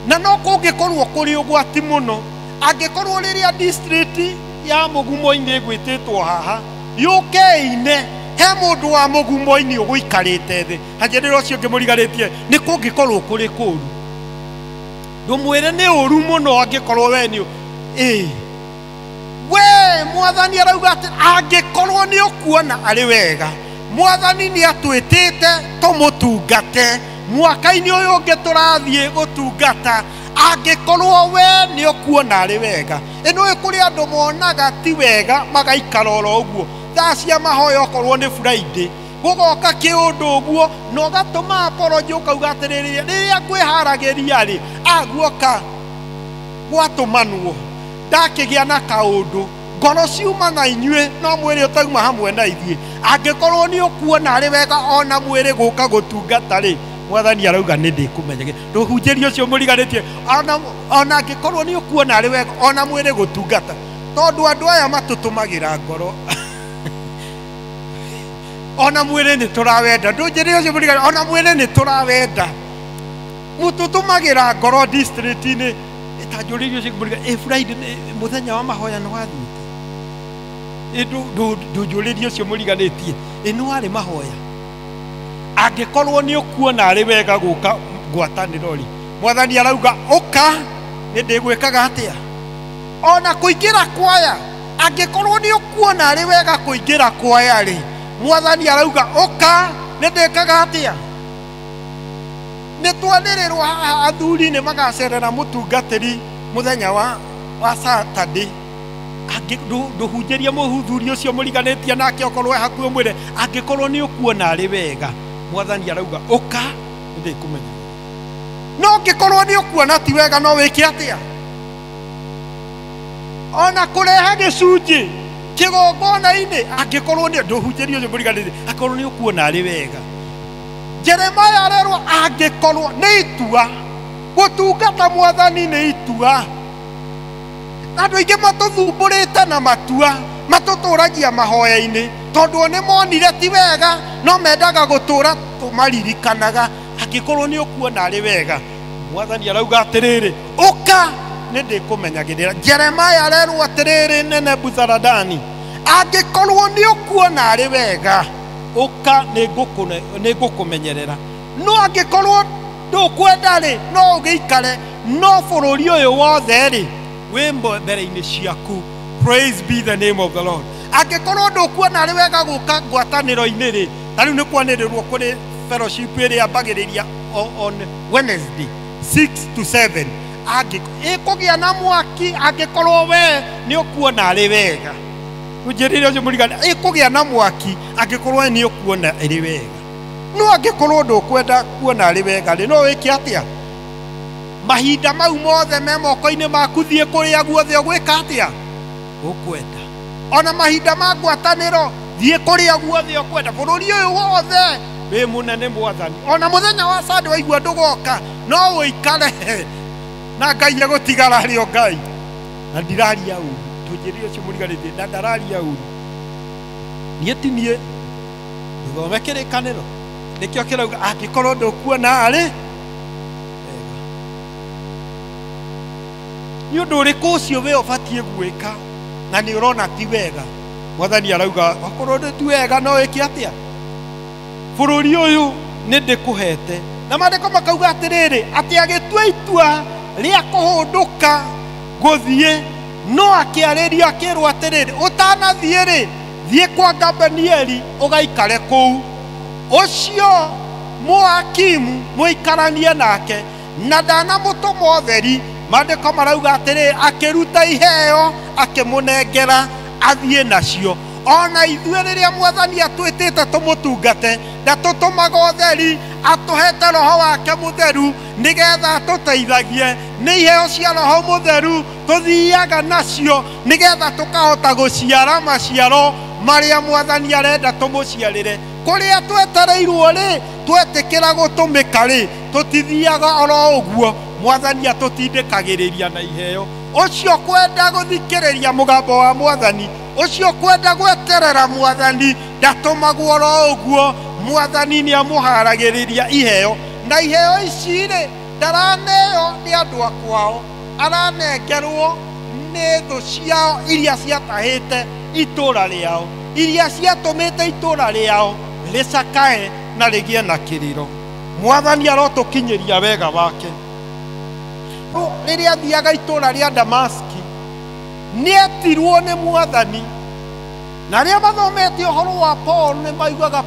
Na no kũngĩkorwo kũrĩ ũgwati mũno angĩkorwo rĩrĩa district ya Mũgumo-inĩ ĩgwĩtĩtwo haha yũke-ine he mũndũ wa Mũgumo-inĩ ũgũikarĩte thĩ hanjĩrĩra ũcio ũngĩ mũriganĩtie nĩ kũngĩkorwo kũrĩ kũũru. Ndũmwĩre nĩ ũru mũno angĩkorwo we nĩ ĩ we Mwathani arauga atĩ angĩkorwo nĩ ũkuona arĩ wega Mwathani nĩ atwĩtĩte tũmũtungate mwaka-inĩ ũyũ ũngĩ tũrathiĩ gũtungata angĩkorwo we nĩ ũkuona arĩ wega. Ĩno kũrĩ andũ monaga ti wega magaikara oro ũguo thaa cia mahoya okorwo nĩ Friday gũgoka kĩũndũ ũguo na ũgatũma apology ũkauga atĩrĩrĩ rĩrĩa ngwĩharagĩria rĩ aguoka gwatũmanwo ndakĩgĩa na kaũndũ ngoro ciuma na inyuĩ no mwĩrĩ ũtauma hamwe na ithuĩ. Angĩkorwo nĩ ũkuona arĩ wega ona mwĩrĩ gũka gũtungata rĩ, Mwathani arauga nĩ ndĩkũmenyagĩrĩra. Ndũhunjĩrie ũcio mũriganĩtie ona angĩkorwo nĩ ũkuona arĩ wega ona mwĩrĩ gũtungata, tondũ andũ aya matũtũmagĩra ngoro ona mwĩrĩ nĩ tũrawenda. Ndũnjĩre ũcio mũriganĩtie ona mwĩrĩ nĩ tũrawenda, mũtũtũmagĩra ngoro district-inĩ. Ĩtanjũrĩrie ũcio mũriganĩtie Friday mũthenya wa mahoya nĩ wathiĩte? Ndũnjũrĩrie ũcio mũriganĩtie ĩ nĩ warĩ mahoya? Angĩkorwo nĩ ũkuona arĩ wega gũka ngwatanĩro rĩ, Mwathani arauga ũka nĩ ndĩgwĩkaga atĩa? Ona kũingĩra kwaya, angĩkorwo nĩ ũkuona arĩ wega kũingĩra kwaya rĩ, Mwathani arauga ũka nĩ ndĩkaga atĩa? Nĩ twanĩrĩrwo haha athuri nĩ magacerera mũtungatĩri mũthenya wa Saturday. Ndũhunjĩrie mũthuri ũcio mũriganĩtie nake okorwo e hakuhĩ mwĩre angĩkorwo nĩ ũkuona arĩ wega Mwathani arauga ũka nĩ ndĩkũmenya. No angĩkorwo nĩ ũkuona ti wega no wĩke atĩa? Ona kũrehe gĩcunjĩ kĩgongona-inĩ angĩkorwo nĩ ndũhunjĩrie ũcio mũriganĩtie akorwo nĩ ũkuona arĩ wega. Jeremaya arerwo angĩkorwo nĩ itua Gũtungata mwathani nĩ itua. Andũ aingĩ matũthumbũrĩte na matua, matũtũragia mahoya-inĩ tondũ nĩ monire ti wega, no mendaga gũtũra tũmaririkanaga. Angĩkorwo nĩ ũkuona arĩ wega, mwathani arauga atĩrĩrĩ, ũka nĩ ndĩkũmenyagĩrĩra. Jeremaya arerwo atĩrĩrĩ nĩ Nebuzaradani, angĩkorwo nĩ ũkuona arĩ wega, ũka nĩ ngũkũmenyerera. No angĩkorwo ndũkwenda rĩ, no ũgĩikare, no bũrũri ũyũ wothe rĩ wĩ mbere-inĩ ciaku. Praise be the name of the Lord. Angĩkorwo ndũkuona arĩ wega gũka ngwatanĩro-inĩ rĩ, ta rĩu nĩ kwanĩrĩrwo kũrĩ fellowship ĩrĩa yambagĩrĩria on Wednesday 6 to 7. Ĩkũgĩa na mwaki angĩkorwo we nĩ ũkuona arĩ wega. Ũnjĩrĩre ũcio mũrigani, ĩkũgĩa na mwaki angĩkorwo we nĩ ũkuona ĩrĩ wega. No angĩkorwo ndũkwenda kuona arĩ wega rĩ, no wĩke atĩa? Mahinda mau mothe me moko-inĩ maku, thiĩ kũrĩa guothe ũgwĩka atĩa? Ũkwenda. Ona mahinda ma ngwatanĩro, thiĩ kũrĩa guothe ũkwenda. Bũrũri ũyũ wothe wĩ mũnene mwathani. Ona mũthenya wa Sunday waigua ndũgoka, no ũikare na Ngai egũtigara arĩ o Ngai. Na ndiraria ũru, tũnjĩrĩre ũcio mũriganĩtie, na ndararia ũru. Niĩ ti niĩ, ndũthome kĩrĩkanĩro. Nĩkĩo kĩrauga angĩkorwo ndũkuona arĩ wega. Nĩ ũndũ ũrĩkũ ũcio we ũbatiĩ gwĩka na nĩ ũrona ti wega? Mwathani arauga okorwo ti wega no wĩke atĩa? Bũrũri ũyũ nĩ ndĩkũhete. Na maandĩko makauga atĩrĩrĩ, atĩ agĩtua itua rĩa kũhũndũka gũthiĩ, no akĩarĩrio akĩrwo atĩrĩrĩ, ũtanathiĩ rĩ, thiĩ kwa Gabanieli ũgaikare kũu. Ũcio Mũakimu mũikaranie nake, na ndanamũtũma ũtheri. Maandĩko marauga atĩrĩ, akĩruta iheo akĩmũnengera athiĩ nacio. Ona ithuĩ rĩrĩa mwathani atwĩtĩte tũmũtungate, ndatũtũmaga ũtheri, atũhete roho wake mũtheru nĩgetha atũteithagie. Nĩ iheo cia roho mũtheru tũthiaga nacio nĩgetha tũkahota gũciara maciaro marĩa mwathani arenda tũmũciarĩre. Kũrĩa twetereirwo rĩ, twetĩkĩra gũtũmĩka rĩ, tũtithiaga oro ũguo. Mwathani atũtindĩkagĩrĩria na iheo. Ũcio kwenda gũthikĩrĩria mũgambo wa mwathani, ũcio kwenda gweterera mwathani, ndatũmagwo oro ũguo. Mwathani nĩ amũharagĩrĩria iheo, na iheo ici rĩ, ndaraneo nĩ andũ a kwao, aranengerwo nĩ thũ ciao iria ciatahĩte itũũra rĩao, iria ciatũmĩte itũũra rĩao rĩcakae na rĩgĩe na kĩrĩro. Mwathani arotũkinyĩria wega wake. Rĩrĩa athiaga itũũra rĩa Damaski, nĩetirwo nĩ mwathani. Na arĩa mathomete ũhoro wa Paul nĩ maiguaga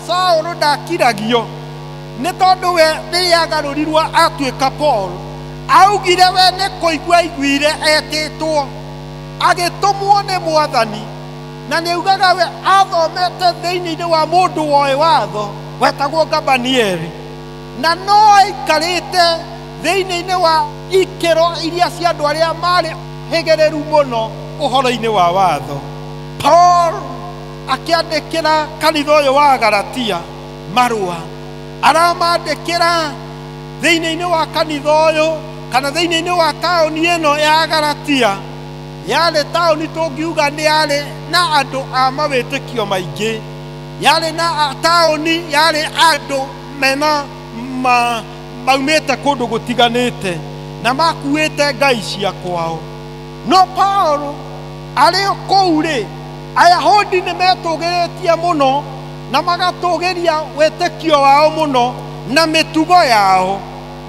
Saũlũ ndakiragio nĩ tondũ we rĩrĩa agarũrirwo atuĩka Paul, augire we nĩ kũigua aiguire etĩtwo, agĩtũmwo nĩ mwathani. Na nĩ augaga we athomete thĩinĩ wa mũndũ woĩ watho wetagwo Gabanieli, na no aikarĩte thĩinĩ wa ikĩro iria cia andũ arĩa marĩ hĩgĩrĩru mũno ũhoro-inĩ wa watho. Paul akĩandĩkĩra kanitha ũyũ wa Galatia marũa, aramandĩkĩra thĩinĩ wa kanitha ũyũ kana thĩinĩ wa taũni ĩno ya Galatia. Yarĩ taũni tũngiuga nĩ yarĩ na andũ a mawĩtĩkio maingĩ, yarĩ na taũni yarĩ andũ mena maumĩte kũndũ gũtiganĩte na makuĩte ngai cia kwao. No Paul arĩ kũu rĩ, Ayahudi nĩ metũgĩrĩtie mũno na magatũgĩria wĩtĩkio wao mũno na mĩtugo yao.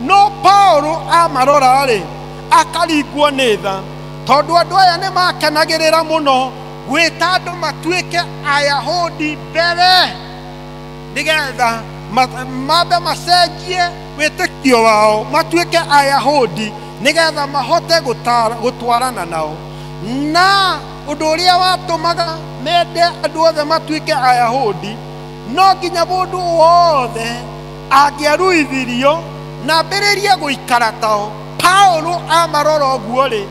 No Paul amarora rĩ, akaringwo nĩ tha, tondũ andũ aya nĩ makenagĩrĩra mũno gwĩta andũ matuĩke Ayahudi mbere nĩgetha mambe macenjie wĩtĩkio wao matuĩke Ayahudi nĩgetha mahote gũtwarana nao. Na ũndũ ũrĩa watũmaga mende andũ othe matuĩke Ayahudi, no nginya mũndũ wothe angĩaruithirio na ambĩrĩrie gũikara tao. Paulo amarora ũguo rĩ,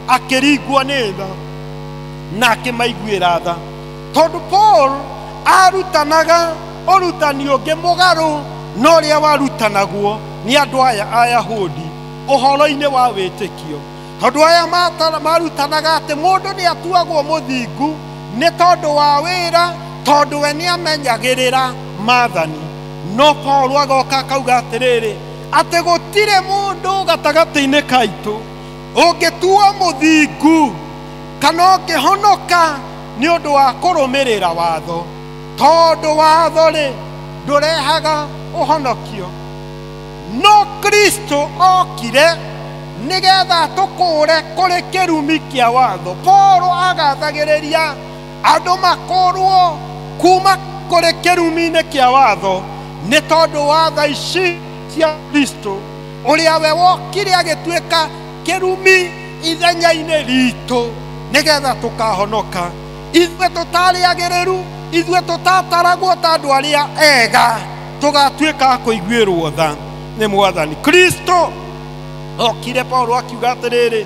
akĩringwo nĩ tha na akĩmaiguĩra tha, tondũ Paul arutanaga ũrutani ũngĩ mũgarũ na ũrĩa warutanagwo nĩ andũ aya Ayahudi ũhoro-inĩ wa wĩtĩkio. Tondũ aya marutanaga atĩ mũndũ nĩ atuagwo mũthingu nĩ tondũ wa wĩra, tondũ we nĩ amenyagĩrĩra maathani. No Paulo agoka akauga atĩrĩrĩ, atĩ gũtirĩ mũndũ gatagatĩ-inĩ kaitũ ũngĩtuo mũthingu kana ũngĩhonoka nĩ ũndũ wa kũrũmĩrĩra watho, tondũ watho rĩ ndũrehaga ũhonokio. No Kristo okire nĩgetha tũkũũre kũrĩ kĩrumi kĩa watho. Paulo agathagĩrĩria andũ makũrwo kuma kũrĩ kĩrumi-inĩ kĩa watho nĩ tondũ wa tha ici cia Kristo ũrĩa we wokire agĩtuĩka kĩrumi ithenya-inĩ ritũ nĩgetha tũkahonoka. Ithuĩ tũtarĩ agĩrĩru, ithuĩ tũtataragwo ta andũ arĩa ega, tũgatuĩka a kũiguĩrwo tha nĩ Mwathani Kristo. Okire Paulo akiuga atĩrĩrĩ,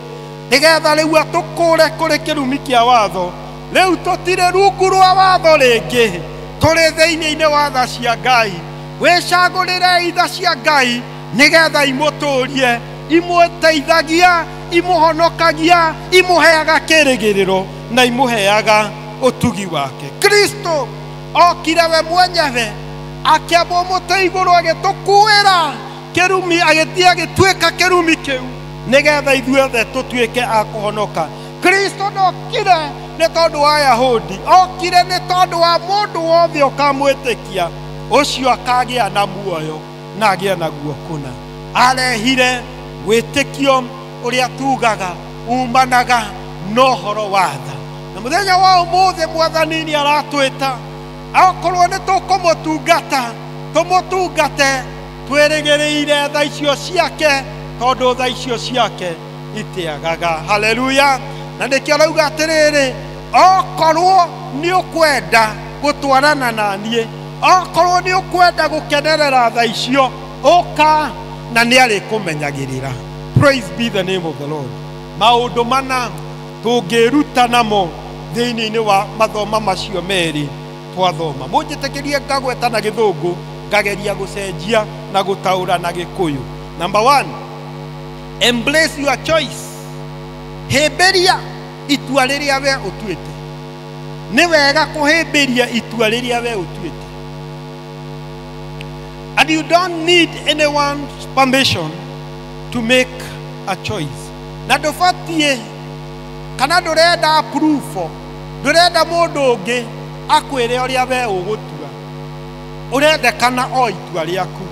nĩgetha rĩu atũkũũre kũrĩ kĩrumi kĩa watho. Rĩu tũtirĩ rungu rwa watho rĩngĩ, tũrĩ thĩinĩ-inĩ wa tha cia Ngai. Wĩcagũrĩrei tha cia Ngai nĩgetha imũtũrie, imũteithagia, imũhonokagia, imũheaga kĩrĩgĩrĩro na imũheaga ũtugi wake. Kristo okire we mwenyewe akĩambwo mũtĩ igũrũ agĩtũkuĩra kĩrumi, agĩthiĩ agĩtuĩka kĩrumi kĩu nĩgetha ithuothe tũtuĩke a kũhonoka. Kristo ndokire nĩ tondũ wa Ayahudi, okire nĩ tondũ wa mũndũ wothe ũkamwĩtĩkia, ũcio akagĩa na muoyo na agĩe naguo kũna. Arehire wĩtĩkio ũrĩa tugaga umanaga na ũhoro wa tha. Na mũthenya wa ũmũthĩ Mwathani nĩ aratwĩta, akorwo nĩ tũkũmũtungata, tũmũtungate twĩrĩgĩrĩire tha icio ciake, tondũ tha icio ciake itiagaga. Haleluya. Na nĩkĩo arauga atĩrĩrĩ, okorwo nĩ ũkwenda gũtwarana na niĩ, okorwo nĩ ũkwenda gũkenerera tha icio, ũka na nĩ arĩkũmenyagĩrĩra. Praise be the name of the Lord. Maũndũ mana tũngĩruta namo thĩinĩ-inĩ wa mathoma macio merĩ twathoma. Mũnjĩtĩkĩrie ngagweta na gĩthũngũ, ngageria gũcenjia na gũtaũra na gĩkũyũ. Number 1, embrace your choice. Hĩmbĩria itua rĩrĩa we ũtuĩte. Nĩ wega kũhĩmbĩria itua rĩrĩa we ũtuĩte. And you don't need anyone's permission to make a choice. Na ndũbatiĩ kana ndũrenda approval, ndũrenda mũndũ ũngĩ akwĩre ũrĩa we ũgũtua, ũrendekana o itua rĩaku.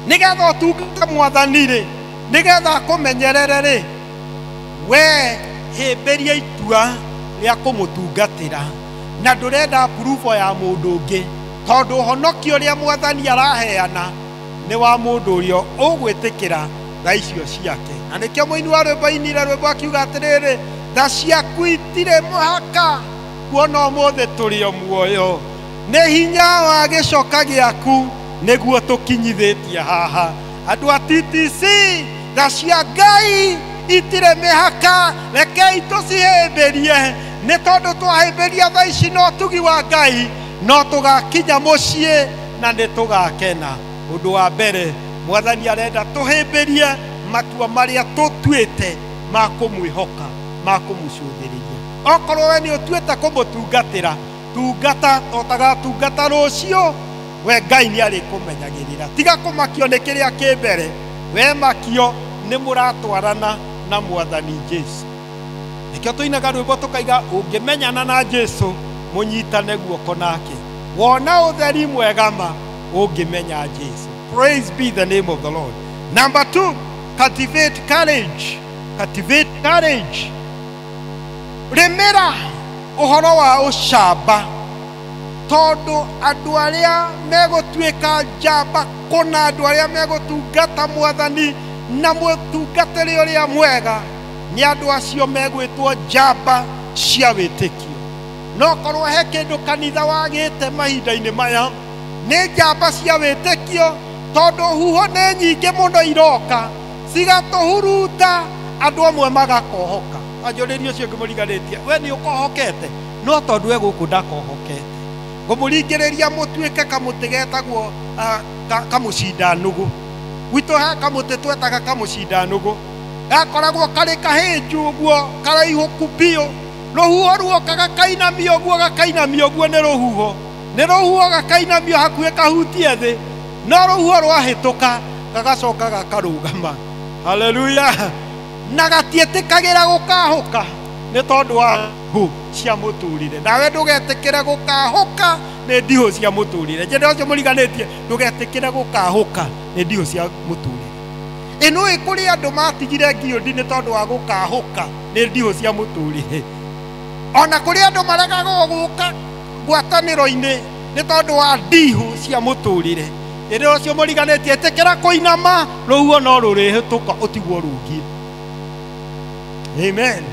Nĩgetha ũtungate Mwathani rĩ, nĩgetha akũmenyerere rĩ, we hĩmbĩria itua rĩa kũmũtungatĩra, na ndũrenda approval ya mũndũ ũngĩ, tondũ ũhonokio ũrĩa Mwathani araheana nĩ wa mũndũ ũrĩa ũgwĩtĩkĩra tha icio ciake. Na nĩkĩo mũini wa rwĩmbo ainire rwĩmbo akiuga atĩrĩrĩ, tha ciaku itirĩ mũhaka, kuona ũmũthĩ tũrĩ o muoyo, nĩ hinya wa gĩcoka gĩaku nĩguo tũkinyithĩtie haha. Andũ a TTC, tha cia Ngai itirĩ mĩhaka, rekei tũcihĩmbĩrie, nĩ tondũ twahĩmbĩria tha ici na ũtugi wa Ngai no tũgakinya mũciĩ na nĩ tũgakena. Ũndũ wa mbere, Mwathani arenda tũhĩmbĩrie matua marĩa tũtuĩte ma kũmwĩhoka, ma kũmũcũthĩrĩria. Okorwo we nĩ ũtuĩte kũmũtungatĩra, tungata ũtagatungata rũciũ, we Ngai nĩ arĩkũmenyagĩrĩra. Tiga kũmakio nĩ kĩrĩa kĩ mbere, we makio nĩ mũratwarana na Mwathani Jesu. Nĩkĩo tũinaga rwĩmbo tũkaiga, ũngĩmenyana na Jesu mũnyitane guoko nake, wona ũtheri mwega ma ũngĩmenya Jesu. Praise be the name of the Lord. Number 2, cultivate courage. Cultivate courage. Rĩmĩra ũhoro wa ũcamba, tondũ andũ arĩa megũtuĩka njamba kũna, andũ arĩa megũtungata Mwathani na mũtungatĩre ũrĩa mwega, nĩ andũ acio megwĩtwo njamba cia wĩtĩkio. No korwo he kĩndũ kanitha wagĩte mahinda-inĩ maya, nĩ njamba cia wĩtĩkio, tondũ huho nĩ nyingĩ mũno iroka cigatũhuruta, andũ amwe magakohoka. Anjũrĩrie ũcio ngĩmũriganĩtie, we nĩ ũkohokete? No tondũ we gũkũ ndakohokete, ngũmũringĩrĩria mũtuĩke kamũtĩ getagwo kamũcinda nũgũ. Gwitũ he kamũtĩ twetaga kamũcinda nũgũ, gakoragwo karĩ kahĩnju ũguo, karaihũku biũ. Rũhuho ruoka gakainamio ũguo, gakainamio ũguo nĩ rũhuho, nĩ rũhuho gakainamio hakuhĩ kahutie thĩ, no rũhuho rwahĩtũka gagacoka gakarũgama. Haleluya! Na gatiĩtĩkagĩra gũkahũka nĩ tondũ wa ndihũ cia mũtũrĩre. Nawe ndũgetĩkĩre gũkahũka nĩ ndihũ cia mũtũrĩre. Njĩra ũcio mũriganĩtie, ndũgetĩkĩre gũkahũka nĩ ndihũ cia mũtũrĩre. Ĩno ĩ kũrĩ andũ matigire ngiũndi nĩ tondũ wa gũkahũka nĩ ndihũ cia mũtũrĩre. Ona kũrĩ andũ maregagwo gũka ngwatanĩro-inĩ nĩ tondũ wa ndihũ cia mũtũrĩre. Ĩrĩa ũcio mũriganĩtie, ĩtĩkĩra kũinama, rũhuho no rũrĩhĩtũka ũtigwo rũngiĩ. Amen.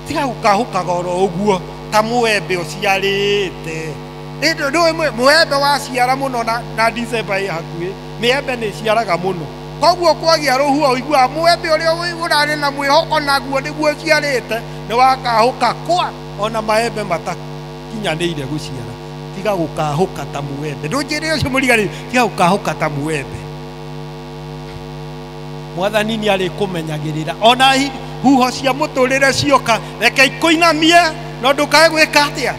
Tiga gũkahũkaga oro ũguo ta mũembe ũciarĩte. Ndũĩ mũembe waciara mũno na December ĩ hakuhĩ, mĩembe nĩ ĩciaraga mũno. Koguo kwagĩa rũhuho ũiguaga mũembe ũrĩa ũrarĩ na mwĩhoko naguo nĩguo ũciarĩte nĩ wakahũka kwa ona maembe matakinyanĩire gũciara. Tiga gũkahũka ta mũembe. Ndũnjĩre ũcio mũriganĩire, tiga gũkahũka ta mũembe. Mwathani nĩ arĩkũmenyagĩrĩra ona huho cia mũtũrĩre cioka, reke ikũinamie no ndũkae gwĩka atĩa,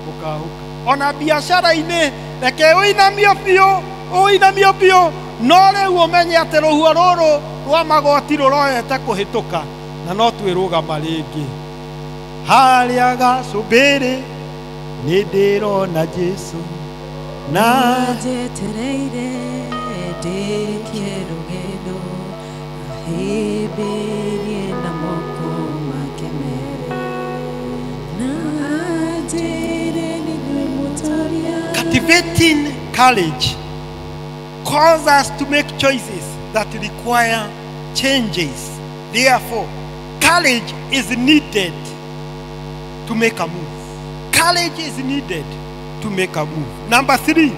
gũkahũka. Ona biacara-inĩ reke ũinamio biũ, ũinamio biũ, no rĩu ũmenye atĩ rũhuho rũrũ rwa magoti rũroete kũhĩtũka na no twĩrũgama rĩngĩ. Harĩa gacũmbĩrĩ nĩ ndĩrona Jesũ na njetereire ndĩkie rũgendo, ahĩmbĩrie na moko make merĩ, na anjĩre nĩ niĩ mũtoria. Cultivating courage calls us to make choices that require changes. Therefore, courage is needed to make a move. Courage is needed to make a move. Number 3,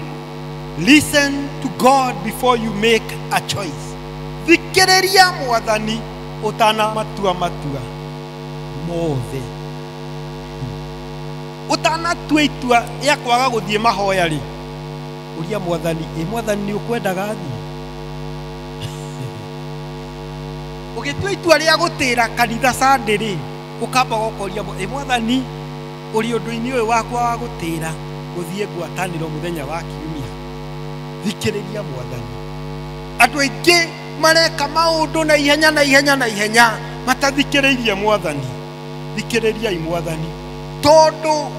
listen to God before you make a choice. Thikĩrĩria mwathani ũtanamatua matua mothe. Ũtanatua itua rĩa kwaga gũthiĩ mahoya rĩ, ũria mwathani, ĩ mwathani nĩ ũkwendaga thiĩ? Ũgĩtua itua rĩa gũtĩra kanitha Sunday rĩ, ũkamba ũkoria, ĩ mwathani ũrĩ ũndũ-inĩ ũyũ wakwa wa gũtĩra gũthiĩ ngwatanĩro mũthenya wa kiumia? Thikĩrĩria mwathani. Andũ aingĩ mareka maũndũ na ihenya na ihenya na ihenya matathikĩrĩirie mwathani. Thikĩrĩriai mwathani, tondũ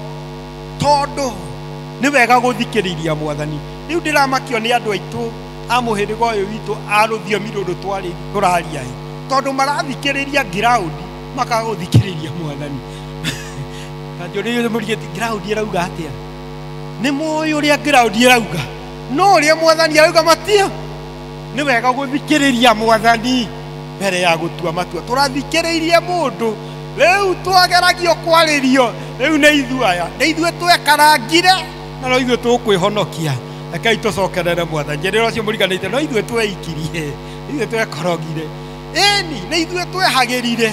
nĩ wega gũthikĩrĩria mwathani. Rĩu ndĩramakio nĩ andũ aitũ a mũhĩrĩga ũyũ witũ a rũthiomi rũrũ tũraria ĩ, tondũ marathikĩrĩria ngiraundi makaga gũthikĩrĩria mwathani. Kanjũrĩrie mũrigĩti, ngiraundi ĩrauga atĩa? Nĩ mũĩ ũrĩa ngiraundi ĩrauga, no ũrĩa mwathani arauga matia. Nĩ wega gũthikĩrĩria mwathani mbere ya gũtua matua. Tũrathikĩrĩirie mũndũ, rĩu twageragio kwarĩrio, rĩu nĩ ithuĩ aya, nĩ ithuĩ twekarangire na no ithuĩ tũkwĩhonokia. Rekei tũcokerere mwathani. Njĩrĩra ũcio mũriganĩte, no ithuĩ tweikirie, ithuĩ twekorogire, ĩni nĩ ithuĩ twehagĩrire,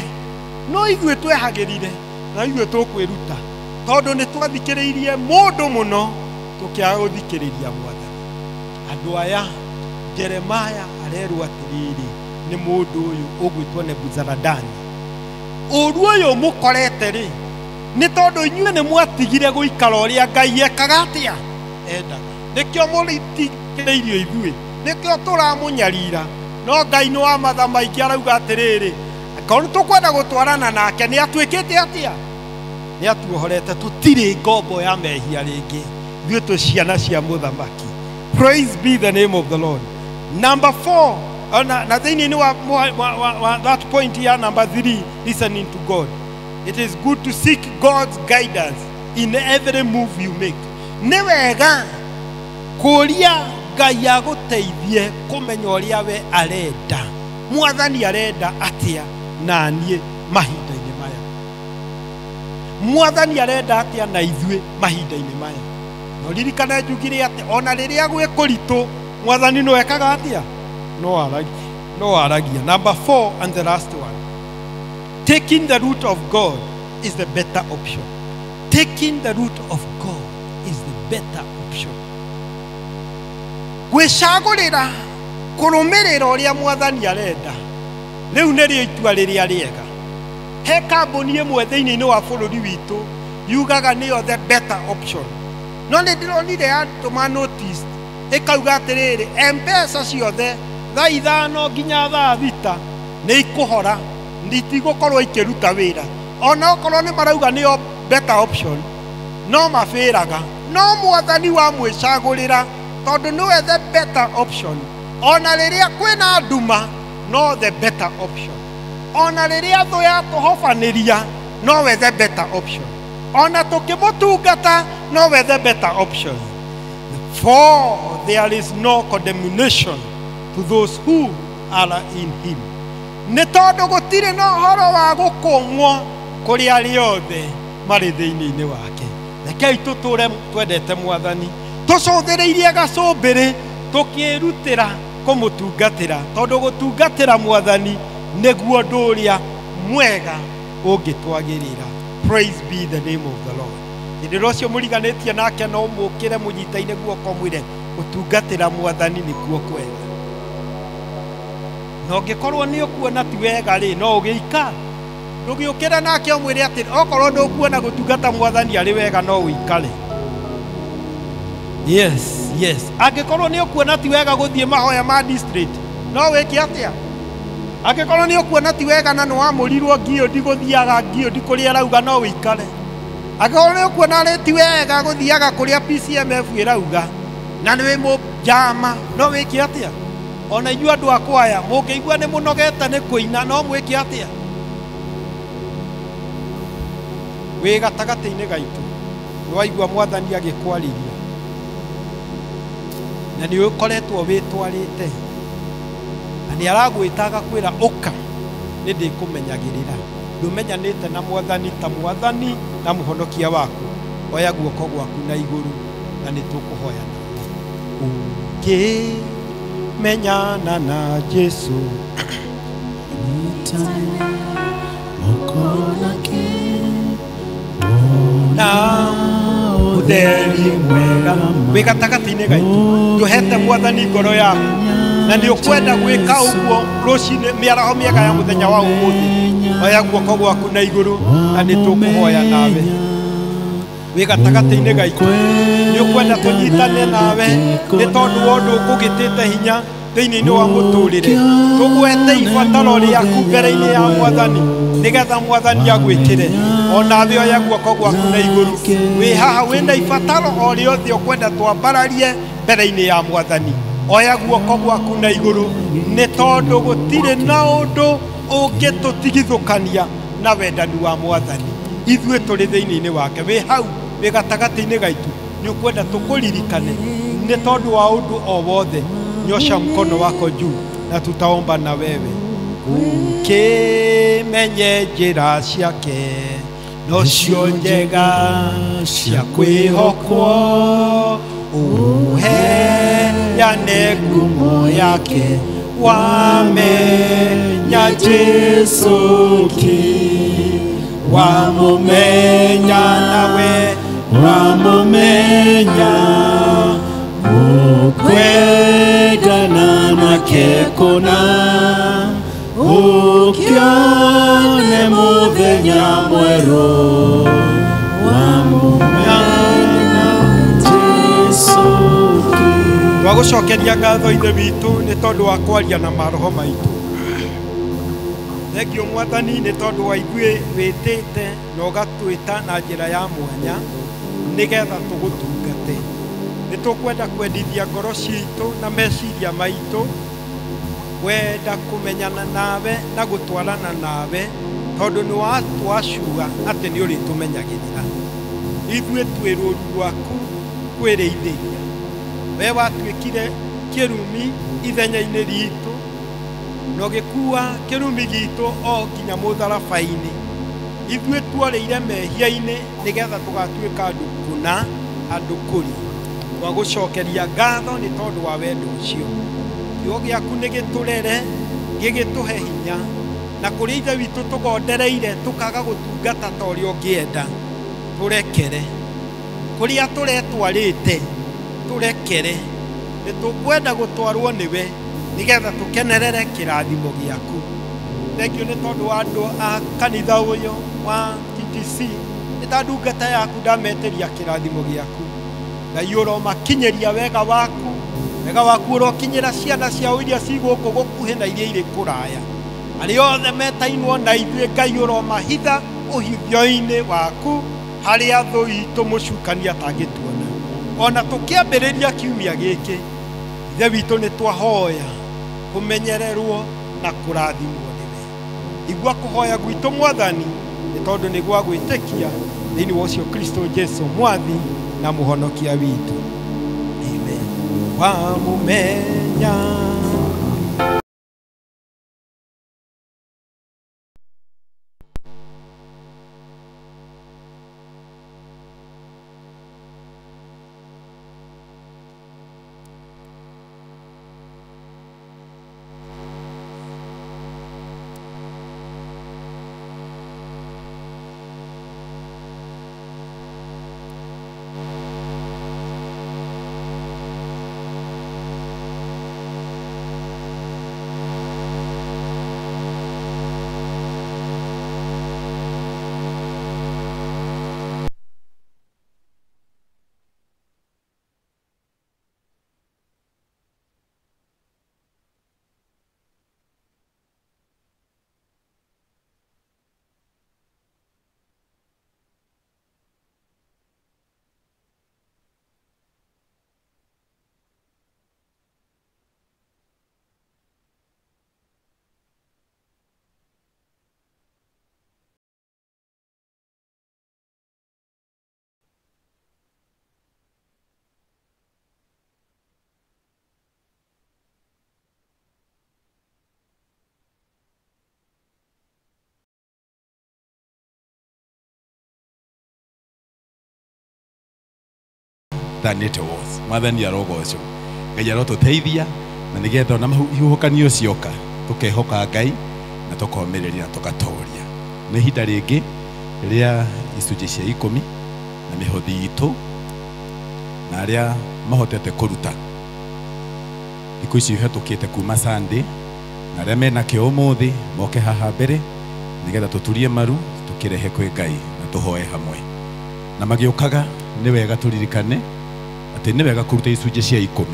no ithuĩ twehagĩrire na ithuĩ tũkwĩruta, tondũ nĩ twathikĩrĩirie mũndũ mũno tũkĩaga gũthikĩrĩria mwathani. Andũ aya, Jeremiah arerwo atĩrĩrĩ nĩ mũndũ ũyũ ũgwĩtwo Nebuzaradani, ũru ũyũ mũkorete rĩ nĩ tondũ inyuĩ nĩ mwatigire gũikara ũrĩa Ngai ekaga atĩa endaga, nĩkĩo mũritikĩrĩirio ithuĩ, nĩkĩo tũramũnyarira. No Ngai nĩ wa matha maingĩ arauga atĩrĩrĩ, angĩkorwo nĩ tũkwenda gũtwarana nake nĩ atuĩkĩte atĩa, nĩ atuohorete, tũtirĩ ngombo ya mehia rĩngĩ, ithuĩ twĩ ciana cia mũthamaki. Praise be the name of the Lord. Number 4, na thĩinĩ wa that point ya number 3, listening to God. It is good to seek God's guidance in every move you make. Nĩ wega kũria Ngai agũteithie kũmenya ũrĩa we arenda, mwathani arenda atĩa na niĩ mahinda-inĩ maya, mwathani arenda atĩa na ithuĩ mahinda-inĩ maya. No ririkane njugire atĩ ona rĩrĩa gwĩ kũritũ mwathani no ekaga atĩa, no aragia. Number 4 and the last one, taking the route of God is the better option. Taking the route of God is the better option. Gwĩcagũrĩra kũrũmĩrĩra ũrĩa mwathani arenda rĩu nĩrĩo itua rĩrĩa rĩega. He kambuni ĩmwe thĩinĩ wa bũrũri witũ yugaga nĩyo the better option, no nĩ ndĩronire yatũma notice ĩkauga atĩrĩrĩ, M-Pesa ciothe thaa 5 nginya thaa 6 nĩ ikũhora, itigũkorwo ikĩruta wĩra. Ona okorwo nĩ marauga nĩyo better option, no mabĩraga. No mwathani wa mwĩcagũrĩra tondũ nĩwe the better option. Ona rĩrĩa kwĩna nduma, no the better option. Ona rĩrĩa thũ yatũhobanĩria, nowe the better option. Ona tũkĩmũtungata, nowe the better option. For there is no condemnation to those who are in him. Nĩ tondũ gũtirĩ na ũhoro wa gũkũmwo kũrĩ arĩa othe marĩ thĩinĩ-inĩ wake. Rekei tũtũre twendete mwathani, tũcũthĩrĩirie gacũmbĩrĩ, tũkĩrutĩra kũmũtungatĩra, tondũ gũtungatĩra mwathani nĩguo ũndũ ũrĩa mwega ũngĩtwagĩrĩra. Praise be the name of the Lord. Hĩndĩ ĩrĩa ũcio mũriganĩtie nake no mũkĩre mũnyitaine guoko mwĩre gũtungatĩra mwathani nĩkuo kwega. Na ũngĩkorwo nĩ ũkuona ti wega rĩ, no ũgĩika ndũgĩũkĩre nake ũmwĩre atĩ okorwo ndũkuona gũtungata mwathani arĩ wega no ũikare. Yes, yes. Angĩkorwo nĩ ũkuona ti wega gũthiĩ mahoya ma district, no wĩke atĩa? Angĩkorwo nĩ ũkuona ti wega na nĩ wamũrirwo ngiũndi gũthiaga ngiũndi kũrĩa arauga no ũikare. Angĩkorwo nĩ ũkuona rĩ ti wega gũthiaga kũrĩa PCMF ĩrauga na nĩ wĩ mũnjama, no wĩke atĩa? Ona inyuĩ andũ a kwaya mũngĩigua nĩ mũnogete nĩ kũina, no mwĩke atĩa? Wĩ gatagatĩ-inĩ gaitũ nĩ waigua mwathani agĩkwarĩria na nĩ ũkoretwo wĩtwarĩte, na nĩ aragwĩta agakwĩra ũka, nĩ ndĩkũmenyagĩrĩra. Ndũmenyanĩte na mwathani ta mwathani na mũhonokia waku, oya guoko gwaku na igũrũ na nĩ tũkũhoya nawe. Ũkĩmenyana na Jesu, na ũtheri mwega wĩ gatagatĩ-inĩ gaitũ, ndũhete mwathani ngoro yaku na nĩ ũkwenda gwĩka ũguo rũcinĩ mĩaraho mĩega ya mũthenya wa ũmũthĩ, oya guoko gwaku na igũrũ na nĩ tũkũhoya nawe. Wĩ gatagatĩ-inĩ gaitũ nĩ ũkwenda tũnyitane nawe nĩ tondũ wa ũndũ ũkũgĩtĩte hinya thĩinĩ wa mũtũrĩre, tũgwete ibataro rĩaku mbere-inĩ ya mwathani nĩgetha mwathani agwĩkĩre. Onawe oya guoko gwaku na igũrũ, wĩ haha wĩna ibataro o rĩothe ũkwenda twambararie mbere-inĩ ya mwathani, oya guoko gwaku na igũrũ, nĩ tondũ gũtirĩ na ũndũ ũngĩtũtigithũkania na wendani wa mwathani. Ithuĩ tũrĩ thĩinĩ-inĩ wake. Wĩ hau wĩ gatagatĩ-inĩ gaitũ nĩ ũkwenda tũkũririkane nĩ tondũ wa ũndũ o wothe, nyosha mkono wako juu na tutaomba na wewe. Ũkĩmenye njĩra ciake nocio njega cia kwĩhokwo, ũheane ngumo yake, wamenya Jesu ki, wamũmenya nawe, wamũmenya ukwendana nake kũna, ũkĩone mũthenya mwerũ, wamũmenya Jesu ki. Twagũcokeria ngatho Ithe witũ nĩ tondũ wa kwaria na maroho maitũ. Thengio mwathani nĩ tondũ wa ithuĩ wĩtĩte na ũgatwĩta na njĩra ya mwanya nĩgetha tũgũtungate. Nĩ tũkwenda kwendithia ngoro citũ na meciria maitũ, kwenda kũmenyana nawe na gũtwarana nawe, tondũ nĩ watwacua atĩ nĩ ũrĩtũmenyagĩrĩra. Ithuĩ twĩ rũũru rwaku kwĩrĩithĩria. We watuĩkire kĩrumi ithenya-inĩ ritũ na ũgĩkua kĩrumi gitũ o nginya mũtharaba-inĩ. Ithuĩ tuorĩire mehia-inĩ nĩgetha tũgatuĩka andũ kũna, andũ kũrĩ. Twagũcokeria ngatho nĩ tondũ wa wendo ũcio. Kiugo gĩaku nĩ gĩtũrere, gĩgĩtũhe hinya, na kũrĩa Ithe witũ tũgondereire tũkaga gũtungata ta ũrĩa ũngĩenda, tũrekere. Kũrĩa tũretwarĩte, tũrekere. Nĩ tũkwenda gũtwarwo nĩwe nĩgetha tũkenerere kĩrathimo gĩaku. Thengiũ nĩ tondũ wa andũ a kanitha ũyũ wa TTC, nĩ ta ndungata yaku ndametĩria kĩrathimo gĩaku. Ngai ũromakinyĩria wega waku, wega waku ũrokinyĩra ciana ciao iria ci gũkũ gũkuhĩ na iria irĩ kũraya. Arĩa othe metainwo na ithuĩ Ngai ũromahitha ũhithio-inĩ waku harĩa thũ itũ mũcukani atangĩtuona. Ona tũkĩambĩrĩria kiumia gĩkĩ, Ithe witũ nĩ twahoya kũmenyererwo na kũrathimwo nĩwe. Igua kũhoya gwitũ Mwathani, nĩ tondũ nĩ gwa gwĩtĩkia thĩinĩ wa ũcio Kristo Jesu Mwathi na Mũhonokia witũ. Amen. Wamũmenya. Than it was. Mwathani arogocwo. Ngai arotũteithia na nĩgetha ona ihuhũkanio cioka tũkehoka Ngai na tũkomĩrĩria na tũgatoria. Nĩ ihinda rĩngĩ rĩa icunjĩ cia 10 na mĩhothi itũ na arĩa mahotete kũruta thikũ ici ihetũkĩte kuma Sunday, na arĩa mena kĩo ũmũthĩ moke haha mbere nĩgetha tũturie maru tũkĩrehe kwĩ Ngai na tũhoe hamwe. Na magĩũkaga nĩ wega tũririkane atĩ nĩ wega kũruta icunjĩ cia 10.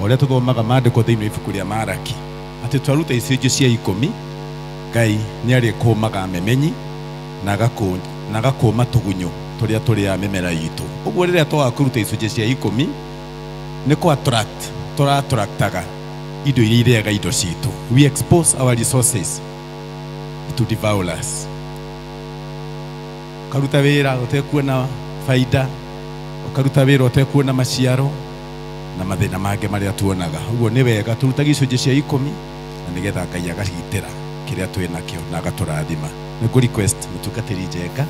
O ũrĩa tũthomaga maandĩko thĩinĩ wa ibuku rĩa Maraki atĩ twaruta icunjĩ cia 10 Ngai nĩ arĩkũmaga memenyi na agakũma tũgunyũ tũrĩa tũrĩaga mĩmera itũ. Ũguo rĩrĩa twaga kũruta icunjĩ cia 10 nĩ kũ attract tũrattractaga indo iria irĩaga indo citũ. We expose our resources to devour us. Ũkaruta wĩra ũtekuona faida, ũkaruta wĩra ũtekuona maciaro na mathĩna mangĩ marĩa tuonaga. Ũguo nĩ wega tũrutage icunjĩ cia 10 na nĩgetha Ngai agagitĩra kĩrĩa twĩ nakĩo na agatũrathima. Nĩ ngũ request mũtungatĩri Njenga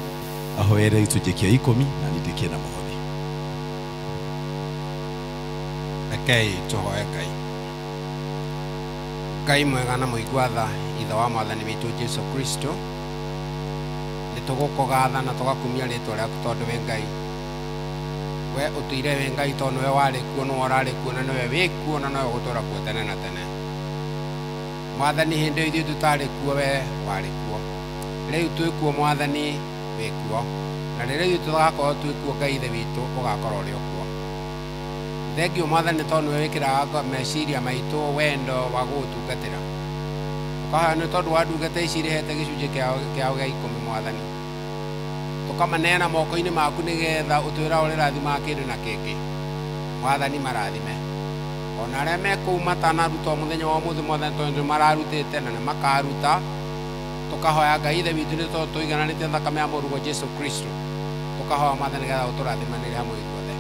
ahoere icunjĩ kĩa 10 na nindĩkie na mũhothi. Rekei tũhoe Ngai. Ngai mwega na mũigua tha, Ithe wa Mwathani witũ Jesu Kristo, nĩ tũgũkũgatha na tũgakumia rĩtwa rĩaku tondũ wĩ Ngai. We ũtũire wĩ Ngai tondũ nĩwe warĩ kuo, nĩwe ũrarĩ kuo, na nĩwe wĩ kuo, na nĩwe ũgũtũũra kuo tene na tene. Mwathani, hĩndĩ ĩyo ithuĩ tũtarĩ kuo, we warĩ kuo. Rĩu twĩ kuo, Mwathani, wĩ kuo. Na rĩrĩa ithuĩ tũgakorwo twĩ kuo, Ngai Ithe witũ ũgakorwo ũrĩ o kuo. Thengiũ Mwathani tondũ nĩwe wĩkĩraga meciria maitũ wendo wa gũgũtungatĩra. Ũkahoya nĩ tondũ wa ndungata ici irĩhete gĩcunjĩ kĩao gĩa 10 Mwathani. Tũkamaneana moko-inĩ maku nĩgetha ũtwĩra ũrĩrathimaga kĩndũ na kĩngĩ. Mwathani marathime. Ona arĩa me kũu matanaruta mũthenya wa ũmũthĩ Mwathani tondũ nĩ mararutĩte na nĩ makaruta. Tũkahoya Ngai Ithe witũ nĩ tondũ tũigananĩte thakame ya Mũrũguo Jesu Kristo. Tũkahoya Mwathani nĩgetha ũtũrathimanĩre hamwe ithuothe.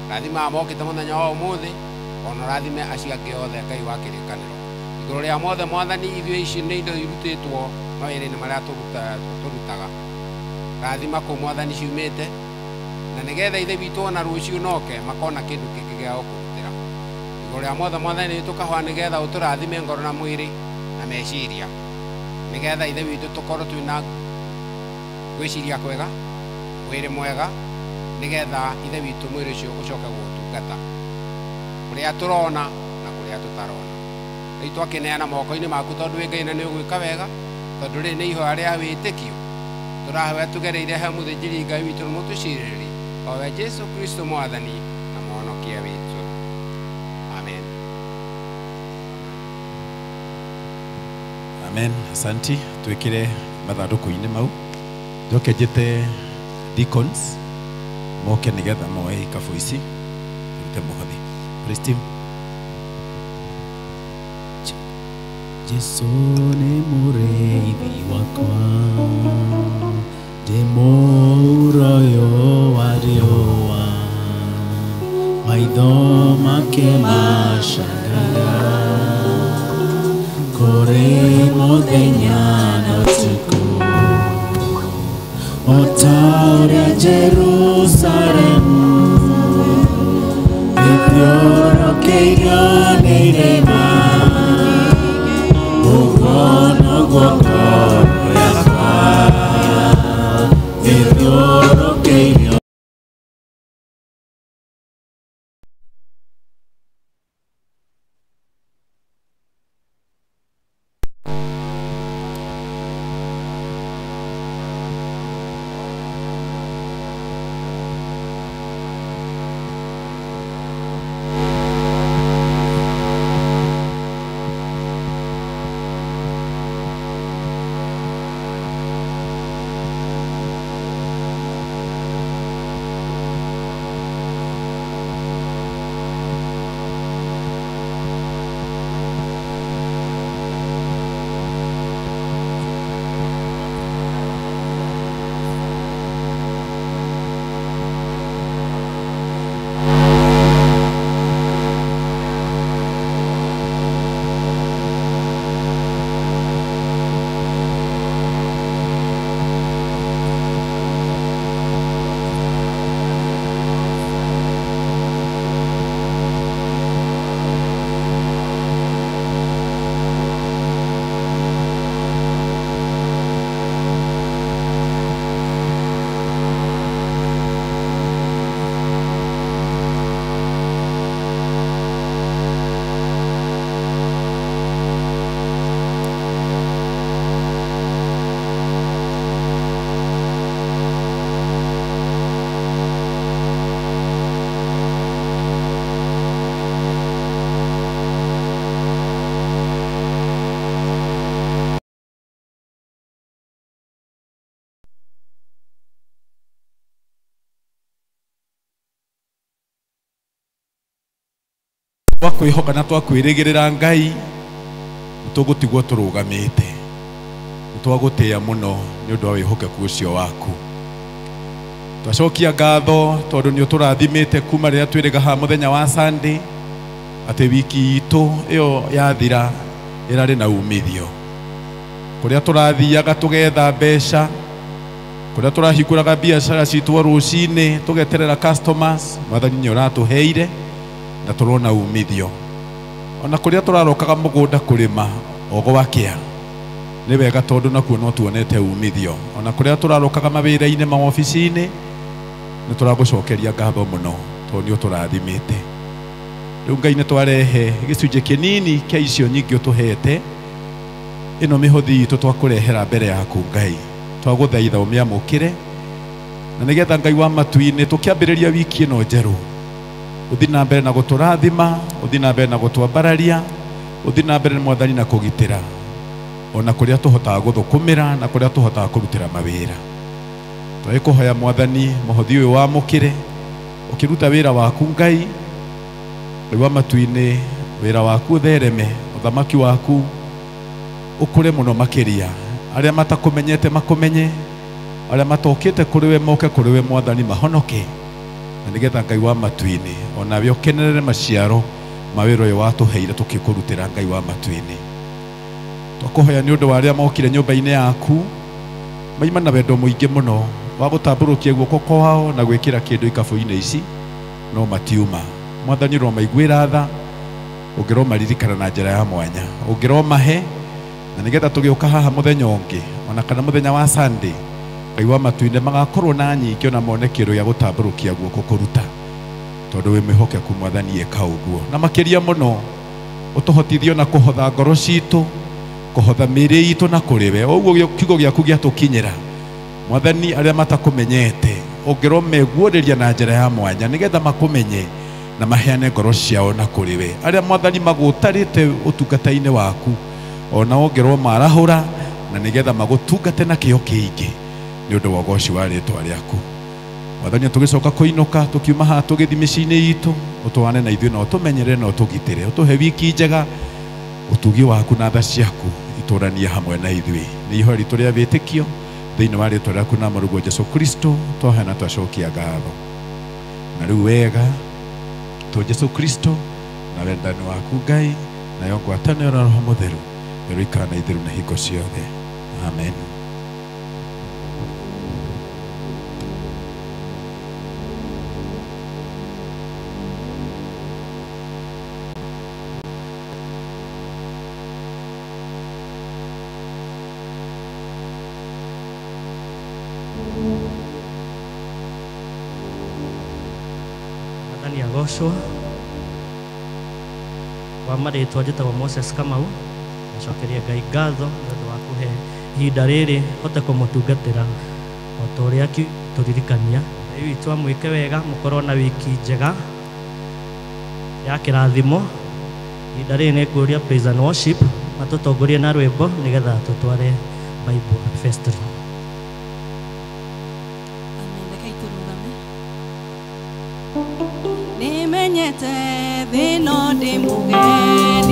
Rathima aya mokĩte mũthenya wa ũmũthĩ, ona ũrathime acio angĩ othe Ngai wa kĩrĩkanĩro. Igũrũ rĩa mothe Mwathani, ithuĩ ici nĩ indo irutĩtwo mawĩra-inĩ marĩa tũrutaga. Rathima kũu Mwathani ciumĩte, na nĩgetha Ithe witũ ona rũciũ noke makona kĩndũ kĩngĩ gĩa gũkũrutĩra. Igũrũ rĩa mothe Mwathani tũkahoya nĩgetha ũtũrathime ngoro na mwĩrĩ na meciria, nĩgetha Ithe witũ tũkorwo twĩna gwĩciria kwega, mwĩrĩ mwega, nĩgetha Ithe witũ mwĩrĩ ũcio ũcoke gũgũtungata. Kuria turona na kuria tutarona. Riu twakineana moko-ini maku tondu wi Ngai na ni ugwika wega tondu ri ni ihoya ria witikio turahoya tugereire he muthinjiri Ngai witu mutuciriri owe Jesu Kristo mwathani na mwonokia witu. Amen. Amen. Asanti. Twikire mathanduku-ini mau njoke njite deacons moke nigetha moe ikabu ici turute muhothi. Praise team. Jesu nĩ mũrĩithi wakwa ndĩ mũroyo wa riũa maitho make macangaga kũrĩ mũthenya na ũtukũ o ta ũrĩa Jerusalemu ĩthiũrũrũkĩirio nĩ irĩma ũguo noguo ngoro yakwa ĩthiũrũrũkĩirio. Twakwihoka na twakwirigirira Ngai tugutigwo turugamite twagutia muno ni undu wa wihokeku ucio waku. Twacokia ngatho tondu ni uturathimite kuma riria twiriga ha muthenya wa Sunday ati wiki itu iyo yathira irari na umithio kuria turathiaga tugetha mbeca kuria turahinguraga biacara citu rucini tugeterera customers Mwathani ni uratuheire na turona umithio ona kuria turarokaga mugunda kurima o gwakia ni wega tondu nakuo no tuonete umithio ona kuria turarokaga mawira-ini maobici-ini ni turagucokeria ngatho muno tondu ni uturathimite. Riu Ngai ni twarehe gicunjĩ kinini kia icio nyingĩ utuhete ino mihothi itu twakurehera mbere yaku Ngai twaguthaitha umiamukire na nigetha Ngai wa matu-inĩ tukiambĩrĩria wiki ĩno njerũ uthi na mbere na guturathima uthi na mbere na gutwambararia uthi na mbere Mwathani na kugitira ona kuria tuhotaga guthukumira na kuria tuhotaga kurutira mawira. Twikuhoya Mwathani muhothi uyu wamukire ukiruta wira waku Ngai wa matu-inĩ wira waku uthereme uthamaki waku ukure muno makiria aria matakumenyete makumenye aria matokite kuri we moke kuri we Mwathani mahonoke na nigetha Ngai wa matu-inĩ onawe ukenerere maciaro ma wĩra ũyũ watuheire tukĩkũrutĩra Ngai wa matu-inĩ. Twakuhoya nĩ ũndũ wa arĩa mokire nyũmba-inĩ yaku maima na wendo mũingĩ mũno wa gũtambũrũkia guoko kwao na gwĩkĩra kĩndũ ikabu-inĩ ici no matiuma. Mwathani ũromaiguĩra tha ũngĩromaririkana na njĩra ya mwanya ũngĩromahe na nigetha tũgĩũka haha mũthenya ũngĩ ona kana mũthenya wa Sunday Ngai wa matu-inĩ magakorwo na nyingĩ ona mone kĩndũ gĩa gũtambũrũkia guoko kũruta. Tondũ wĩ mwĩhokeku Mwathani ĩka ũguo. Na makĩria mũno ũtũhotithio na kũhotha ngoro citũ, kũhotha mĩĩrĩ itũ na kũrĩ we. Ũguo kiugo gĩaku gĩatũkinyĩra. Mwathani arĩa matakũmenyete ũngĩrwo meguũrĩria na njĩra ya mwanya nĩgetha makũmenye na maheane ngoro ciao na kũrĩ we. Arĩa Mwathani magũtarĩte ũtungata-inĩ waku ona ũngĩrwo marahũra na nĩgetha magũtungate na kĩyo kĩingĩ nĩ ũndũ wa ũgoci wa rĩtwa rĩaku. Mwathani tũgĩcoka kũinũka tũkiuma haha tũgĩthiĩ mĩciĩ-inĩ itũ ũtwane na ithuĩ na ũtũmenyerere na ũtũgitĩre, ũtũhe wiki njega, ũtugi waku na tha ciaku itũranie hamwe na ithuĩ. Nĩ ihoya ritũ rĩa wĩtĩkio thĩinĩ wa rĩtwa rĩaku na mũrũguo Jesũ Kristo twaheana twacokia ngatho. Na rĩu wega tũ Jesũ Kristo na wendani waku Ngai nayo ngwatanĩro na Roho Mũtheru ĩroikara na ithuĩ na hingo ciothe. Amen. Mwathani agocwo. Kwa marĩtwa njĩtagwo Moses Kamau, ngacokeria Ngai ngatho nĩ ũndũ wa kũhe ihinda rĩrĩ hote kũmũtungatĩra o ta ũrĩa tũririkania. Ngai witũ amwĩke wega, mũkorwo na wiki njega ya kĩrathimo. Ihinda rĩrĩ nĩ ngũria praise and worship matũtongorie na rwĩmbo nĩgetha tũtware Bible vestry. Amen. Rekei tũrũgame. Nĩmenyete thĩ no ndĩ mũgeni.